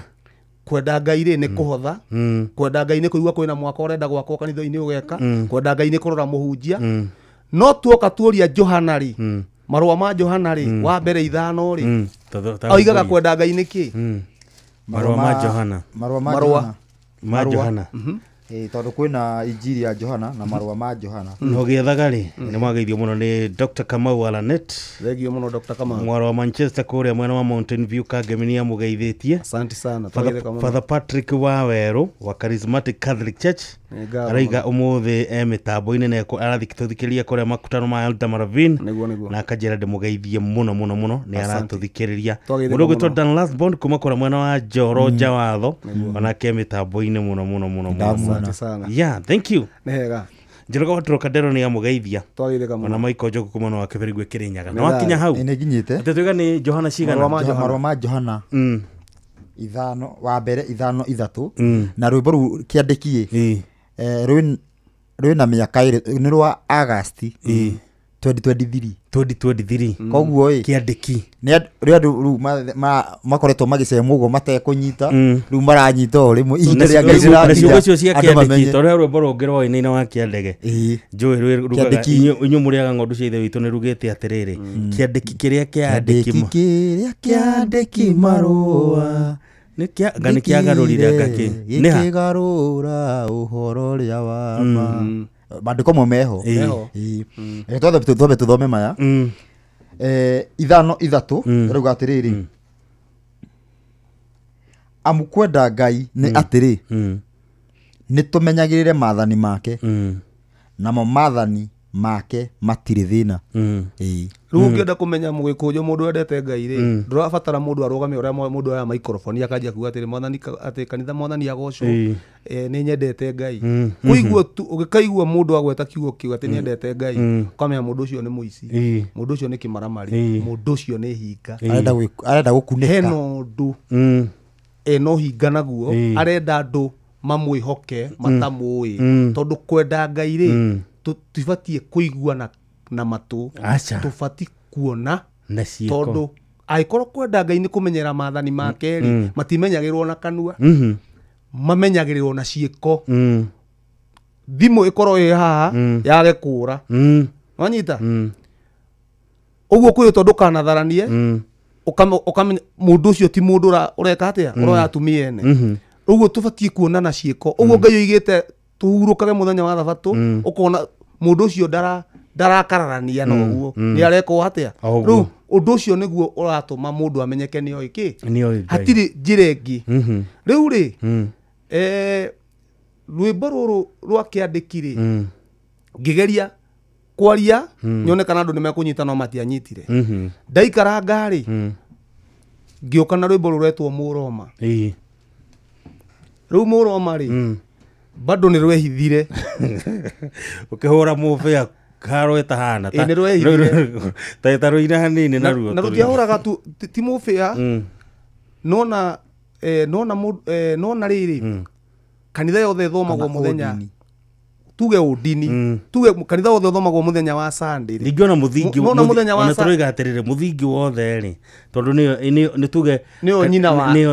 Kwenda Ngai rĩ nĩ kũhotha, kwenda Ngai nĩ kũigua kwĩna mwaka ũrenda gwakwo kanitha-inĩ ũgeka, kwenda Ngai nĩ kũrora mũhunjia. No tuoka tuoria Johana rĩ, marũa ma Johana rĩ, wa mbere 5 rĩ, oigaga kwenda Ngai nĩ kĩ? Marũa ma Johana. Marũa ma Johana. Tondũ kwĩna Injiri ya Johana na marũa ma Johana. No gĩethaga rĩ, nĩ mwageithio mũno nĩ Dr. Kamau Alanet. Thengio mũno Dr. Kamau. Mwaro wa Manchester kũrĩa mwena wa Mountain View Kangemi nĩ amũgeithĩtie. Asante sana. Father Patrick Wawerũ wa Charismatic Catholic Church araiga ũmũthĩ e mĩtambo-inĩ na arathikĩrĩria kũrĩa makutano ma Elder Maravin, na akanjĩra ndĩmũgeithie mũno mũno mũno, nĩ aratũthikĩrĩria. Mũndũ ũgwĩtwo Dan Lasbon kuma kũrĩa mwena wa Njoro Njawatho, onake mĩtambo-inĩ mũno mũno mũno mũno. Asante sana. Yeah, thank you. Nĩ hega. Njoroge wa Trocadero nĩ amũgeithia. Ona Michael Njogu kuma wa Kĩbĩrĩgwe Kĩrĩnyaga. Nĩ wakinya hau? Nĩ nginyĩte. Atĩ tuiga nĩ Johana cigana? Marũa ma Johana. 5 wa mbere 5 3 na rwĩmbo rũu kĩandĩki rwĩna mĩaka ĩrĩ, nĩ rwa August 2023. 2023. Koguo ĩ kĩandĩki nĩ andũ rĩu makoretwo magĩcemwo ũguo matekũnyita, rĩu maranyita o rĩmwe ihinda rĩa Ngai rĩrakinya. Na ciugo icio cia kĩandĩki, tondũ he rwĩmbo rũngĩ rwainĩine wa kĩandege njũĩ rugaga inyuĩ mũrĩaga ng'ondu cia ithe witũ, nĩ rugĩte atĩrĩrĩ, kĩandĩki kĩrĩa kĩandĩki kĩrĩa kĩandĩki marũa nga nĩ kĩagarũrire nga kĩ gĩkĩgarũra ũhoro ũrĩa wa ma. Maandĩko mo meho. Twambe tũthome maya. 5 3 rauga atĩrĩrĩ, amu kwenda Ngai nĩ atĩrĩ, nĩ tũmenyagĩrĩre maathani make, namo maathani make matirĩ thĩna. Rĩu ũngĩenda kũmenya mũgĩkũnjũ mũndũ wendete Ngai rĩ, ndũrabatara mũndũ arũgame ũrĩa mũndũ oya microphone akanjia kuga atĩrĩ, mwathani atĩ kanitha mwathani agocwo, nĩ nyendete Ngai. Kũigua tu ũgĩkaigua mũndũ agweta kiugo kĩu atĩ nĩendete Ngai, ũkamenya mũndũ ũcio nĩ mũici, mũndũ ũcio nĩ kĩmaramari, mũndũ ũcio nĩ hinga, arenda gũkunĩka, hena ũndũ ena ũhinga naguo, arenda andũ mamwĩhoke matamũĩ, tondũ kwenda Ngai rĩ Tũtibatiĩ kũigua na matũ. Tũbatiĩ kuona na ciĩko. Tondũ angĩkorwo kwenda Ngai nĩ kũmenyera maathani make rĩ, matimenyagĩrĩrwo na kanua, mamenyagĩrĩrwo na ciĩko. Thimũ ĩkorwo ĩ haha yage kũra. Wanyita? Ũguo kwĩrĩtwo ndũkanatharanie, ũkamenya mũndũ ũcio ti mũndũ ũreka atĩa, ũroya atumia ene. Ũguo tũbatiĩ kuona na ciĩko. Ũguo Ngai oigĩte tũhurũkage mũthenya wa thabatũ, ũkona mũndũ ũcio ndarakararania na ũguo, nĩ arekwo atĩa. Rĩu ũndũ ũcio nĩguo ũratũma mũndũ amenyeke nĩoĩ kĩ, hatirĩ njĩra ĩngĩ. Rĩu rĩ, rwĩmbo rũrũ rwa kĩandĩki rĩ, ngĩgeria kwaria nyone kana andũ nĩmekũnyita no matianyitire. Ndaikaranga rĩ, ngĩũka na rwĩmbo rũretwo Mũroma. Rĩu Mũroma rĩ, bado nĩ rwehithire. Ũkĩhũra mũbĩa haro ĩtahana. Nĩ rwehithire. Ta rũina hanini naruo. Na rũtiahũraga tu, ti mũbĩa, nona rĩrĩ, kanitha yothe ĩthomagwo mũthenya, tuge ũndini, tuge kanitha wothe ũthomagwo mũthenya wa Sunday. Ningĩ ona mũthingi, ona tũroiga atĩrĩrĩ, mũthingi wothe rĩ, tondũ nĩ tuge nĩyo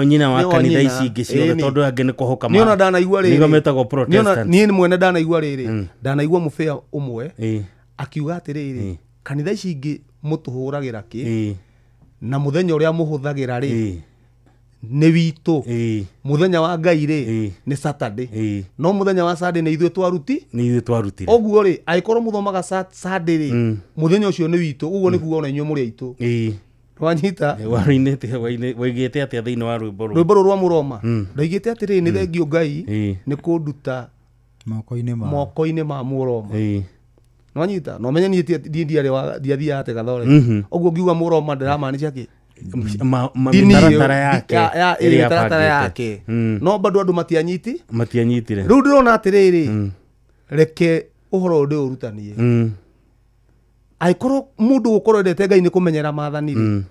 nyina wa kanitha ici ingĩ ciothe, tondũ angĩ nĩ kũhoka ma. Nĩ ona ndanaigua rĩrĩ, nĩgo metagwo Protestant. Niĩ mwene ndanaigua rĩrĩ, ndanaigua mũbĩa ũmwe akiuga atĩrĩrĩ, kanitha ici ingĩ mũtũhũragĩra kĩ, na mũthenya ũrĩa mũhũthagĩra rĩ nĩ witũ. Mũthenya wa Ngai rĩ nĩ Saturday, no mũthenya wa Sunday nĩ ithuĩ twaruti, nĩ ithuĩ twarutire. Ũguo rĩ, angĩkorwo mũthomaga Sunday rĩ, mũthenya ũcio nĩ witũ, ũguo nĩ kuga ona inyuĩ mũrĩ aitũ. Wanyita? Waigĩte atĩa thĩinĩ wa rwĩmbo rũrũ? Rwĩmbo rũrũ rwa Mũroma ndaigĩte atĩrĩrĩ, nĩ thengio Ngai nĩ kũnduta moko-inĩ ma Mũroma. Nwanyita? No menye niĩ ndiathiaga atĩ gathore. Ũguo ngiuga Mũroma ndĩramaanisha kĩ? Mĩtaratara yake ĩrĩa yake. No bado andũ matianyitire. Rĩu ndĩrona atĩrĩrĩ, reke ũhoro ũyũ ndĩũrutanie. Angĩkorwo mũndũ gũkorwo endete Ngai nĩ kũmenyera maathani rĩ,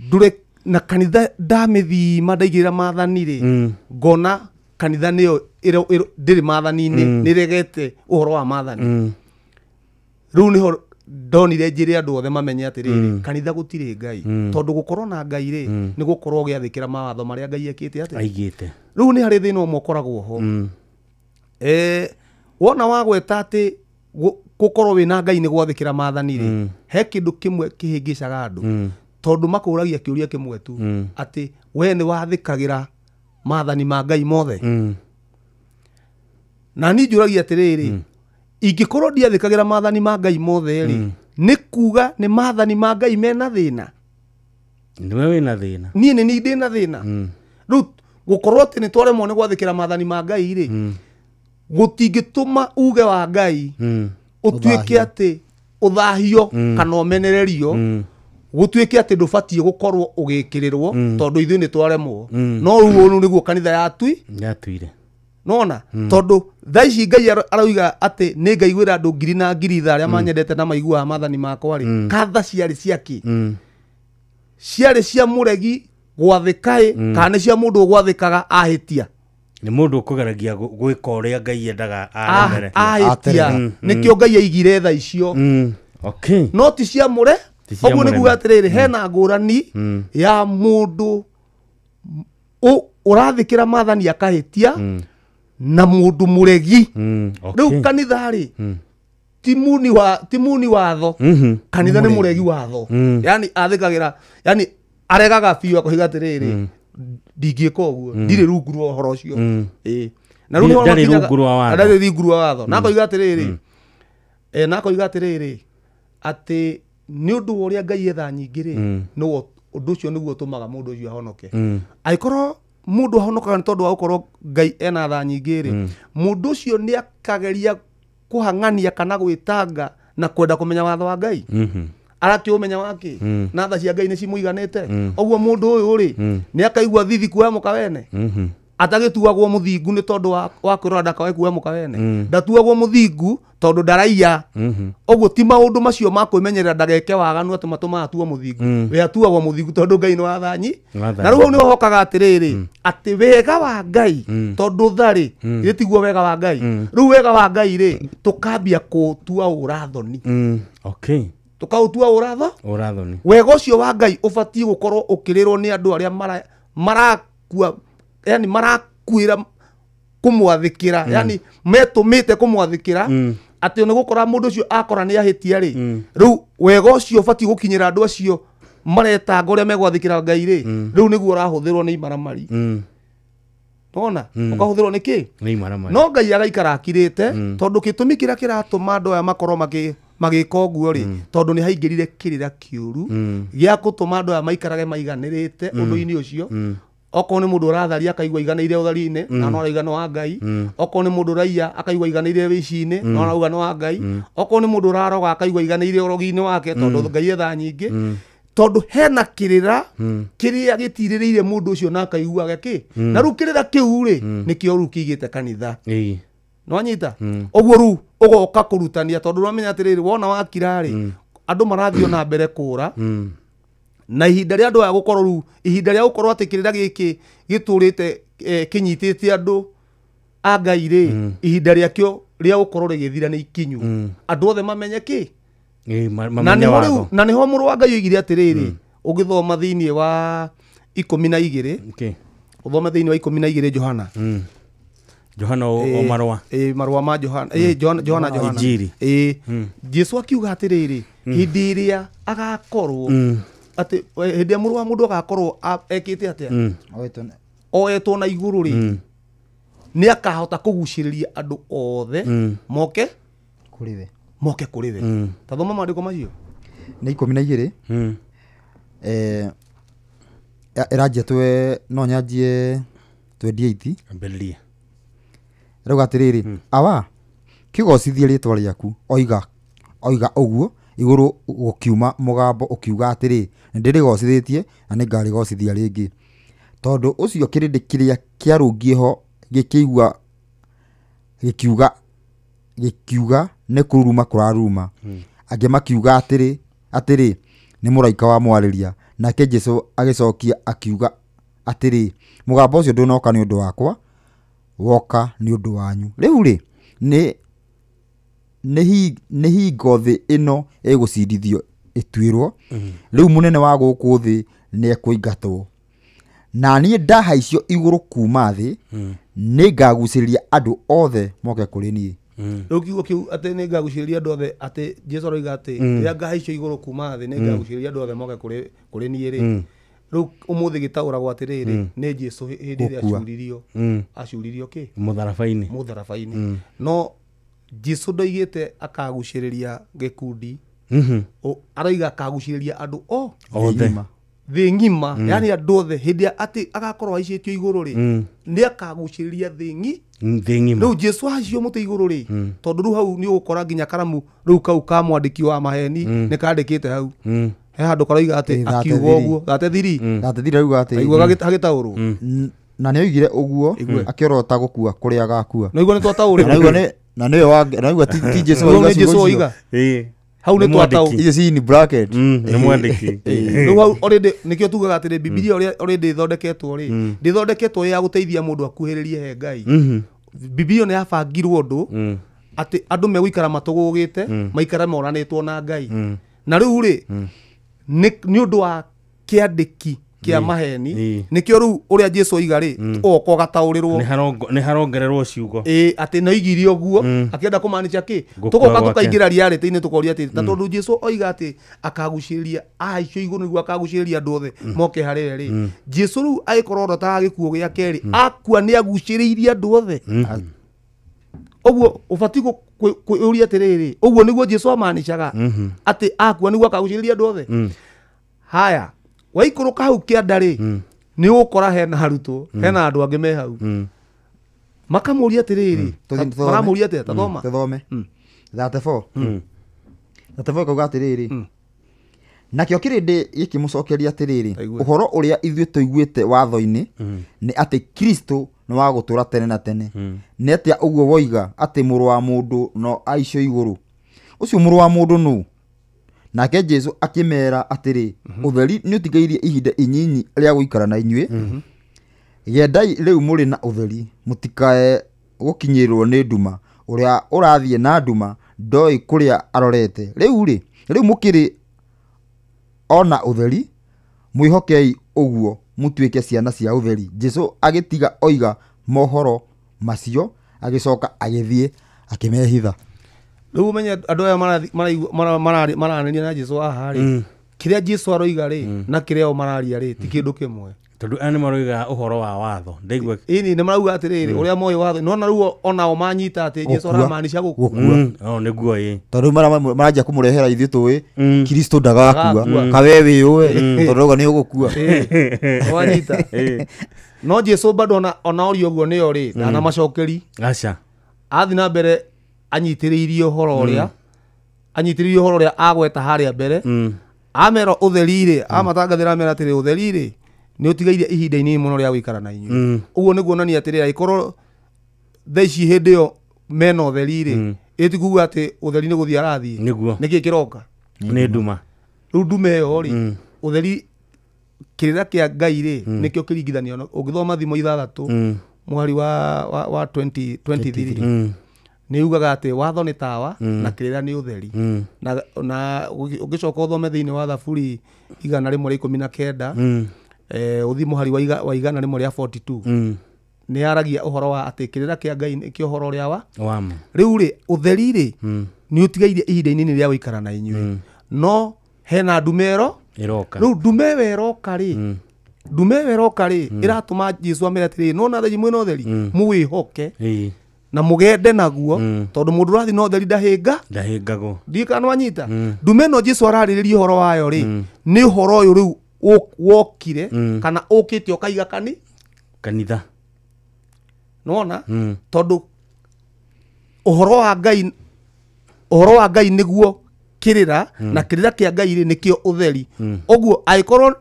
ndũre na kanitha ndamĩthima ndaigĩrĩra maathani rĩ, ngona kanitha nĩyo ndĩrĩ maathani-inĩ, nĩregete ũhoro wa maathani. Rĩu nĩho ndonire njĩre andũ othe mamenye atĩrĩrĩ, kanitha gũtirĩ Ngai. Tondũ gũkorwo na Ngai rĩ, nĩ gũkorwo ũgĩathĩkĩra mawatho marĩa Ngai ekĩte atĩa, aigĩte. Rĩu nĩ harĩ thĩna ũmwe ũkoragwo ho. Wona wagweta atĩ gũkorwo wĩna Ngai nĩ gwathĩkĩra maathani rĩ, he kĩndũ kĩmwe kĩhĩngĩcaga andũ. Tondũ makũragia kĩũria kĩmwe tu, atĩ we nĩ wathĩkagĩra maathani ma Ngai mothe. Na niĩ njũragia atĩrĩrĩ, ingĩkorwo ndiathĩkagĩra maathani ma Ngai mothe rĩ, nĩ kuga nĩ maathani ma Ngai mena thĩna. Nĩwe wĩna thĩna. Niĩ nĩ niĩ ndĩna thĩna. Rĩu gũkorwo atĩ nĩ twaremwo nĩ gwathĩkĩra maathani ma Ngai rĩ, gũtingĩtũma uge wa Ngai ũtuĩke atĩ ũthahio kana ũmenererio, gũtuĩke atĩ ndũbatiĩ gũkorwo ũgĩkĩrĩrwo tondũ ithuĩ nĩ twaremwo. No rĩu ũũ nĩguo kanitha yatuire. Nona tondũ thaa ici Ngai arauga atĩ nĩ ngaiguĩra andũ ngiri na ngiri tha arĩa manyendete na maiguaga maathani makwa rĩ, katha ciarĩ cia kĩ? Ciarĩ cia mũregi gwathĩka ĩ, kana nĩ cia mũndũ ũgwathĩkaga ahĩtia? Nĩ mũndũ ũkũgeragia gwĩka ũrĩa Ngai endaga aremere. Ahĩtia. Nĩkĩo Ngai aigire tha icio. No ti cia mũre. Ũguo nĩ kuga atĩrĩrĩ, hena ngũrani ya mũndũ ũrathĩkĩra maathani akahĩtia na mũndũ mũregi. Rĩu kanitha rĩ, ti muni watho, kanitha nĩ mũregi watho. Yani athĩkagĩra, yani aregaga biũ akoiga atĩrĩrĩ, ndingĩka ũguo, ndirĩ rungu rwa ũhoro ũcio. Na rĩu ndarĩ rungu rwa watho. Ndarĩ rungu rwa watho. Na akoiga atĩrĩrĩ, na akoiga atĩrĩrĩ, atĩ nĩ ũndũ wa ũrĩa Ngai etha nyingĩ rĩ, nĩguo ũndũ ũcio nĩguo ũtũmaga mũndũ ũcio ahonoke. Angĩkorwo mũndũ ahonokaga nĩ tondũ wa gũkorwo Ngai ena tha nyingĩ rĩ, mũndũ ũcio nĩ akageria kũhang'ania kana gwĩtanga na kwenda kũmenya watho wa Ngai. Arakĩũmenya wake na tha cia Ngai nĩ cimũiganĩte. Ũguo mũndũ ũyũ rĩ, nĩ akaigua thithi kuoya mũka wene. Atagĩtuagwo mũthingu nĩ tondũ wa kwĩrora ndakae kuoya mũka wene. Ndatuagwo mũthingu tondũ ndaraiya. Ũguo ti maũndũ macio ma kwĩmenyerera ndageke waganu atĩ matũmaga atuo mũthingu. We atuagwo mũthingu tondũ Ngai nĩ wathanyi. Na rĩu hau nĩho hokaga atĩrĩrĩ, atĩ wega wa Ngai tondũ tharĩ githĩ tiguo wega wa Ngai. Rĩu wega wa Ngai rĩ tũkambia kũũtua ũrathoni. Okay. Tũkaũtua ũratho? Ũrathoni. Wega ũcio wa Ngai ũbatiĩ gũkorwo ũkĩrĩrwo nĩ andũ arĩa marakua, yani marakuĩra kũmwathĩkĩra, yani metũmĩte kũmwathĩkĩra, atĩ nĩ gũkora mũndũ ũcio akora nĩ ahĩtia rĩ, rĩu wega ũcio ũbatiĩ gũkinyĩra andũ acio maretanga ũrĩa megwathĩkĩra Ngai rĩ, rĩu nĩguo ũrahũthĩrwo nĩ imaramari. Nona ũkahũthĩrwo nĩ kĩ? Nĩ imaramari. No Ngai agaikara akirĩte, tondũ gĩtũmi kĩrĩa kĩratũma andũ aya makorwo magĩka ũguo rĩ, tondũ nĩ haingĩrire kĩrĩra kĩũru gĩa gũtũma andũ aya maikarage maiganĩrĩte ũndũ-inĩ ũcio. Okorwo nĩ mũndũ ũratharia akaigua aiganĩire ũthari-inĩ, na no arauga nĩ wa Ngai. Okorwo nĩ mũndũ ũraiya akaigua aiganĩire wĩici-inĩ, na no arauga nĩ wa Ngai. Okorwo nĩ mũndũ ũraroga akaigua aiganĩire ũrogi-inĩ wake, tondũ Ngai etha nyingĩ. Tondũ hena kĩrĩra kĩrĩa gĩtirĩrĩire mũndũ ũcio na akaiguaga kĩ. Na rĩu kĩrĩra kĩu rĩ, nĩkĩo rĩu kĩigĩte kanitha. Nĩwanyita? Ũguo rĩu ũgoka kũrutania, tondũ ũramenya atĩrĩrĩ, wona wakira rĩ, andũ marathiĩ na mbere kũra. Na ihinda rĩa andũ aya gũkorwo rĩu, ihinda rĩa gũkorwo atĩ kĩrĩra gĩkĩ gĩtũrĩte kĩnyitĩte andũ a Ngai rĩ, ihinda rĩakĩo rĩa gũkorwo rĩgĩthira nĩ ikinyu. Andũ othe mamenye kĩ? Na nĩho rĩu, na nĩho mũrũ wa Ngai oigire atĩrĩrĩ, ũgĩthoma thĩinĩ wa 12, ũthome thĩinĩ wa 12 Johana. Johana o marũa. Marũa ma Johana. Johana Johana. Injiri. Jesu akiuga atĩrĩrĩ, hĩndĩ ĩrĩa agakorwo atĩ hĩndĩ ĩrĩa mũrũ wa mũndũ agakorwo ekĩte atĩa? Oetwo na igũrũ rĩ, nĩ akahota kũgucĩrĩria andũ othe moke kũrĩ we. Moke kũrĩ we. Ta thoma maandĩko macio. Nĩ 12. Ĩranjia twe no nyanjie 28. Ambĩrĩria. Rauga atĩrĩrĩ, awa kĩgocithie rĩtwa rĩaku, oiga ũguo igũrũ gũkiuma mũgambo ũkiuga atĩrĩ, nĩndĩrĩgocithĩtie na nĩngarĩgocithia rĩngĩ. Tondũ ũcio kĩrĩndĩ kĩrĩa kĩarũngiĩ ho gĩkĩigua gĩkiuga nĩ kũruruma kũraruruma. Angĩ makiuga atĩrĩ nĩ mũraika wa mwarĩria. Nake Jesũ agĩcokia akiuga atĩrĩ, mũgambo ũcio ndũnoka nĩ ũndũ wakwa, woka nĩ ũndũ wanyu. Rĩu rĩ, nĩ hingo thĩ ĩno ĩgũcindithio ĩtuĩrwo. Rĩu mũnene wa gũkũ thĩ nĩekũingatwo. Na niĩ ndahaicio igũrũ kuma thĩ, nĩngagucĩrĩria andũ othe moke kũrĩ niĩ. Rĩu kiugo kĩu atĩ nĩngagucĩrĩria andũ othe, atĩ Jesũ aroiga atĩ rĩrĩa ngahaicio igũrũ kuma thĩ nĩngagucĩrĩria andũ othe moke kũrĩ niĩ rĩ. Rĩu ũmũthĩ gĩtaũragwo atĩrĩrĩ, nĩ Jesũ hĩndĩ ĩrĩa acuririo. Acuririo kĩ? Mũtharaba-inĩ. Mũtharaba-inĩ. No Jesũ ndoigĩte akagucĩrĩria gĩkundi. Aroiga akagucĩrĩria andũ othe. Thĩ ng'ima, yani andũ othe hĩndĩ atĩ agakorwo aicĩtio igũrũ rĩ, nĩ akagucĩrĩria thĩ ng'ima. Rĩu Jesũ ahaicio mũtĩ igũrũ rĩ, tondũ rĩu hau nĩ ũgũkora nginya karamu rĩu kau ka mwandĩki wa maheni nĩ kandĩkĩte hau. He handũ karoiga atĩ akiuga ũguo, 33. 33 rauga atĩ aigua hagĩtaũrwo. Na nĩ oigire ũguo akĩorota gũkua kũrĩa agakua. Na igua nĩ twataũrĩrwo. Na igua nĩ na nĩwe wa na igua ti Jesũ oiga ciugo icio. Hau nĩ twataũ. Icio ci in bracket. Nĩ mwandĩki. Rĩu hau already nĩkĩo tugaga atĩrĩ Bibilia ũrĩa already ĩthondeketwo rĩ, ndĩthondeketwo ya gũteithia mũndũ akuhĩrĩrie he Ngai. Bibilia nĩ yabangirwo ũndũ atĩ andũ megũikara matũgũgĩte, maikare moranĩtwo na Ngai. Na rĩu rĩ, nĩ ũndũ wa kĩandĩki kĩa maheni, nĩkĩo rĩu ũrĩa Jesũ oiga rĩ, ũgoka ũgataũrĩrwo. Nĩ harongererwo ciugo. Atĩ no oigire ũguo, akĩenda kũmaanisha kĩ? Tũgoka tũkaingĩra reality-inĩ tũkoria atĩ, na tondũ Jesũ oiga atĩ akagucĩrĩria ahaicio igũrũ nĩguo akagucĩrĩria andũ othe moke harĩ we rĩ. Jesũ rĩu agĩkorwo orotaga gĩkuũ gĩake rĩ, akua nĩ agucĩrĩirie andũ othe. Ũguo ũbatiĩ kwĩyũria atĩrĩrĩ, ũguo nĩguo Jesũ amaanishaga atĩ akua nĩguo akagucĩrĩria andũ othe. Haya, waikũrũka hau kĩanda rĩ, nĩ ũgũkora hena arutwo, hena andũ angĩ me hau. Makamũria atĩrĩrĩ, maramũria atĩa? Ta thoma. Tũthome. 34. 34 kauga atĩrĩrĩ, nakĩo kĩrĩndĩ gĩkĩmũcokeria atĩrĩrĩ, ũhoro ũrĩa ithuĩ tũiguĩte watho-inĩ nĩ atĩ Kristo Nĩ wa gũtũũra tene na tene. Nĩ atĩa ũguo woiga atĩ Mũrũ wa Mũndũ no aicio igũrũ? Ũcio Mũrũ wa Mũndũ nũ? Nake Jesũ akĩmeera atĩrĩ, ũtheri nĩũtigairie ihinda inyinyi rĩa gũikara na inyuĩ. Gendai rĩu mũrĩ na ũtheri, mũtikae gũkinyĩrwo nĩ nduma. Ũrĩa ũrathiĩ na nduma ndoĩ kũrĩa arorete. Rĩu-rĩ, rĩu mũkĩrĩ ona ũtheri, mwĩhokei ũguo mũtuĩke ciana cia ũtheri. Jesũ agĩtiga oiga mohoro macio, agĩcoka agĩthiĩ akĩmehitha. Rĩu ũmenye andũ aya maranĩria na Jesũ haha rĩ, kĩrĩa Jesũ aroiga rĩ na kĩrĩa o mararia rĩ ti kĩndũ kĩmwe. Tondũ aya nĩ maroiga ũhoro wa watho. Ndaigua ĩni nĩ marauga atĩrĩrĩ, ũrĩa moĩ watho nona rĩu onao manyita atĩ Jesũ aramaanisha gũkua. Nĩguo ĩ. Tondũ rĩu maranjia kũmũrehera ithuĩ tũĩ Kristo ndagakua, kawe wĩyũe tondũ rauga nĩ ũgũkua. Wanyita. No Jesũ bado ona orio ũguo nĩo rĩ ndanamacokeri. Aca. Athiĩ na mbere anyitĩrĩirie ũhoro ũrĩa anyitĩrĩirie ũhoro ũrĩa agweta harĩa mbere. Amera ũtheri rĩ, amatangathĩra amera atĩrĩ ũtheri rĩ nĩ ũtigairie ihinda inini mũno rĩa gũikara na inyuĩ. Ũguo nĩ kuonania atĩrĩ angĩkorwo thaa ici hĩndĩ ĩyo mena ũtheri rĩ, ĩ ti kuga atĩ ũtheri nĩ gũthiĩ arathiĩ. Nĩkĩ kĩroka? Nĩ nduma. Rĩu nduma ĩyo rĩ, ũtheri kĩrĩra kĩa Ngai rĩ nĩkĩo kĩringithanio. Ũngĩthoma Thimo 6 mũhari wa 23 nĩ ugaga atĩ watho nĩ tawa na kĩrĩra nĩ ũtheri. Na ũngĩcoka ũthome thĩinĩ wa Thaburi 119 ũthiĩ mũhari wa 142 nĩ aragia ũhoro wa atĩ kĩrĩra kĩa Ngai nĩkĩo ũhoro ũrĩa wa rĩu rĩ ũtheri rĩ nĩ ũtigairie ihinda inini rĩa gũikara na inyuĩ. No hena ndume ĩro ĩroka. Rĩu ndume ĩyo ĩroka rĩ, ndume ĩyo ĩroka rĩ ĩratũma Jesũ amere atĩrĩ nona thaa mwĩna ũtheri mũwĩhoke na mũgende naguo tondũ mũndũ ũrathiĩ na ũtheri ndahĩngagwo. Ndiũĩ kana nĩwanyita. Ndume ĩno Jesũ ararĩrĩria ũhoro wayo rĩ nĩ ũhoro ũyũ rĩu wokire kana ũkĩte ũkaiga kanitha. Nĩwona? Tondũ ũhoro wa Ngai nĩguo kĩrĩra na kĩrĩra kĩa Ngai rĩ nĩkĩo ũtheri. Ũguo angĩkorwo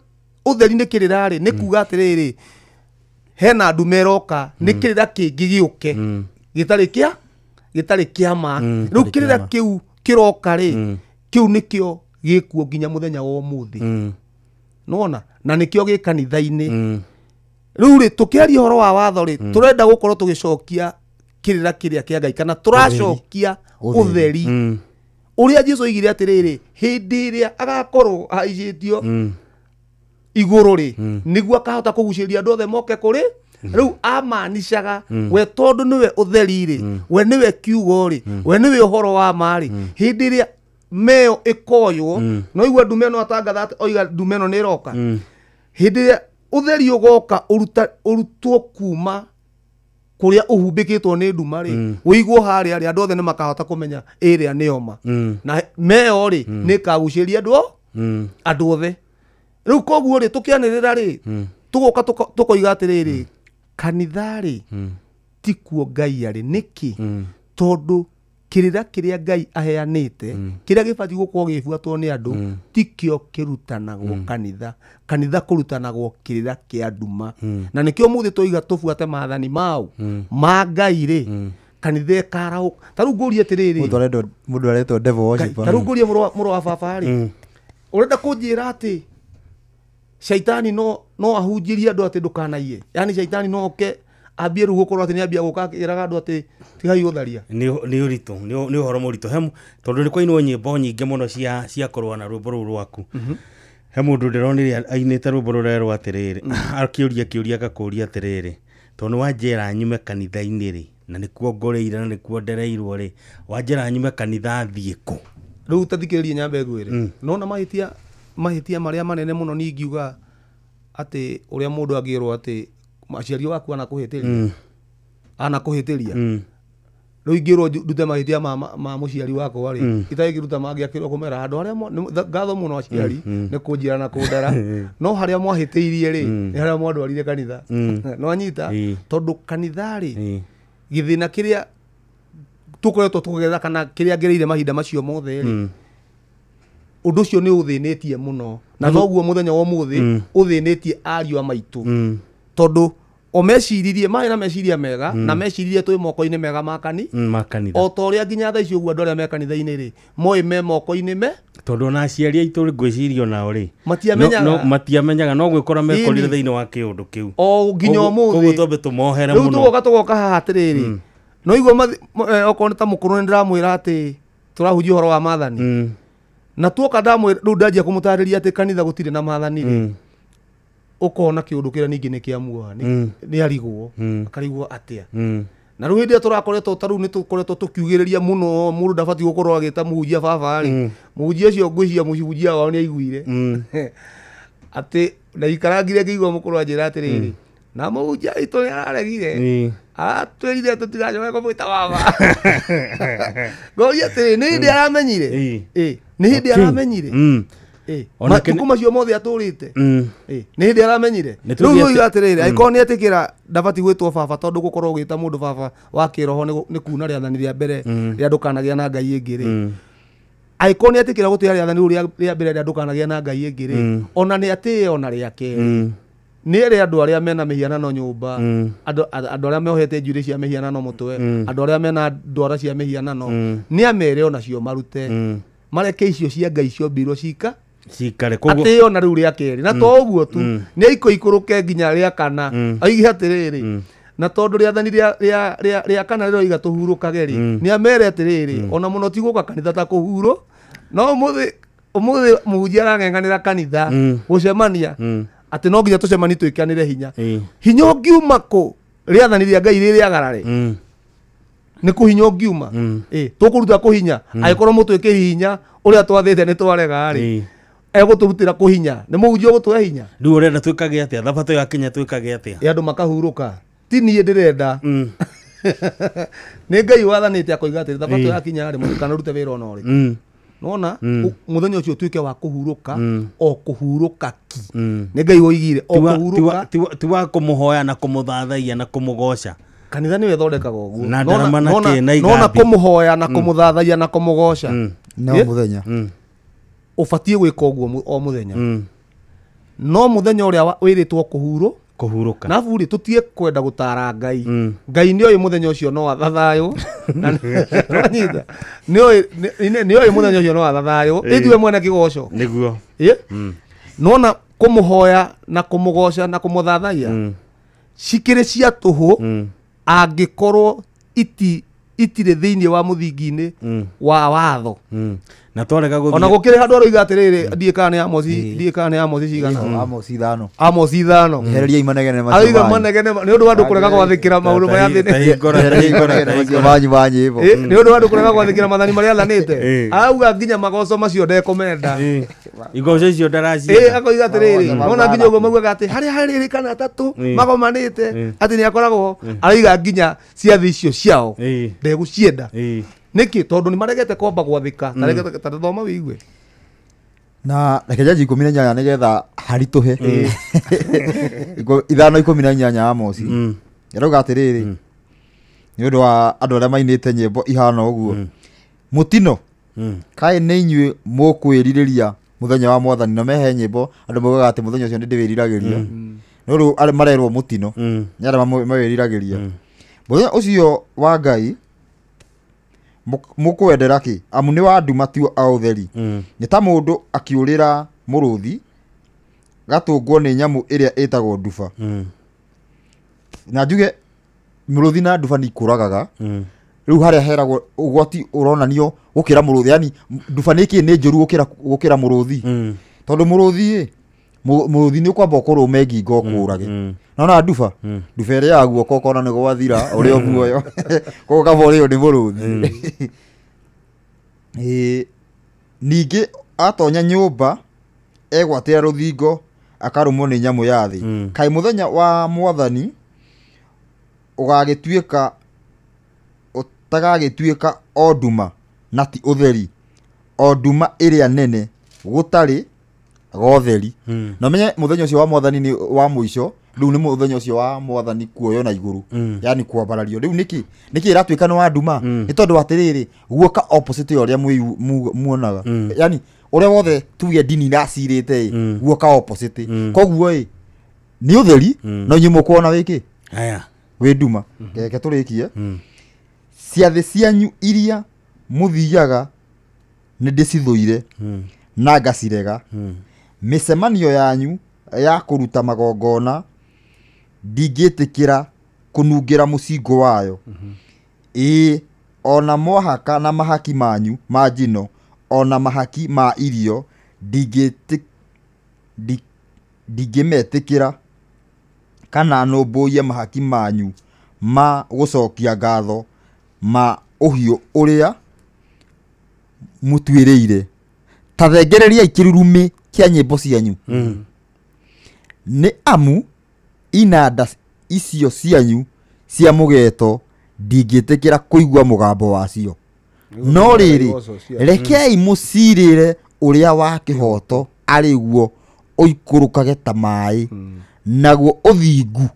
ũtheri nĩ kĩrĩra rĩ nĩ kuga atĩrĩrĩ hena ndume ĩroka nĩ kĩrĩra kĩngĩ gĩũke gĩtarĩ kĩa ma. Rĩu kĩrĩra kĩu kĩroka rĩ kĩu nĩkĩo gĩkuo nginya mũthenya wa ũmũthĩ. Nĩwona? Na nĩkĩo gĩ kanitha-inĩ. Rĩu rĩ tũkĩaria ũhoro wa watho rĩ tũrenda gũkorwo tũgĩcokia kĩrĩra kĩrĩa kĩa Ngai kana tũracokia ũtheri ũrĩa Jesũ oigire atĩrĩrĩ hĩndĩ ĩrĩa agakorwo ahaicĩtio igũrũ rĩ nĩguo akahota kũgucĩrĩria andũ othe moke kũrĩ. Rĩu amaanishaga we tondũ nĩwe ũtheri rĩ, we nĩwe kiugo rĩ, we nĩwe ũhoro wa ma rĩ, hĩndĩ ĩrĩa meo ĩkoywo no igua ndume ĩno atangatha atĩ oiga ndume ĩno nĩ ĩroka. Hĩndĩ ĩrĩa ũtheri ũgoka ũrutwo kuma kũrĩa ũhumbĩkĩtwo nĩ nduma rĩ ũigwo harĩa rĩ andũ othe nĩ makahota kũmenya ĩrĩa nĩyo ma. Na meo rĩ nĩ ĩkagucĩrĩria andũ othe. Rĩu koguo rĩ tũkĩanĩrĩra rĩ tũgoka tũkoiga atĩrĩrĩ kanitha rĩ tikuo Ngai arĩ. Nĩkĩ? Tondũ kĩrĩra kĩrĩa Ngai aheanĩte kĩrĩa gĩbatiĩ gũkorwo gĩbuatwo nĩ andũ tikĩo kĩrutanagwo kanitha. Kanitha kũrutanagwo kĩrĩra kĩa nduma. Na nĩkĩo ũmũthĩ twoiga tũbuate maathani mau ma Ngai rĩ kanitha ĩkarahũka. Ta rĩu ngũrie atĩrĩrĩ, mũndũ aretwo devil worshipper. Ta rĩu ngũrie mũrũ wa baba rĩ, ũrenda kũnjĩra atĩ shaitani no ahunjĩrie andũ atĩ ndũkanaiye? Yaani shaitani no oke ambie rĩu gũkorwo atĩ nĩambia gũka akĩraga andũ atĩ tigai ũtharia. Nĩ ũritũ, nĩ ũhoro mũritũ. He tondũ nĩ kwainwo nyĩmbo nyingĩ mũno cia kũrũa na rwĩmbo rũu rwaku. He mũndũ ndĩronire ainĩte rwĩmbo rũrerwo atĩrĩrĩ, akĩũria kĩũria agakũria atĩrĩrĩ, tondũ nĩ wanjĩra nyume kanitha-inĩ rĩ, na nĩkuo ngũrĩire na nĩkuo ndereirwo rĩ, wanjĩra nyume kanitha thiĩ kũ? Rĩu ta thikĩrĩria nyambe ngwĩre. Nona mahĩtia marĩa manene mũno niĩ ingiuga atĩ ũrĩa mũndũ angĩrwo atĩ aciari waku anakũhĩtĩria. Anakũhĩtĩria. Rĩu ingĩrwo ndute mahĩtia ma mũciari wakwa rĩ, itangĩruta mangĩakĩrwo kũmera handũ harĩa ngatho mũno aciari nĩ kũnjĩra na kũndara, no harĩa mwahĩtĩirie rĩ nĩ harĩa mwandwarire kanitha. Nĩwanyita? Tondũ kanitha rĩ gĩthĩna kĩrĩa tũkoretwo tũkĩgerera kana kĩrĩa ngereire mahinda macio mothe rĩ, ũndũ ũcio nĩ ũthĩnĩtie mũno. Na noguo mũthenya wa ũmũthĩ ũthĩnĩtie ariũ a maitũ. Tondũ O meciririe marĩ na meciria mega na meciririe twĩ moko-inĩ mega ma kanitha. O ta ũrĩa nginya thaa ici ũguo andũ arĩa me kanitha-inĩ rĩ moĩ me moko-inĩ me tondũ ona aciari aitũ ngwĩciria onao rĩ matiamenyaga matiamenyaga no gwĩkora mekorire thĩinĩ wa kĩũndũ kĩu o nginya ũmũthĩ. Koguo twambe tũmohere rĩu mũno. Tũgoka tũgoka haha atĩrĩrĩ no igua okorwo nĩ ta mũkũrũ nĩ ndĩramwĩra atĩ tũrahunjia ũhoro wa maathani na tuoka ndamwĩra rĩu ndanjia kũmũtarĩria atĩ kanitha gũtirĩ na maathani rĩ ukona kiundu kiria ningi ni kia muoha ni arigwo akarigwo atia na riu hindi turakoretwo ta riu ni tukoretwo tukiugiriria muno mundu ndabati gukorwo agita muhunjia baba ri muhunjia ucio ngwiciria muhunjia wao ni aiguire ati ndaikarangire ngiigua mukuru anjira atiriri na muhunjia witũ ni araregire atwĩrire tũtigacoke kũmwĩta baba ngoria atĩrĩ nĩ hĩndĩ aramenyire nĩ hĩndĩ aramenyire matukũ macio mothe atũrĩte nĩ hĩndĩ aramenyire rĩu oiga atĩrĩrĩ angĩkorwo nĩ etĩkĩra ndabati gwĩtwo baba tondũ gũkorwo ũgĩta mũndũ baba wa kĩroho nĩ kuna rĩathani rĩa mbere rĩa ndũkanagĩa na Ngai ĩngĩ rĩ angĩkorwo nĩ etĩkĩra gũtĩa rĩathani rĩu rĩa mbere rĩa ndũkanagĩa na Ngai ĩngĩ rĩ ona nĩ atĩe ona rĩa kerĩ nĩ ere andũ arĩa mena mĩhianano nyũmba andũ arĩa meohete njuĩrĩ cia mĩhianano mũtwe andũ arĩa mena ndwara cia mĩhianano nĩ amere onacio marute mareke icio cia Ngai ciombirwo cika cikare koguo atĩ ona rĩu rĩa kerĩ na to ũguo tu nĩ aikũikũrũke nginya rĩa kana oige atĩrĩrĩ na tondũ rĩathani rĩa kana rĩroiga tũhurũkage rĩ nĩ amere atĩrĩrĩ ona mũno ti gũka kanitha ta kũhurũ no ũmũthĩ mũhunjia arang'eng'anĩra kanitha gũcemania atĩ no nginya tũcemanie twĩkĩranĩre hinya hinya ũngiuma kũ rĩathani rĩa Ngai rĩrĩagarare nĩ kũhinya ũngiuma tũkũruta kũhinya angĩkorwo mũtwĩkĩri hinya ũrĩa twathĩte nĩ twarega rĩ egũtũrutĩra kũhinya nĩ mũhunjia ũgũtũhe hinya rĩu ũrenda twĩkage atĩa thabatũ yakinya twĩkage atĩa andũ makahurũka ti niĩ ndĩrenda nĩ Ngai wathanĩte akoiga atĩrĩ thabatũ yakinya rĩ mũtikanarute wĩra ona ũrĩkũ nona muthenya ucio tuike wa kuhuruka o kuhuruka ki ni Ngai woigire o kuhuruka ti wa kumuhoya na kumuthathaia na kumugoca kanitha niwe thondekaga uguo nona kumuhoya na kumuthathaia na kumugoca no muthenya ubatie gwika uguo o muthenya no muthenya uria wiritwo kuhuruka na buri tutie kwenda gutara Ngai Ngai ni oĩ muthenya ucio no athathayo nanyita ni oĩ muthenya ucio no athathayo ithuĩ mwene kigoco niguo nona kumuhoya na kumugoca na kumuthathaia cikĩrĩ cia tũhũ angĩkorwo itirĩ thĩinĩ wa mũthingi-inĩ wa watho na twarega gũthiĩ ona gũkĩrĩ handũ aroiga atĩrĩrĩ ndiĩ kana nĩ Amosi ndiĩ kana nĩ Amosi cigana Amosi 5 Amosi 5 hereria imanegene macio aroiga manegene nĩ ũndũ wa andũ kũrega gwathĩkĩra maũndũ marĩa thĩinĩ manyu ma nyĩmbo nĩ ũndũ wa andũ kũrega gwathĩkĩra maathani marĩa athanĩte arauga nginya magoco macio ndekomenda igoco icio ndaracienda akoiga atĩrĩrĩ nona nginya ũguo maugaga atĩ harĩa harĩ kana atatũ magomanĩte atĩ nĩ akoragwo aroiga nginya ciathĩ icio ciao ndegũcienda niki tondu ni maregete kwamba gwathika taregete tathoma wigue na reke njanji 18 nigetha harituhe 5:18 Amosi yarauga atiriri ni undu wa andu aria mainite nyimbo ihana uguo mutino kai ni inyuĩ mũkwĩrirĩria muthenya wa mwathani na mehe nyimbo andu maugaga ati muthenya ucio ndĩwĩriragĩria no rĩu arĩa marerwo mutino nĩ arĩa mawĩriragĩria muthenya ucio wa Ngai mukwendera ki amu ni wa nduma ti a utheri ni ta mundu akiurira muruthi gatungwo ni nyamu iria itagwo nduba na njuge muruthi na nduba ni ikuragaga riu haria heragwo ugwati uronanio gukira muruthi yani nduba ni ki ni njuru gukira muruthi tondu muruthi muruthi ni ukwamba ukurume ngingo ukurage nona nduba nduba ĩrĩa ya guoko ũkona nĩ gwathira ũrĩ o muoyo koguo kaba ũrĩo nĩ mũrũthi ningĩ atonya nyũmba egwatĩra rũthingo akarũmwo nĩ nyamũ ya thĩ kaĩ mũthenya wa mwathani ũgagĩtuĩka ũtagagĩtuĩka o nduma na ti ũtheri o nduma ĩrĩa nene gũtarĩ gotheri na menye muthenya ucio wa mwathani ni wa muico riu ni muthenya ucio wa mwathani kuoyo na iguru yani kwambarario riu niki iratuika ni wa nduma ni tondu atiriri guoka opposite ya uria muonaga yani uria wothe tuge ndini iracirite guoka opposite koguo ni utheri no inyuĩ mukuona wiki Haya. Wĩ nduma. Reke tũrĩkie. Ciathĩ cianyu iria mũthiaga nĩ ndĩcithũire na ngacirega. Mĩcemanio yanyu ya kũruta magongona ndingĩtĩkĩra kũnungĩra mũcingo wayo. Ĩĩ ona mwahaka na mahaki manyu ma njino ona mahaki ma irio ndingĩmetĩkĩra kana nũmbũiye mahaki manyu ma gũcokia ngatho ma ũhiũ ũrĩa mũtuĩrĩire. Ta thengereriai kĩrurumĩ kĩa nyĩmbo cianyu. Nĩ amu inanda icio cianyu cia mũgeeto ndingĩtĩkĩra kũigua mũgambo wacio. No rĩrĩ, rekei mũcirĩre ũrĩa wa kĩhooto arĩ guo ũikũrũkage ta maĩ, naguo ũthingu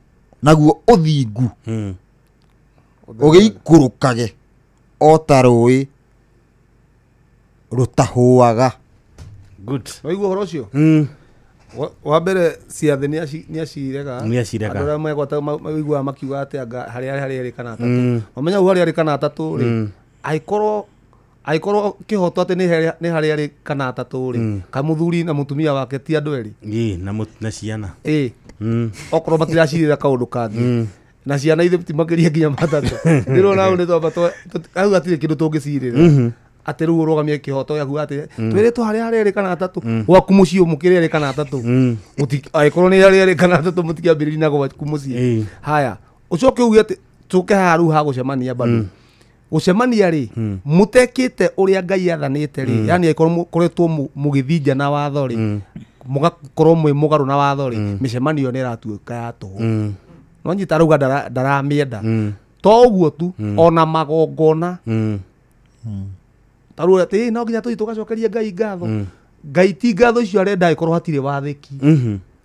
ũgĩikũrũkage o ta rũĩ rũtahũaga. Good. Waigua ũhoro ũcio? Wa mbere ciathĩ nĩ acirega. Andũ arĩa megwata maiguaga makiuga atĩ anga harĩa harĩ kana atatũ. Wamenya hau harĩa harĩ kana atatũ rĩ, angĩkorwo kĩhoto atĩ nĩ harĩa harĩ kana atatũ rĩ, kamũthuri na mũtumia wake ti andũ erĩ. Ĩĩ, na ciana. Ĩĩ. Okorwo matiracirĩra kaũndũ kangĩ. Na ciana ithe timakĩria nginya matatũ. Ndĩrona hau nĩ twamba hau hatirĩ kĩndũ tũngĩcirĩra. Atĩ rĩu ũrũgamie kĩhoto gĩaku atĩ twĩrĩtwo harĩa harĩ erĩ kana atatũ gwaku mũciĩ mũkĩrĩ erĩ kana atatũ. Angĩkorwo nĩ harĩa erĩ kana atatũ mũtikĩambĩrĩrie na gwaku mũciĩ. Haya, ũcoke uge atĩ tũke haha rĩu ha gũcemania bado. Gũcemania rĩ, mũtekĩte ũrĩa Ngai athanĩte rĩ, yani angĩkorwo mũkoretwo mũgĩthinja na watho rĩ, mũgakorwo mwĩ mũgarũ na watho rĩ, mĩcemanio nĩ ĩratuĩka ya tũhũ. No nyita rauga ndaramĩenda. To ũguo tu, ona magongona. Tarĩu atĩ no nginya tũthiĩ tũgacokerie Ngai ngatho. Ngai ti ngatho icio arenda angĩkorwo hatirĩ wathĩki.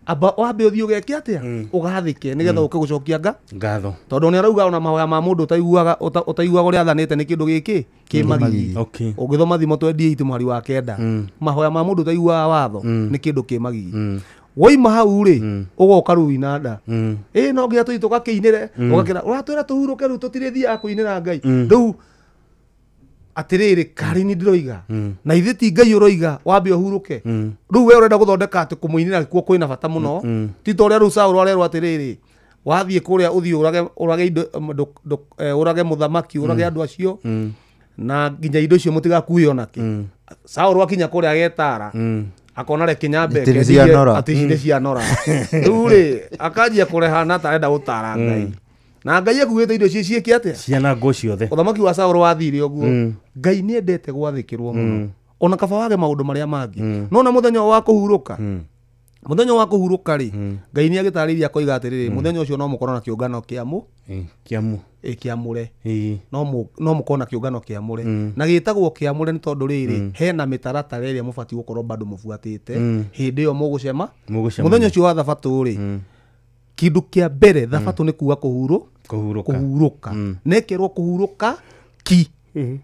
Amba wambe ũthiĩ ũgeke atĩa? Ũgathĩke nĩgetha ũke gũcokia ngatho. Tondũ nĩ arauga ona mahoya ma mũndũ ũtaiguaga ũrĩa athanĩte nĩ kĩndũ gĩkĩ kĩ magigi. Ũngĩthoma Thimo 28 mũhari wa 9, mahoya ma mũndũ ũtaiguaga watho nĩ kĩndũ kĩ magigi. Woima hau rĩ, ũgoka rĩu inanda. Ĩĩ no nginya tũthiĩ tũgakĩinĩre, ũgakĩra ũratwĩra tũhurũke rĩu tũtirĩthiaga kũinĩra Ngai. Rĩu atĩrĩrĩ karĩ ni ndĩroiga na ithe ti Ngai ũroiga wambe ũhurũke. Rĩu we ũrenda gũthondeka atĩ kũmũinĩra kuo kwĩna bata mũno. Ti ta ũrĩa rĩu Saũlũ arerwo atĩrĩrĩ, wathiĩ kũrĩa ũthiĩ ũrage indo ũrage mũthamaki, ũrage andũ acio na nginya indo icio mũtigakue onakĩ. Saũlũ akinya kũrĩa agetara akona reke nyambe atĩ ici nĩ cianora. Rĩu rĩ akanjia kũrehana ta arenda gũtara Ngai. Na Ngai akuĩte indo icio ciĩke atĩa? Cianangwo ciothe. Ũthamaki wa Saũlũ wathire ũguo. Ngai nĩ endete gwathĩkĩrwo mũno. Ona kaba wage maũndũ marĩa mangĩ. No na mũthenya wa kũhurũka. Mũthenya wa kũhurũka rĩ, Ngai nĩ agĩtarĩirie akoiga atĩrĩrĩ, mũthenya ũcio no mũkorwo na kĩũngano kĩamũ. Kĩamũ. Kĩamũre. No mũkorwo na kĩũngano kĩamũre. Na gĩtagwo kĩamũre nĩ tondũ rĩrĩ, hena mĩtaratara ĩrĩa mũbatiĩ gũkorwo bado mũbuatĩte hĩndĩ ĩyo mũgũcema. Mũthenya ũcio wa thabatũ rĩ, kĩndũ kĩa mbere thabatũ nĩ kuga kũhurũka. Nekerwo kũhurũka ki.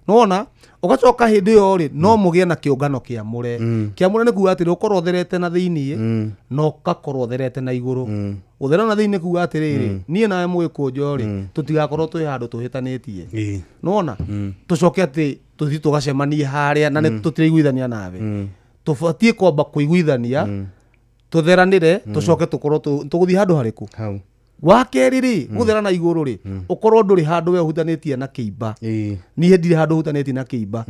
Nona ũgacoka hĩndĩ ĩyo rĩ, no mũgĩe na kĩũngano kĩamũre. Kĩamũre nĩ kuga atĩrĩ ũkorwo ũtherete na thĩiniĩ na ũgakorwo ũtherete na igũrũ. Ũthera na thĩiniĩ kuga atĩrĩrĩ, niĩ nawe mũgĩkũnjo rĩ, tũtigakorwo twĩ handũ tũhĩtanĩtie. Nona tũcoke atĩ tũthiĩ tũgacemanie harĩa na nĩ tũtiraiguithania nawe. Tũbatiĩ kwamba kũiguithania, tũtheranĩre, tũcoke tũkorwo tũgũthiĩ handũ harĩkũ. Wa kerĩ rĩ, gũthera na igũrũ rĩ, ũkorwo ndũrĩ handũ we ũhutanĩtie na kĩimba. Niĩ ndirĩ handũ hutanĩtie na kĩimba.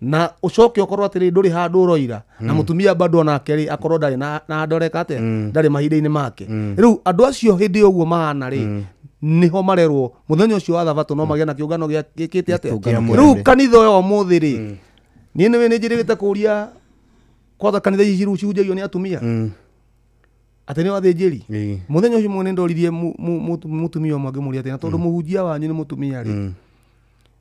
Na ũcoke ũkorwo atĩrĩ ndũrĩ handũ ũroira, na mũtumia bado onake rĩ akorwo ndarĩ na handũ areka atĩa, ndarĩ mahinda-inĩ make. Rĩu andũ acio hĩndĩ ũguo mahana rĩ, niho marerwo mũthenya ũcio wa thabatũ no magĩe na kĩũngano gĩkĩte atĩa. Rĩu kanitha ũyũ ũmũthĩ rĩ, niĩ nĩwe nĩnjĩrĩgĩte kũria kwatha kanitha ici rĩu cihunjagio nĩ atumia atĩ nĩ athĩnjĩri. Mũthenya ũcio mũnene ndoririe mũtumia ũmwe ngĩmũria atĩ na tondũ mũhunjia wanyu nĩ mũtumia rĩ,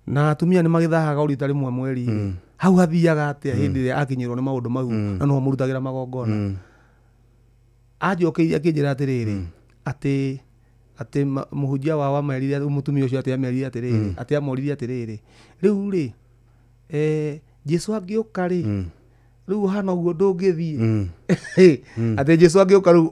na atumia nĩ magĩthahaga ũrita rĩmwe mweri rĩ, hau hathiaga atĩa hĩndĩ ĩrĩa akinyĩrwo nĩ maũndũ mau na no mũrutagĩra magongona. Anjokeirie akĩnjĩra atĩrĩrĩ, atĩ mũhunjia wao amerire mũtumia ũcio atĩ amerire atĩrĩrĩ, atĩ amoririe atĩrĩrĩ, rĩu rĩ Jesu angĩũka rĩ, rĩu hana ũguo ndũngĩthiĩ. Atĩ Jesu angĩũka rĩu